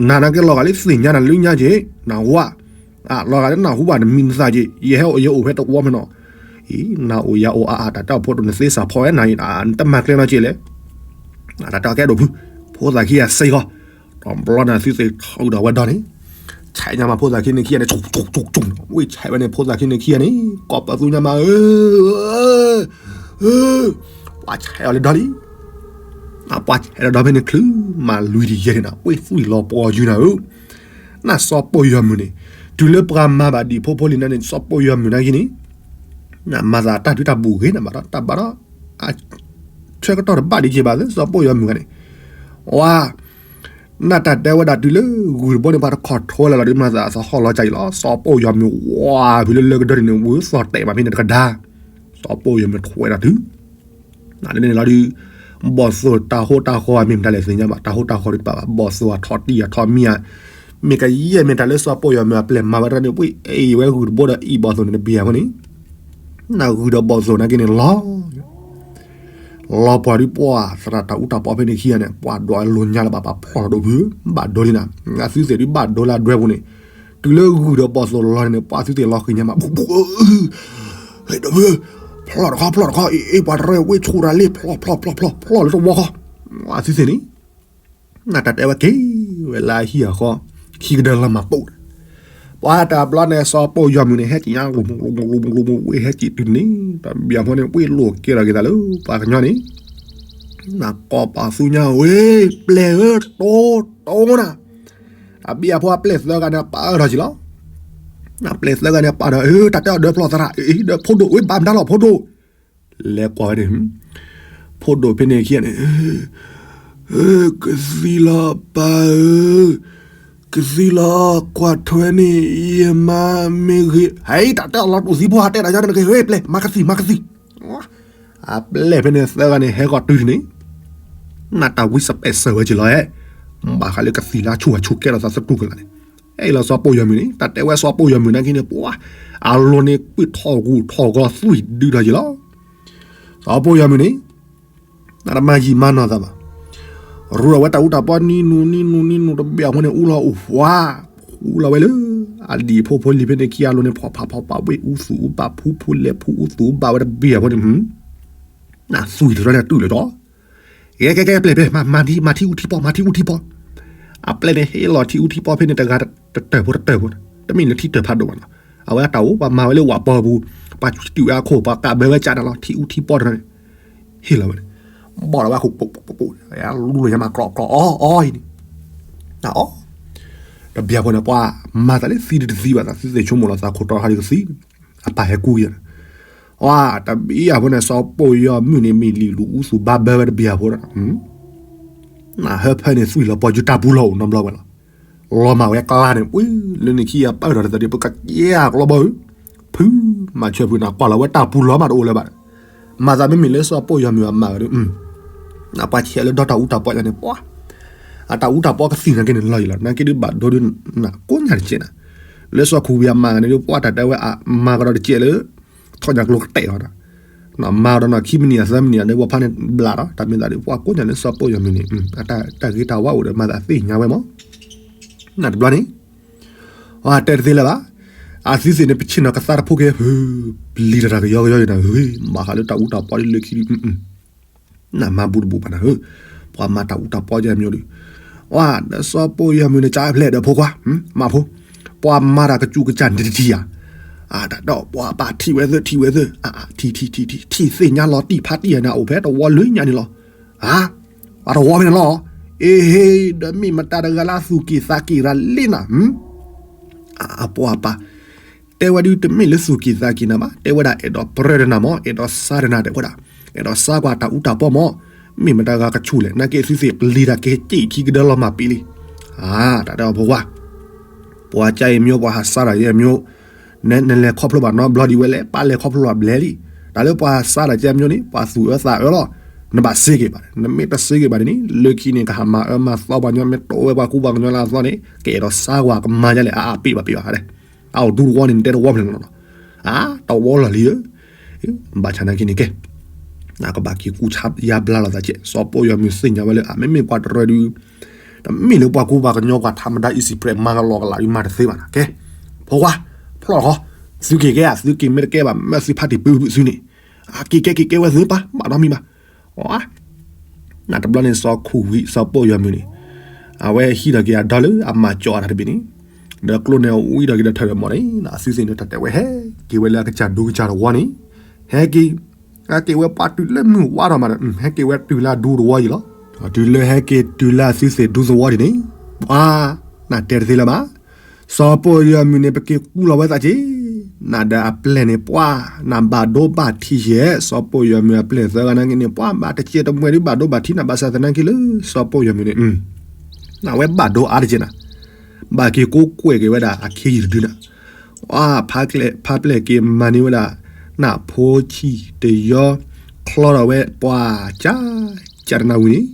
နနာ်က့လီၤဂာ်လၢသ့ၣ်ညါနၤလၢညါက့ၤ နၢ်ဟူဧါ, လီၤဂာ်လၢနၢ်ဟူဘၣ်နမံၤနသၣ်က့ၤ ယဟဲအိၣ်ယအိၣ်ဖဲတဝီမ့ၢ်နီၤ, အံၤ နၤအိၣ်ယၤအိၣ်အါအါ တၢ်တဲအီၤဖိဒိၣ် နသ့စၢ်ဖီဝဲနၤအံၤ နတမၤကျဲနီၤက့ၤလဲၣ်, တၢ်တဲအီၤကဲဒိၣ်ဖု, ဖိသၣ်ခံဂၤစ့ၢ်ကီး, တဘျီန့ၣ်သုသ့ၣ်ထုးဒီးဝဲဒီန့ၣ်, ဆဲးညါမးဖိသၣ်ခံန့ၣ်ခံဂၤန့ၣ် ဆူၣ်ဆူၣ်ဆူၣ်ဆူၣ်, ဝ့ၢ်ဆဲးဝဲန့ၣ် ဖိသၣ်ခံန့ၣ်ခံဂၤန့ၣ် ကိးပသူညါမးဧၢ ပှၤဆဲးအီၤလၢဒီလံ, ပှၤဆဲးလၢဒီဖဲန့ၣ်ချုး မၤလွံၢ်ဒံးယဲၢ်န့ၣ်နၤ ဝ့ၢ်သွံၣ်လီၤပှီၤယုၢ်နၤဧၢ, နစီၤပိၢ်ယွၤမုၢ်န့ၣ် တုၤလၢပှၤမၤဘၣ်ဒံးဖိဖိလံၤနၤန့ၣ် စီၤပိၢ်ယွၤမုၢ်နာ်က့န့ၣ် နမၤသးတၢ်ဒုးတၢ်ဘူၣ်ဂ့ၤနမးဒီး တၢ်ဘၣ်ဒီး ဆၢကတီၢ်တဘၣ်ဒံးက့ၤဘၣ်သ့ စီၤပိၢ်ယွၤမုၢ်ဂၤန့ၣ်, ဝါ နတၢ်တဲဝဲဒၣ်တုၤလၢဂုၢ်တဘိန့ၣ် ပှၤတခီၣ်ထိလၢလီၤဒုးမၤသးအသဟီၣ်လီၤကၢ်အံၤလီၤ စီၤပိၢ်ယွၤမုၢ်ဝါဖုလၢလၢကဒၢန့ၣ် ဝံသီၣ်တဲာ်မးဖဲန့ၣ်တကဒါ, စီၤပိၢ်ယွၤမုၢ်ထွဲဒၣ်တုၤ နန့ၣ်လီၤဒုး ဘီၣ်သိၣ်တၢ်ဟိတၢ်ဃီမ့ၢ်မတၤလဲၣ်သ့ၣ်ညါဘၣ် တၢ်ဟိတၢ်ဃီဒုးတပာ်ဘၣ် ဘီၣ်သိၣ်အထီၣ်တံၢ်အထီၣ်မံၤဧါ, မ့ၢ်ကယဲၢ်မ့ၢ်တၢ်လၢစီၤပိၢ်ယွၤမုၢ်အပျဲၢ်မၤဝဲတၢ်န့ၣ် ပှ့ၤအ့ၣ်ဝဲဂုၢ်တဘိဒီးအံၣ်ဘီၣ်သိၣ်န့ၣ်တဘံၤဧါအဃိန့ၣ် နဂုၢ်ဒီးဘီၣ်သိၣ်နာ်က့န့ၣ်လီၤ လီၤပှၤဒုးပှၤသရၣ်တၢ်အူတၢ်ပီဖဲန့ၣ်ခံဂၤန့ၣ် ပှၤဒွးလိာ်ညါလၢၤဘၣ် ပှၤဖျီၣ်ထီၣ်ဒိၣ်ဖု ဘၣ်ဒိလံနၤ အသုသ့ၣ်ဒုးဘၣ်ဒိလၢအဒွဲပူၤန့ၣ် တုၤလၢဂုၢ်ဒီးဘီၣ်သိၣ်လီၤန့ၣ် ပှၤသုသ့ၣ်လီၤဃံၤညါမး ဘူးဘူး ဟဲဒိၣ်ဖု ဖျီၣ်တခီ ဖျီၣ်တခီ အ့ၣ် ပှၤတရၢဝ့ၢ်ဆူၣ်ရၤလ့ၣ် ဖျီၣ်ဖျီၣ်ဖျီၣ်ဖျီၣ်ဖျီၣ်လၢတဝီဃီ အသုသ့ၣ်န့ၣ် နတၢ်တဲဝဲက့ၤဝဲလၢအဟံၣ်အဃီ ခံကဒၢလီၤမၤပိာ်တၢ် ပှၤတဘျီန့ၣ် စီၤပိၢ်ယွၤမုၢ်န့ၣ် ဟဲက့ၤညါ လူၤလူၤလူၤလူၤ ဝ့ၢ်ဟဲက့ၤတုၤန့ၣ် တဘျီဖိန့ၣ် ဝ့ၢ်လိာ်ကဲထီၣ်က့ၤသးလၢ ပှၤကညီန့ၣ် နကိးပသူညါဝဲ ပျဲၢ်ဧၢ တိတိနၤ အဘံၣ်အဖှိၣ်အပျဲၢ်သၢဂၤန့ၣ် ပာ်အၢထီၣ်က့ၤလီၤ နပျဲၢ်သၢဂၤန့ၣ် ပာ်ထီၣ် တၢ်တဲအီၤဒီးဖျီၣ်သရၣ် အ့ ဒီးဖိဒိၣ် ဝ့ၢ်ဘၣ်မတၤလီၤ ဖိဒိၣ် လဲၤကွၢ်ဝဲန့ၣ် ဖိဒိၣ်ဖဲန့ၣ်ခံဂၤန့ၣ် ဧၢ, ကသံၣ်လီၤပၢ်ဧၢ, ကသံၣ်လီၤ, ကွၢ်ထွဲန့ၣ် ယမါမ့ၢ်ဂ့ၤ, ဟဲ တၢ်တဲအီၤလီၤတူာ်သံဖိ ဟးတဲတၢ်ယါန့ၣ်တဂ့ၤ, ဟဲ ပျဲၢ် မၤကသံၣ် မၤကသံၣ်, အပျဲၢ်ဖဲန့ၣ်သၢဂၤန့ၣ် ဟဲဃီၤတုၤန့ၣ်, နတၢ်ဝံစပဲးစၢၤဝဲက့ၤလီၤ, ဘၣ်ဃးလၢကသံၣ်လၢဆူၣ်အဆူၣ်ကဲထီၣ်သးသတူၢ်ကလာ်န့ၣ်, အဲၣ်လီၤစီၤပိာ်ယီၤမုၢ်န့ၣ် တၢ်တဲဝဲစီၤပိာ်ယီၤမုၢ်နာ်က့န့ၣ် ပှၤ အလိၤန့ၣ် ကွံာ်ထီၣ်ဂူာ်ထီၣ်ဂီၤသွံၣ်ဒုးထီၣ်က့ၤလီၤ, စီၤပိာ်ယီၤမုၢ်န့ၣ် နတမၤယံာ်မၤနီၢ်သးဘၣ်. ရူၢ်အဝဲတၢ်အူတၢ်ပီနံၤနူၤနံၤနူၤနံၤနူၤတဘ့ၣ်အဃိန့ၣ် အူလီၤအိၣ်ဝါ, အူလီၤဝဲလၢ အဒံၣ်ဖိဖိလံၤဖဲန့ၣ်ခံဂၤအလိၤန့ၣ် ဖီၣ်ဖးဖီၣ်ပာ်ဝ့ၢ်အူသူၣ်အူပာ်ဖူဖိလဲၤဖူအူသူၣ်အူပာ် ဝဲတဘ့ၣ်အဃိန့ၣ် နသွံၣ်တရၢန့ၣ်တုၤလၢၤဒီး, ကဲကဲကဲ ပျဲၢ်ပျဲၢ် မၤထံအူထံပီၢ် မၤထံအူထံပီၢ်, အပျဲၢ်န့ၣ်ဟ့ၣ်လီၤထံအူထံပီၢ်ဖဲန့ၣ် တဂၤတတၢၢ်ဖိတတၢၢ်ဖိ, တမ့ၢ်လၢထံတၢၢ်ဖးဒိၣ်ဘၣ်နီၤ, အဝဲအတၢ်အိၣ် ပှၤမၤဝဲလၢဝၣ်ပီပူၤ, ပှၤစံၣ်ဝဲအခိၣ် ပှၤကးဘၢဝဲကးန့ၣ်လီၤ ထံအူထံပီၢ်တဂၤန့ၣ်, ဟ့ၣ်လီၤဝဲန့ၣ်, ဘီၣ်လီၤဝဲအဃိ လူလီၤညါမး ကျီကျီအီအီအံၤန့ၣ်, အီ တဘျီဖိန့ၣ် ပှၤမၤသးလၢသံဒုတသံဘၣ်သး သုသ့ၣ်ဆိကမိၣ်လီၤသးခိၣ်တီဟးဒုကသံ, အပၢ်ဟဲကူက့ၤ, အတဘျီဖိန့ၣ် စီၤပိာ်ယီၤမုၢ်န့ၣ် မ့ၢ်လံာ်လူၤအူသူၣ်ဘါဘၢဝဲတဘျီဖိဒီး နဟၢဖၢန့ၣ် သွံၣ်လီၤပီၤယုတၢ်ပူၤလီၤအိၣ်နီတဘျီဝဲလီၤ, လီၤမၢ်ဝဲကျါန့ၣ် လၢန့ၣ်ခံဂၤပၢၢ်ထီၣ်တသးဒီး ပကကဲအကျီဘီဧၢ, ဖုမၤဆၢဖုနၤ ကွၢ်လီၤဝဲတၢ်ပူၤလီၤမးတအိၣ်လၢၤဘၣ်, မၤသးမ့မ့ၢ်လၢစီၤပိာ်ယီၤမုၢ်အမါဒီး နပှၤဆဲးလၢဒီတၢ်အူတၢ်ပီၢ်ယါန့ၣ် ပှၤ အတၢ်အူတၢ်ပီၢ်ကသံၣ်နာ်က့န့ၣ်လီၤယံၤလီၤ နာ်က့ဒုးဘၣ်ဒိဒုး ကိးညါတကဲးနၤ, လၢစီၤခူဝံၤအမါန့ၣ်ဒုး ပှၤတၢ်တဲဝဲအမါကဒီးတကဲးလၢ ထီၣ်ညါကျိကတဲာ်အီၤ, မၤဒီးနီၢ်ခံမံးနံးအသၢမံးနံးအဒီး ဝဲဖးန့ၣ်ဘျးဒီး တၢ်မ့ၢ်သးဒုး ပှၤကိးညါလၢစီၤပိာ်ယီၤမုၢ်န့ၣ် တၢ်ဂ့ၤတၢ်ဝါအိၣ်ဒီးမၤသးသ့ၣ်ညါဝဲမး, နတဘျီန့ၣ် တဲတသ့လၢၤဘၣ်, အသုသ့ၣ်န့ၣ် ပဆ့ၣ်နီၤကသါတဖိက့ၤ ဖု ပျံၤတၢ်တၢ်ကယီကယီယံၤနၤဧၢ, ဘၣ်ဃးလၢတၢ်အူတၢ်ပီၢ်လၢခံဒုး နမၤဘူးတဘူးဘၣ်နၤဧၢ, ပှၤမၤတၢ်အူတၢ်ပီၢ်ယါမီၤဒုး, ဒီးစီၤပိာ်ယီၤမုၢ်န့ၣ် ကၠါဖျဲးဒီးဖိခွါ မၤဖိ, ပှၤမၤတၢ်ကစူၣ်ကစၢ်တထံၣ်ဧါ, အတၢ်ဒီးပှၤပာ်ထံၣ်ဝဲသၢထံၣ်ဝဲသၢ, ထံၣ်ထံၣ်ထံၣ်ထံၣ်ထံၣ်သ့ၣ်ညါလီၤတံၢ်ဖးတံၢ်ယါန့ၣ် အိၣ်ဖဲတဝီလၢညါန့ၣ်လီၤ, အတဝီဖဲန့ၣ်လီၤ, အ့ဟ့ ဒီးမ့ၢ်မတၤတဂၤလၢအသူၣ်က့ၣ်သးက့ၣ်ရၤလံနၤ အပှၤပၢ်, တဲဝဲဒုးတမ့ၢ်လၢသူၣ်က့ၣ်သးက့ၣ်နၤဘၣ်, တဲဝဲဒၣ်အဲၣ်ဒိးပြၢတနၤမး, အဲၣ်ဒိးစါတနၤတဲဝဲဒၣ်, အဲၣ်ဒိးစါကွၢ်တၢ်အူတၢ်ပီၢ်မး, မ့ၢ်မတၤဂၤကဆူၣ်လဲၣ်, နာ်က့သုသ့ၣ်ပျံၤတၢ်ကဲက့ၣ်ခံကဒၢလီၤမၢ်ပံးလံ, တၢ်တဲအီၤဖိခွါ, ပှၤကၠါအံၤမီၤ ပှၤဟးစါတၢ်ယဲမီၤ, နဲလဲၤခီဖျိဘၣ်နီတဘျီဒံးဝဲလဲၣ်, ပၢ်လဲၤခီဖျိဘၣ်ဘျဲလံ, တၢ်လၢပှၤဟးစါတၢ်ယဲမီၤန့ၣ် ပှၤသူၣ်အၢသးအၢလီၤ, နဘၣ်စ့က့ၤဘၣ်, နမ့ၢ်တစ့က့ၤဘၣ်န့ၣ် လၢခံန့ၣ် ကဟးမၤအၢမၤသီပှၤကညီ မ့ၢ်တိဝဲပှၤကူပှၤကညီလၢအသီန့ၣ် ကအဲၣ်ဒိးစါကွၢ်ကမၤဒ်လဲၣ် အအပ့ၢ်ဘၣ်ပ့ၢ်ဘၣ်, အအိၣ်ဒူတဝီန့ၣ် နတဲတဝီဖျၢၣ်လီၤ, အတဝီလီၤလံဧၢ, ဘၣ်ဆၣ်နာ်က့န့ၣ်ကဲ ကဘၣ်က့ၤကူဆါယါဘျါလီၤသးကဲး, စီၤပိာ်ယီၤမုၢ်သ့ၣ်ညါဝဲလၢ အမ့မ့ၢ်ပှၤတရၢဒုး တမ့ၢ်လၢပှၤကူပှၤကညီပှၤထးမတၤ easy prey မၤကလီကလးဒုးမၤတသ့ဘၣ်နၤ, ကဲ, ဖိခွါ, ဖျီၣ်ဃီ, သုက့ၤကဲဧါ, သုက့ၤမ့ၢ်တကဲဘၣ်မၢသုဖးတံၢ်ပုၢ်ပုၢ်သုန့ၣ်, အက့ၤကဲက့ၤကဲဝဲသုပၢ် ဘၣ်ဒီးမံၤဘၣ်, နတဘျီန့ၣ် စီၤခူၣ်ဝံၤ စီၤပိာ်ယီၤမုၢ်န့ၣ် အဝဲဟံးထီၣ်က့ၤအဒီလၢအမၤကၠီအတၢ်တဘ့ၣ်န့ၣ်, ဒီးကျိန့ၣ်ဝံထီၣ်က့ၤဒီးထၢၣ်ဒီးမီၢ်န့ၣ် အသုသ့ၣ်န့ၣ် တၢ်တဲဝဲဟဲက့ၤဝဲလၢအကစၢ်ဒူကစၢ်တဝီန့ၣ်, ဟဲက့ၤ ဟဲက့ၤဝဲပှၤတုၤလၢမုၢ်ဝါထီၣ်မးဒီး ဟဲက့ၤဝဲတုၤလၢအဒူတဝီယံၤလီၤ, တုၤလၢဟဲက့ၤတုၤလၢအသုသ့ၣ်ဒူသဝီဒံးန့ၣ်, ပှၤ နတဲတသ့လၢၤဘၣ်, စီၤပိာ်ယီၤမုၢ်န့ၣ် ပက့ၤကူလီၤဝဲသးက့ၤ, နဒီးအပျဲၢ်န့ၣ် ပှၤ နဘၣ်ဒိဘၣ်ထံးယဲၢ်, စီၤပိာ်ယီၤမုၢ်အပျဲၢ်သၢဂၤနာ်က့န့ၣ် ပှၤဘၣ်တကဲတမှဲၤဒုးဘၣ်ဒိဘၣ်ထံးနၤ ဘၣ်ဆၣ်သနာ်က့လၢ စီၤပိာ်ယီၤမုၢ်န့ၣ် အဝဲဘၣ်ဒိအါတက့ၢ်နၤ, ဘၣ်က့ၤကိးကွဲးက့ၤဝဲဒၣ်အခ့ယုၢ်တဒုနၤ, ပှၤ ဖါပျဲၢ်က့ၤမၤန့ၢ်ဝဲဒၣ် နဖိဆံးတယီ ချီထီၣ်ဝဲပှၤ ကၢ် ကၢ်တနၤဝံၤန့ၣ်,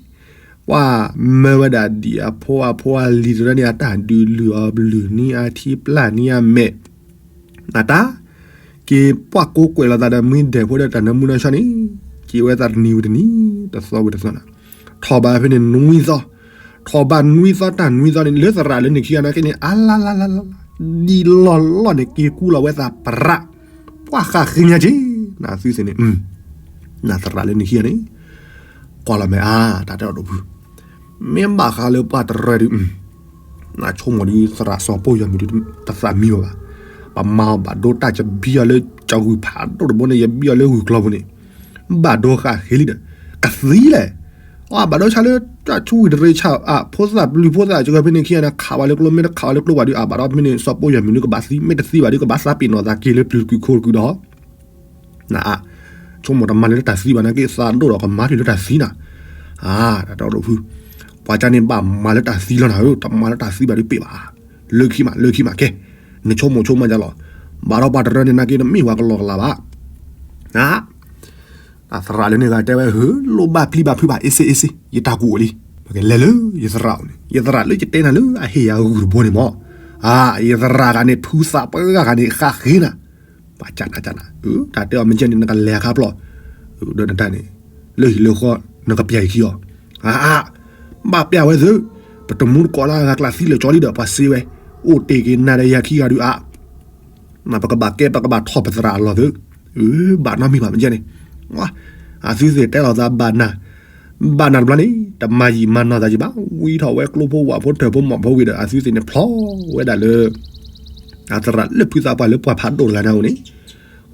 ပှၤမၢဝဲဒၣ်ဒ်အဖိအဖိအလံၤတရၢန့ၣ် အတၢ်ဒုးလုၢ်အီၤဘျုးနံၤအထံပျၢ်နံၤအမဲာ် အတၢ် က့ၤပှၤကိးကွဲးလိာ်သးဒီးမုၢ်ဒဲးဖိဒီးတၢ်နၢမူနီၢ်ဆါန့ၣ်, က့ၤဝဲသးတနံၤဝံၤတနံၤ, တသီဝံၤတသီနၤ, ထီၣ်ဘးဖဲန့ၣ်နွံသီ, ထီၣ်ဘးနွံသီတၢ်နွံသီန့ၣ် လၢသရၣ်လၢန့ၣ်ခံဂၤနာ်က့န့ၣ် အလါလါလါလါလါ, ဒ်လီၢ်လီၢ်န့ၣ် က့ၤကူလီၤဝဲသးပြး, ပှၤဃၣ်ဃ့ညါက့ၤ, နသုသ့ၣ်န့ၣ် နသရၣ်လၢန့ၣ်ခံဂၤန့ၣ် ကွၢ်လီၤမဲာ်အါ တၢ်တဲအီၤဒိၣ်ဖု, မ့ၢ်ဘၣ်ဃးလၢပှၤတရၢဒုး, နဆိကမိၣ်ဒုးသရၣ်စီၤပိာ်ယီၤမုၢ်ဒုး တသးမံဘၣ်ဘၣ်, ပမၤအီၤဘၣ်ဒိတၢ်ကဘံအီၤလၢကၠီၤဂုၢ်ဖးဒိၣ်တဘိန့ၣ် ယဘံအီၤလၢဂုၢ်ကျီၤပူၤန့ၣ်, ဘၣ်ဒိဃၣ်ဃ့လံဒီး ကသံလဲၣ် အဘၣ်ဒိဆါလၢ တၢ်ဆူဝံၤတရံးဆၣ် အဖိသၣ်ပျုၤဖိသၣ်စှၤဖဲန့ၣ်ခံဂၤန့ၣ် ခးဝဲလၢကျိ မ့ၢ်တခးဝဲလၢကျိဘၣ်ဒုး အဘၣ်ဒီးဖဲန့ၣ် စီၤပိာ်ယီၤမုၢ်န့ၣ် ကဘၣ်သံ မ့ၢ်တသံဘၣ်ဒုး ကဘၣ်သးပ့ၤနီၣ်သးက့ၤလၢပျုၤတကုာ်ခိၣ်တကုာ်ဒီး နအါ, ဆိကမိၣ်တမၤလၢတၢ်သံဘၣ်နာ်က့ သးဒိၣ်ဒီးကမၤတုၤလၢတၢ်သံနၤ, အါ, တၢ်တဲအီၤဒိၣ်ဖု, ပှၤကန့ၣ်ဘၣ်မၤလၢတၢ်သံလီၤနၤဧၢ, တမၤလၢတၢ်သံဘၣ်ဒုးပ့ၢ်ဘၣ်. လၢခံမး လၢခံမး ကဲ, နဆိကမိၣ်ဆိကမးယလီၤ. ဘၣ်ဒီးပှၤတရၢန့ၣ် နာ်က့နမ့ၢ်ဝဲကလီကလီဘၣ်. အသရၣ်လၢန့ၣ်ဂၤတဲဝဲ, ဟၢ, လိၣ်ဘၣ်ပျံၤဘၣ်ဖုးဘၣ်, အ့စ့အ့စ့, ယတၢ်ကူၣ်အိၣ်လံ. ပကလဲၤလၢယသရၣ်အိၣ်န့ၣ်, ယသရၣ်လၢယတဲနၤလၢအဟ့ၣ်ယၤဂုၢ်တဘိန့ၣ်မး, ယသရၣ်ဂၤန့ၣ် ဖုသးပှၢ်ဂၤန့ၣ် ဃၣ်ဃ့နၤ. ပှၤကနၤကနၤ, တၢ်တဲအီၤမ့ၢ်ကဲန့ၣ် နကလဲၤအခါပျီ, ဒီးနတၢ်န့ၣ်, လၢဟံၣ်လၢဃီ, နကပျၢ်ယခံအီၤ, အါ, ဘၣ်ပျၢ်ဝဲသု, ပတမူတကိးလၢအဂၤကျါသံလၢာ်ကၠီလံဒီး ပှၤစ့ဝဲ, အိၣ်တ့ၢ်က့ၤနၤဒီးယၤခံဂၤဒုးအါ ပကဘၣ်ကဲ ပကဘၣ်ထီၣ်ပသရၣ်အလီၢ်သု, ဘၣ်နီတမံၤဘၣ်မ့ၢ်ကဲန့ၣ်, အသုသ့ၣ်တဲလီၤသးဘၣ်နၤ, ဘၣ်နၤတဘျီန့ၣ် တမၤယံာ်မၤနီၢ်သးယံာ်ဘၣ်, ဝံထီၣ်ဝဲကျိဖိဝၣ်ဖိထၢၣ်ဖိမီၢ်ဖိဝံၤဒီး အသုသ့ၣ်န့ၣ်ဖျီဝဲဒၣ်လၢ အသရၣ်လၢဖုသးပှၢ်လၢပှၢ်ဖးဒိၣ်တဂၤန့ၣ်အအိၣ်န့ၣ်,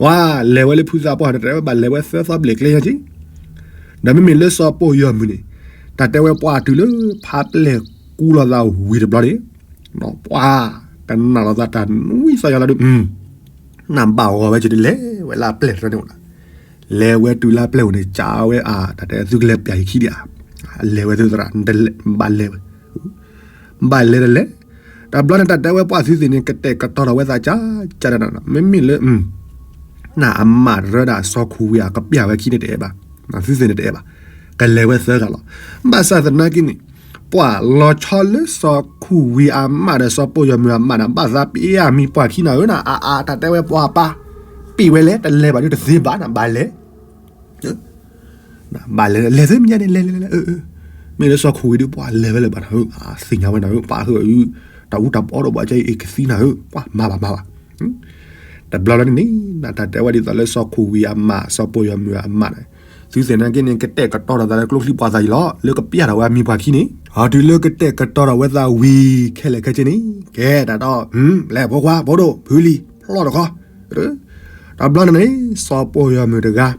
ဝဲလဲၤဝဲလၢဖုသးပှၢ်န့ၣ် တဲဝဲဘၣ်လဲၤဝဲသၢသီဘျဲၣ်ကျဲညါက့, ဒီးမ့မ့ၢ်လၢစီၤပိၢ်ယီၤမုၢ်န့ၣ်, တၢ်တဲဝဲပှၤအတုၤလၢဖးပျဲၢ်ကူလီၤသးဝံၤတဘျီန့ၣ်, ပှၤကနၣ်လီၤသးတၢ်နွံသီယါလီၤဒုး နဘၣ်ဂီၤဝဲက့ၤဒုး လဲၤဝဲလၢအပျဲၢ်တရၢန့ၣ်အိၣ်လီၤ, လဲၤဝဲတုၤလၢအပျဲၢ်အိၣ်န့ၣ် ကးဝဲအါ တၢ်တဲသုကလဲၤပျၢ်ယခံဒံးဧါ, လဲၤဝဲသုသရၣ်, ဘၣ်လဲၤဝဲ, ဘၣ်လဲၤတလဲၤ, တဘျီန့ၣ် တၢ်တဲဝဲပှၤသုသ့ၣ်န့ၣ် ကတဲာ်ကတီၤထီၣ်ဝဲသးကၢ်ကၢ်, မ့မ့ၢ်လၢ နအမးတရၢဒီးအစီၤခိၣ်ဝံၤအကပျၢ်ဝဲခံန့ၣ်တအဲၣ်ဘၣ်, သုသ့ၣ်န့ၣ်တအဲၣ်ဘၣ်, ကလဲၤဝဲသၢဂၤလီၤ, ဘၣ်ဆၣ်သနာ်က့န့ၣ်, ပှၤလီၤဆီလၢစီၤခိၣ်ဝံၤအမးဒီးစီၤပိၢ်ယီၤမုၢ်အမးန့ၣ် ဘၣ်သးပ့ၢ်အမံၤပှၢ်ခံနၤဧၢနၤ, အါအါ တၢ်တဲဝဲပှၤပၢ်, ပ့ၢ်ဝဲလဲၣ် တလဲၤဘၣ်ဒုးတသ့ဘၣ်နၤ, ဘၣ်လဲၤ ဘၣ်လဲၤ လဲၤသ့မ့ၢ်ညါန့ၣ် လဲၤလဲၤလဲၤ, မ့ၢ်လၢစီၤခိၣ်ဝံၤဒုး ပှၤလဲၤဝဲလၢၤဘၣ်နၤဧၢ, သ့ၣ်ညါဝဲနၤဧၢ, ပှၤဧၢ, တၢ်အူတၢ်ပီဒီးပှၤကဲအံၤကသံနၤဧၢ, ပှၤမၤဘၣ်မၤဘၣ်, တဘျီဘျီန့ၣ်န့ၣ် နတၢ်တဲဝဲဒ်သိးလၢစီၤခိၣ်ဝံၤအမး စီၤပိၢ်ယီၤမုၢ်အမးန့ၣ်, သုသ့ၣ်နာ်က့န့ၣ် ကတဲာ်ကတီၤထီၣ်သးလၢကျိချံပှၤသးအံၤလီၤ, လၢကပျၢ်ထီၣ်ဝဲအမံၤပှၢ်ခံန့ၣ်, အတုၤလၢကတဲာ်ကတီၤထီၣ်ဝဲသးဝံၤခဲလၢာ်ခဲဆ့န့ၣ်, ကဲတၢ်ဒီး, လဲၤဖိခွါ ဖိဒိၣ် ဖုလံၤ ဖျီၣ်တခီ တဘျီန့ၣ်န့ၣ် စီၤပိၢ်ယီၤမုၢ်တဂၤ,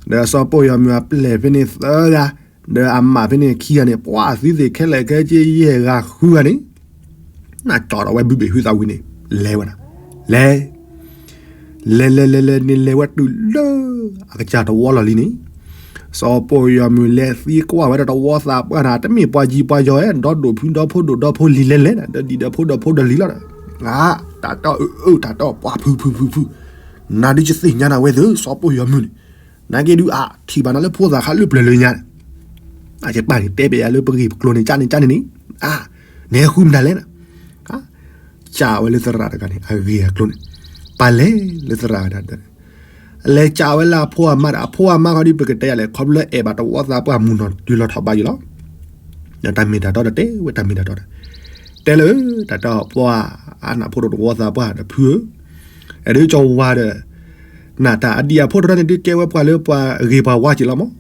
ဒီးစီၤပိၢ်ယီၤမုၢ်အပျဲၢ်ဖဲန့ၣ်သၢဂၤ, ဒီးအမးဖဲန့ၣ်ခံဂၤန့ၣ် ပှၤသုသ့ၣ်ခဲလၢာ်ခဲဆ့ယဲၢ်ဂၤဃုဂၤန့ၣ်, နကၠီထီၣ်ဝဲဘုဘ့ၣ်ဟုသးဝံၤန့ၣ်, လဲၤဝဲနၤ, လဲၤ လဲၤလဲၤလဲၤလဲၤန့ၣ် လဲၤဝဲတုၤလၢ အကစၢ်တဝီလီၢ်လံန့ၣ်, စီၤပိၢ်ယီၤမုၢ်လဲၤသံကွၢ်ဝဲဒီးတဝီသးပှၢ်န့ၣ် တမ့ၢ်ပှၤယံၤပှၤယီၤဧၢ, ဒီဒိၣ်ဖုဒီဖိဒိၣ်ဒီဖိလံၤလဲၤလဲၤန့ၣ်, ဒီဒံၣ်ဒီဖိဒီဖိဒီလံၤလီၤ, တၢ်တီအၢအၢ တၢ်တီပှၤဖုဖုဖုဖု, နၤဒုးယသ့ၣ်ညါနၤဝဲသု စီၤပိၢ်ယီၤမုၢ်န့ၣ်, နာ်က့ဒုးအထံၣ်ဘၣ်နၤလၢဖိသၣ်ခါလၢပျၢၤလၢညါန့ၣ်, အကပၢ်န့ၣ်တဲဘၣ်ယၤလၢပဂ့ၢ်ပကျိၤန့ၣ် ကန့ၣ်ကန့ၣ်န့ၣ်, အါ, နဟဲဃုမနုၤလဲၣ်နၤ, ကးဝဲလၢသရၣ်တဂၤန့ၣ် အဂ့ၢ်အကျိၤန့ၣ်, ပာ်လဲၤလၢသရၣ်တဂၤန့ၣ်, လဲၤကးဝဲလၢအဖိအမါဒီး အဖိအမါခီဒုး ပကတဲယၤလဲၣ် ခီဖျိလၢအဲၣ်ဘၣ်တဝီသးပှၢ်မုၢ်နီၢ်တုၤလီၤထီၣ်ဘးယံၤလီၤ, တၢ်မ့ၢ်တၢ်တီဒီး တဲဝဲတၢ်မ့ၢ်တၢ်တီဒီး, တဲလၢ တၢ်တီပှၤ အနၢ်ဖိဒိၣ်တဝီသးပှၢ်ဒီးဖုဧၢ, အဲၣ်ဒုးကၠီဝါဒီး နတၢ်အဒံၣ်အဖိတရၢန့ၣ်ဒုး ကဲဝဲပှၤလၢပှၤဂ့ၤပှၤဝါက့ၤလီၤမး,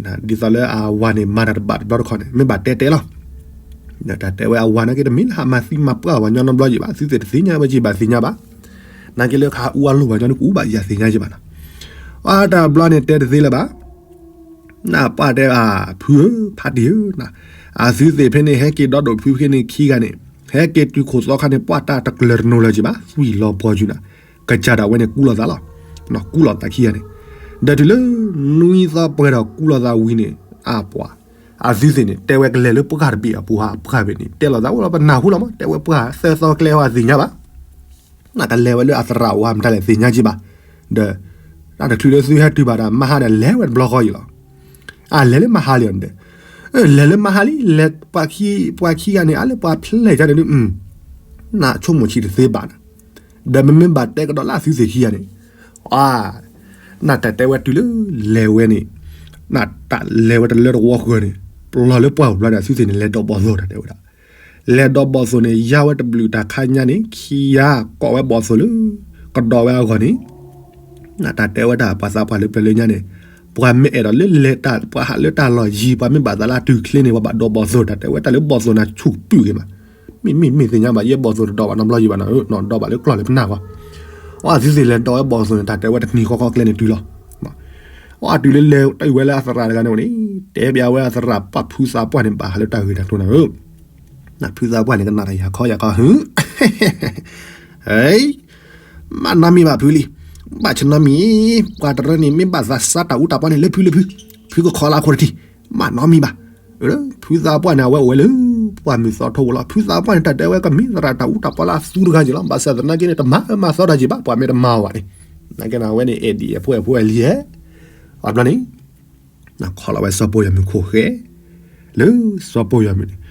ဒ်သိးလၢအဝၤန့ၣ် မၤတၢ်တဘၣ်တဘျီတခီန့ၣ် မ့ၢ်ဘၣ်တဲတဲလီၤ, ဒီးတၢ်တဲဝဲအဝၤနာ်က့ တမ့ၢ်လၢဟးမၤသံမၤပှၢ်ပှၤညီနီတဘျီယံၤဘၣ်, သုသ့ၣ်တသ့ၣ်ညါဝဲက့ၤဘၣ်သ့ၣ်ညါဘၣ်, နာ်က့လၢခးအူအလီၢ်ပှၤညီနုၢ်ကအိၣ်ဘၣ်ယၤသ့ၣ်ညါယံၤဘၣ်နီၤ, အတၢ်ဘျီန့ၣ်တဲတသ့လၢၤဘၣ် နပၢ်တဲဘၣ် ဖုဧၢ ဖါတံၢ်ဧၢ, အသုသ့ၣ်ဖဲန့ၣ် ဟဲက့ၤဒီဒိၣ်ဖုဖဲန့ၣ်ခံဂၤန့ၣ်, ဟဲက့ၤတုၤခိၣ်သီခါန့ၣ် ပှၢ်တၢ်တကျၢၤတနီၤလၢၤက့ၤဘၣ်, သွံၣ်လီၤပှီၤယူၤနၤ, ကစၢ်ဒၣ်ဝဲန့ၣ်ကူလီၤသးလီၤ, ကူလီၤသးခံဂၤန့ၣ်, ဒီးတုၤလၢ နွံသီပှဲၤဒီးကူလီၤသးဝံၤန့ၣ်, အပှၤ, အသုသ့ၣ်န့ၣ် တဲဝဲကလဲၤလၢပှၢ်တဘ့ၣ်အပူၤဟါ ပှၢ်ဘ့ၣ်န့ၣ် တဲလီၤသးဝဲလီၤ ပနၢ်ဟူလီၤမး တဲဝဲပှၢ်သၢသီကျဲဟီသ့ၣ်ညါဘၣ် နကလဲၤဝဲလၢအသရၣ်ဝါမတၤလဲၣ်သ့ၣ်ညါက့ၤဘၣ်, ဒီး တၢ်တချုးလၢသုဟဲတုၤဘၣ်ဒီး မဟါဒီးလဲၤဝဲတဘျီဃီအံၤလီၤ, အလဲၤလၢမဟါလံဒီး, လဲၤလၢမဟါလံ လဲၤပှၤခံဂၤန့ၣ် အါလၢပှၤဖျဲၣ်ကန့ၣ်ဒုး, နဆိကမိၣ်ဆံးတသ့ဘၣ်နၤ, ဒီးမ့မ့ၢ်ဘၣ်တဲကဒီးလၢအသုသ့ၣ်ခံဂၤန့ၣ်, အါ နတၢ်တဲဝဲတုၤလၢလဲၤဝဲန့ၣ်, နတၢ်လဲၤဝဲတလၢတဝီဃၢၤန့ၣ်, ပလီၢ်လၢပှၢ်ပူၤဘျီန့ၣ် အသုသ့ၣ်န့ၣ် လဲၤဒိးဘီၣ်သိၣ်တၢ်တဲဝဲဒၣ်, လဲၤဒိးဘီၣ်သိၣ်န့ၣ် ယါဝဲတဘျုးတၢ်ခါညါန့ၣ် ခံဂၤကိးဝဲဘီၣ်သိၣ်လၢ ကဒီးဝဲအဂီၢ်န့ၣ်, နတၢ်တဲဝဲဒၣ်ပှၤသးပှၢ်လၢပျၢၤလၢညါန့ၣ်, ပှၤမ့ၢ်အဲၣ်ဒိးလၢလဲၤတၢ် ပှၤဟးလၢတၢ်လီၢ်ယံၤ ပှၤမ့ၢ်ဘၣ်သးလၢအတုၤချ့န့ၣ် ပှၤဘၣ်ဒိးဘီၣ်သိၣ်တၢ်တဲဝဲတၢ်လၢဘီၣ်သိၣ်န့ၣ်ဆူၣ်ပုၢ်က့ၤမး, မ့မ့ၢ်မ့ၢ်သ့ၣ်ညါဘၣ် ယဲဘီၣ်သိၣ်တဒိးဘၣ်နီတဘျီယံၤဘၣ်နၤဧၢ, ဒိးဘၣ်လၢကျီၢ်လၢပနၢ်ဂီၢ်, အသုသ့ၣ်လဲၤဒိးဝဲဘီၣ်သိၣ်န့ၣ် တၢ်တဲဝဲတနံၤဃီဃီကျဲန့ၣ်တုၤလီၤ, အတုၤလၢလဲၤတၢ်အုၣ်ဝဲလၢအသရၣ်တဂၤန့ၣ်န့ၣ်, တဲဘၣ်ဝဲအသရၣ်ပာ်ဖုသးပှၢ်န့ၣ် ဘၣ်ဟးလၢတၢ်ဂ့ၢ်တၢ်ကျိၤနၤဧၢ, ဖုသးပှၢ်န့ၣ် ကနၣ်တၢ်ယၤခီယၤခီဟု, မးနီတမံၤဘၣ်ဖုလံ, ဘၣ်ဆၢနီတမံၤ, ပှၤတရၢန့ၣ် မ့ၢ်ဘၣ်သးစၢ်တၢ်အူတၢ်ပီန့ၣ် လၢဖုလၢဖု, ဖုကခီလၢအခိၣ်တထံၣ်, မးနီတမံၤဘၣ်, ဖုသးပှၢ်န့ၣ် အဝဲအိၣ်ဝဲလၢ ပှၢ်မုၢ်သီထိဝဲလီၤ. ဖုသးပှၢ်န့ၣ် တၢ်တဲဝဲကမ့ၢ်သရၣ်တၢ်အူတၢ်ပီလၢအသူတဂၤက့ၤလီၤ. ဘၣ်ဆၣ်သနာ်က့န့ၣ် တမၤအၢမၤသီတၢ်က့ၤဘၣ်, ပှၤမ့ၢ်တမၤအီၤဘၣ်န့ၣ်, နာ်က့န့ၣ် အဝဲန့ၣ် အဲၣ်ဒိးအဖိဝဲၢ်ဖိဝဲၢ်လံဟဲ, အဘျီန့ၣ် ခီလီၤဝဲစီၤပီၢ်ယွၤမုၢ်ခိၣ်ဃဲ လၢစီၤပီၢ်ယွၤမုၢ်န့ၣ်,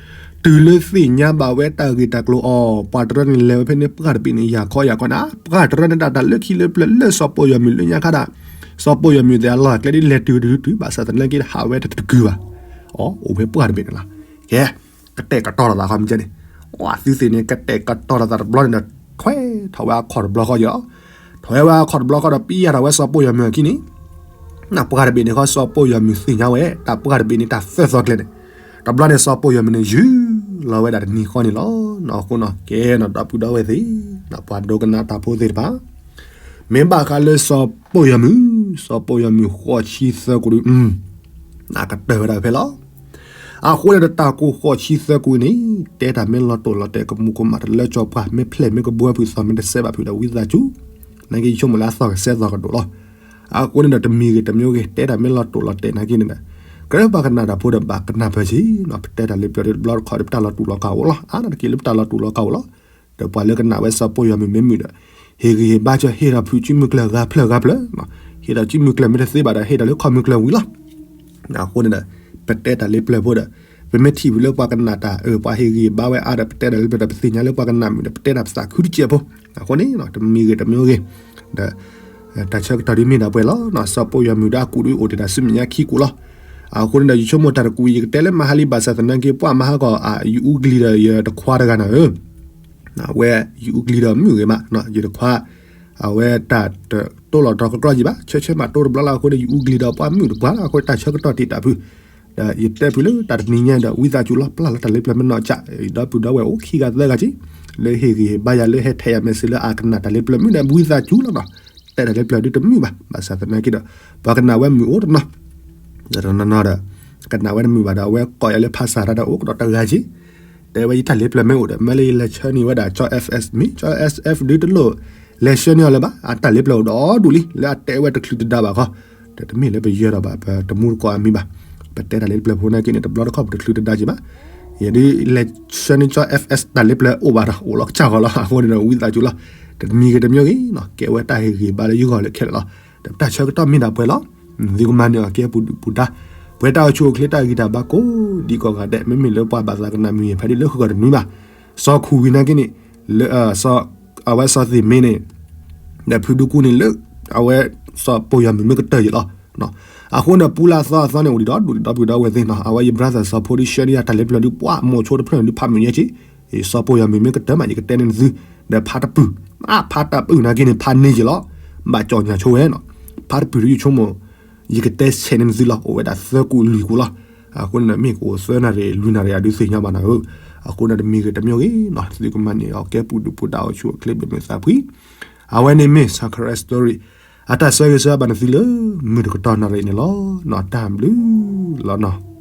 တုၤလၢသ့ၣ်ညါဘၣ်ဝဲတၢ်ဂ့ၢ်တၢ်ကျိၤအီၤ, ပှၤတရၢန့ၣ်လဲၤဝဲဖဲန့ၣ် ပှၢ်တဘ့ၣ်န့ၣ် ယၤခီယၤခီန့ၣ်, ပှၢ်တရၢန့ၣ်ဒၣ်တၢ်လၢခံလၢပျၢၤလၢစီၤပီၢ်ယွၤမုၢ်လၢညါခါဒၣ်, စီၤပီၢ်ယွၤမုၢ်သ့ၣ်အလီၢ်အကျဲဒ်လဲၤတုၤတုၤတုၤ ဘၣ်ဆၣ်သနာ်က့ဟးဝဲတတကုာ်ဘၣ်, အိၣ်ဖဲပှၢ်တဘ့ၣ်န့ၣ်လီၤ. ကဲ, ကတဲာ်ကတီၤလိာ်သးခီမ့ၢ်ကဲန့ၣ်, အသုသ့ၣ်န့ၣ် ကတဲာ်ကတီၤလိာ်သးတဘျီန့ၣ်ဒီး ထွဲထီၣ်ဝဲအခီၣ်တဘျီဃီက့ၤလီၤ. ထွဲဝဲအခီၣ်တဘျီဃီဒီး ပံယၤထီၣ်ဝဲစီၤပီၢ်ယွၤမုၢ်အခံန့ၣ် နပှၢ်တဘ့ၣ်န့ၣ်ဃီ စီၤပီၢ်ယွၤမုၢ်သ့ၣ်ညါဝဲ တၢ်ပှၢ်တဘ့ၣ်န့ၣ် တၢ်သၢသီကျဲန့ၣ်, တဘျီန့ၣ် စီၤပီၢ်ယွၤမုၢ်န့ၣ် ယုၢ်လီၤဝဲဒၣ်တနံၤဃီန့ၣ်လီၤ. အဃိန့ၣ် ကဲနီၤ ဒီပုၢ်ဒီဝဲၢ်သ့ၣ်, ပှၤဒိကနၣ်တၢ်ဖိသ့ၣ်တဖၣ်, မ့ၢ်ဘၣ်ဃးလၢစီၤပီၢ်ယွၤမုၢ်, စီၤပီၢ်ယွၤမုၢ်ဃိးဆံသၢကိၣ်ဒု, နကတၢၢ်ဝဲဒၣ်ဖဲလီၤ. အဃိန့ၣ်ဒီးတၢ်ကိၢ်ဃိးဆံသၢကိၣ်အံၤန့ၣ် တဲတၢ်မ့ၢ်လီၤတိာ်လီၤတဲာ် ကမူၤကမၣ်တလၢကၠီၤပှၢ်, မ့ၢ်ဖျဲၣ်မ့ၢ်ကဘှီဖုးသီမ့ၢ်တစဲးဘၣ်ဖုးဒီး ဝံသးစူၤ, နာ်က့ယဆိကမိၣ်လၢအသီၣ်ကစဲသီၣ်ကဒိၣ်လီၤ. အဃိန့ၣ်ဒီးတမံၤဂ့ၤတမံၤဂ့ၤ တဲတၢ်မ့ၢ်လီၤတိာ်လီၤတဲာ်နာ်က့န့ၣ်ဒီး ကြၢးပှၤကနၣ်တၢ်ဖိဒီးဘၣ်ကနၣ်ပၢၢ်ဆ့နီၤ, ပတဲတၢ်လၢပျၢၤဒီးတဘျီတခီၣ်ဒီး ပတၢ်လီၤတူာ်လီၤကာ်အိၣ်လီၤ, အါန့ၣ်တက့ၢ်လၢပတၢ်လီၤတူာ်လီၤကာ်အိၣ်လီၤ. ဒီးပှၤလၢကနၣ်ဝဲစီၤပီၢ်ယွၤမုၢ်မ့ၢ်မုာ်ဒီး ဟ့ၣ်ဂံၢ်ဟ့ၣ်ဘါကၠီ ဟ့ၣ်ဒီးဖုးစုမုၢ်ကျၢၢ်ဂၤဖျၢၣ်ဂၤဖျၢၣ်, ဟ့ၣ်ဒီးစုမုၢ်ကျၢၢ်မ့ၢ်တသ့ဘၣ်ဒီး ဟ့ၣ်ဒီးလၢခီၣ်မုၢ်ကျၢၢ်ဝံၤလီၤ. အဃိန့ၣ်ဒီး ပတဲတၢ်လၢပျၢၤဖိဒီး ပမ့ၢ်ထံၣ်ဝံၤလၢပှၤကနၣ်တၢ် ပှၤဟ့ၣ်ဂံၢ်ဟ့ၣ်ဘါဝဲအါဒီး ပတဲတၢ်လၢပျၢၤဒီး ပသ့ၣ်ညါလၢပှၤကနၣ်မုာ်ဒီး ပတဲတၢ်ပသးခုတစဲးဖိ, အဃိန့ၣ် တမံၤဂ့ၤတမံၤဂ့ၤ ဒီး တၢ်ဆၢကတီၢ်ဒ်မ့ၢ်ဒၣ်ပှဲၤလီၤ. စီၤပီၢ်ယွၤမုၢ်ဒီးအကူၣ်ဒ်အိၣ်တ့ၢ်တၢ်ဆူမဲာ်ညါခံကူၣ်လီၤ. အဃိန့ၣ်ဒီး ယဆိကမိၣ်တၢ်တကူၣ် ယကတဲလၢမဟါလံ ဘၣ်ဆၣ်သနာ်က့ ပှၤမဟါကီး ယအူကလံၤဒီးယတခွါတဂၤနၤဧၢ အဝဲယအူကလံၤဒီးမုၣ်ဂ့ၤမး ယတခွါ အဝဲတၢ်တတိၢ်လီၤတီၤကကျီယံၤဘၣ် ဆၢဆၢမးတိၢ်တဘျီလၢအဃိန့ၣ် ယအူကလံၤဒီးပှၤမုၣ်တပှၤလၢအဃိ တၢ်ဆၢကတီၢ်တ့ၢ်တၢ်ဖု ဒီးယတဲဖုလၢတၢ်တနံၤညါဒီး ဝံသးစူၤလီၤ ပျၢ်လီၤတၢ်လၢပျၢၤမ့ၢ်နီၢ်ကၠး ဒီပုၢ်ဒီဝဲၢ်အိၣ်ခံဂၤသၢဂၤက့ၤ လၢဟ့ၣ်ဂံၢ်ဟ့ၣ်ဘါယၤလၢဟဲထဲးယၤ message လၢအကနၣ်တၢ်လၢပျၢၤမုၣ်ဒီး ဝံသးစူၤလီၤနီၤ တဲတၢ်လၢပျၢၤဒုတမုာ်ဘၣ် ဘၣ်ဆၣ်သနာ်က့ဒီး ပှၤကနၣ်ဝဲမုာ်အိၣ်တနီၤ ဒီးတနီၤနီၤဒီး ကနၣ်ဝဲတမုာ်ဘၣ်ဒီး အဝဲကိးယၤလၢဖးစၢ်တၢ်ဒီးအိၣ်ကဒီးတဂၤက့ၤ တဲဝဲယတၢ်လၢပျၢၤမ့ၢ်အိၣ်ဒီး မ့ၢ်လၢယလဲၤဆှၢန့ၢ်ဝဲဒၣ် ကၠီ F S မ့ၢ် ကၠီ F S ဒုတလိၣ် လဲၤဆှၢန့ၢ်အီၤလၢၤဘၣ် အတၢ်လၢပျၢၤအိၣ်ဒီးဒူၣ်လံ လၢအတဲဝဲတချုးတဒါဘၣ်ခီ ဒီးတမ့ၢ်လၢပယၢၤဒီးဘၣ် ပတမူတကိးအမံၤဘၣ် ပတဲတၢ်လၢပျၢၤဖိနာ်က့န့ၣ် တဘျီတခီၣ်ပတချုးတဒါက့ၤဘၣ် ယဒုးလဲၤဆှၢန့ၢ်ကၠီ F S တၢ်လၢပျၢၤအိၣ်ဘၣ်ဒီး အိၣ်လီၤကစၢ်ဂီၤလီၤ အဃိန့ၣ်ဒီး ဝံသးစူၤလီၤ တမံၤဂ့ၤတမံၤဂ့ၤနီၤ ကဲဝဲတၢ်ဟ့ၣ်ဂံၢ်ဘါလၢယဂီၢ်လၢခဲလၢာ်လီၤ ဒီးပတၢ်ဆၢကတီၢ်မ့ၢ်ဒၣ်ပှဲၤလီၤ သုကမၤန့ၢ်အီၤကဲပူၤဒုၣ်ပူၤဒါ ပှဲၤတၢ်အိၣ်ဆူၣ်အိၣ်ချ့တၢ်ဂံၢ်တၢ်ဘါကိးဒံကိးဂၤဒဲး မ့မ့ၢ်လၢပှၤဘၣ်သးကနၣ်မုာ်ယဲၤဖဲဒ်လၢဃုာ်ကီၢ်တနွံဘၣ် စီၤခူၣ်ဝံၤနာ်က့န့ၣ် လၢ အဝဲစီၤသ့ၣ်မ့ၢ်န့ၣ် ဒီးဖုဒူကူန့ၣ်လၢ အဝဲစီၤပီၢ်ယွၤမုၢ်မ့ၢ်ကတၢၢ်ယံၤလီၤ အဃိန့ၣ် ပူလၢအသီအသီန့ၣ် အိၣ်ဒံးဒီးဒူၣ်ဒီပုၢ်ဒီဝဲၢ်သ့ၣ်နီၤ အဝဲယ brother စီၤဖိဒုးဆှၢန့ၢ်ယၤတၢ်လၢပျၢၤဒုး ပှၤမိၤဆိတဖျၢၣ်န့ၣ်ဒုး ဖးမုာ်ညါက့ၤ စီၤပီၢ်ယွၤမုၢ်မ့ၢ်ကတၢၢ်မး ယကတဲန့ၢ်နသု ဒီးဖးတပုၢ် အဖးတပုၢ်နာ်က့န့ၣ် ဖးန့ၢ်ယံၤလီၤ ဘၣ်ကၠီၣ်ညါဆိဝဲနီၤ ဖးတပုၢ်ဒုးယဆိကမိၣ် ယကတဲဆဲးန့ၢ်နသုလီၤ အိၣ်ဝဲဒၣ်သၢကူၣ်လွံၢ်ကူၣ်လီၤ အဃိန့ၣ် မ့ၢ်ကအိၣ်သၢနၣ်ရံၣ်လွံၢ်နၣ်ရံၣ်အဒုးသ့ၣ်ညါဘၣ်နၤဧၢ အဃိန့ၣ်တမံၤဂ့ၤတမံၤဂ့ၤနီၤ သုကမၤန့ၢ်အီၤကဲပူၤဒုၣ်ပူၤဒါအိၣ်ဆူၣ်အိၣ်ချ့ဘျုးမုာ်သးဖှံ အဝဲန့ၣ်မ့ၢ် Sacred Story အတၢ်ဆၢဂ့ၤဆၢဝါဘၣ်နသုလၢ မုၢ်တကတီၢ်နၣ်ရံၣ်န့ၣ်လီၤ နီၢ်တၢ်ဘျုးလီၤနီၤ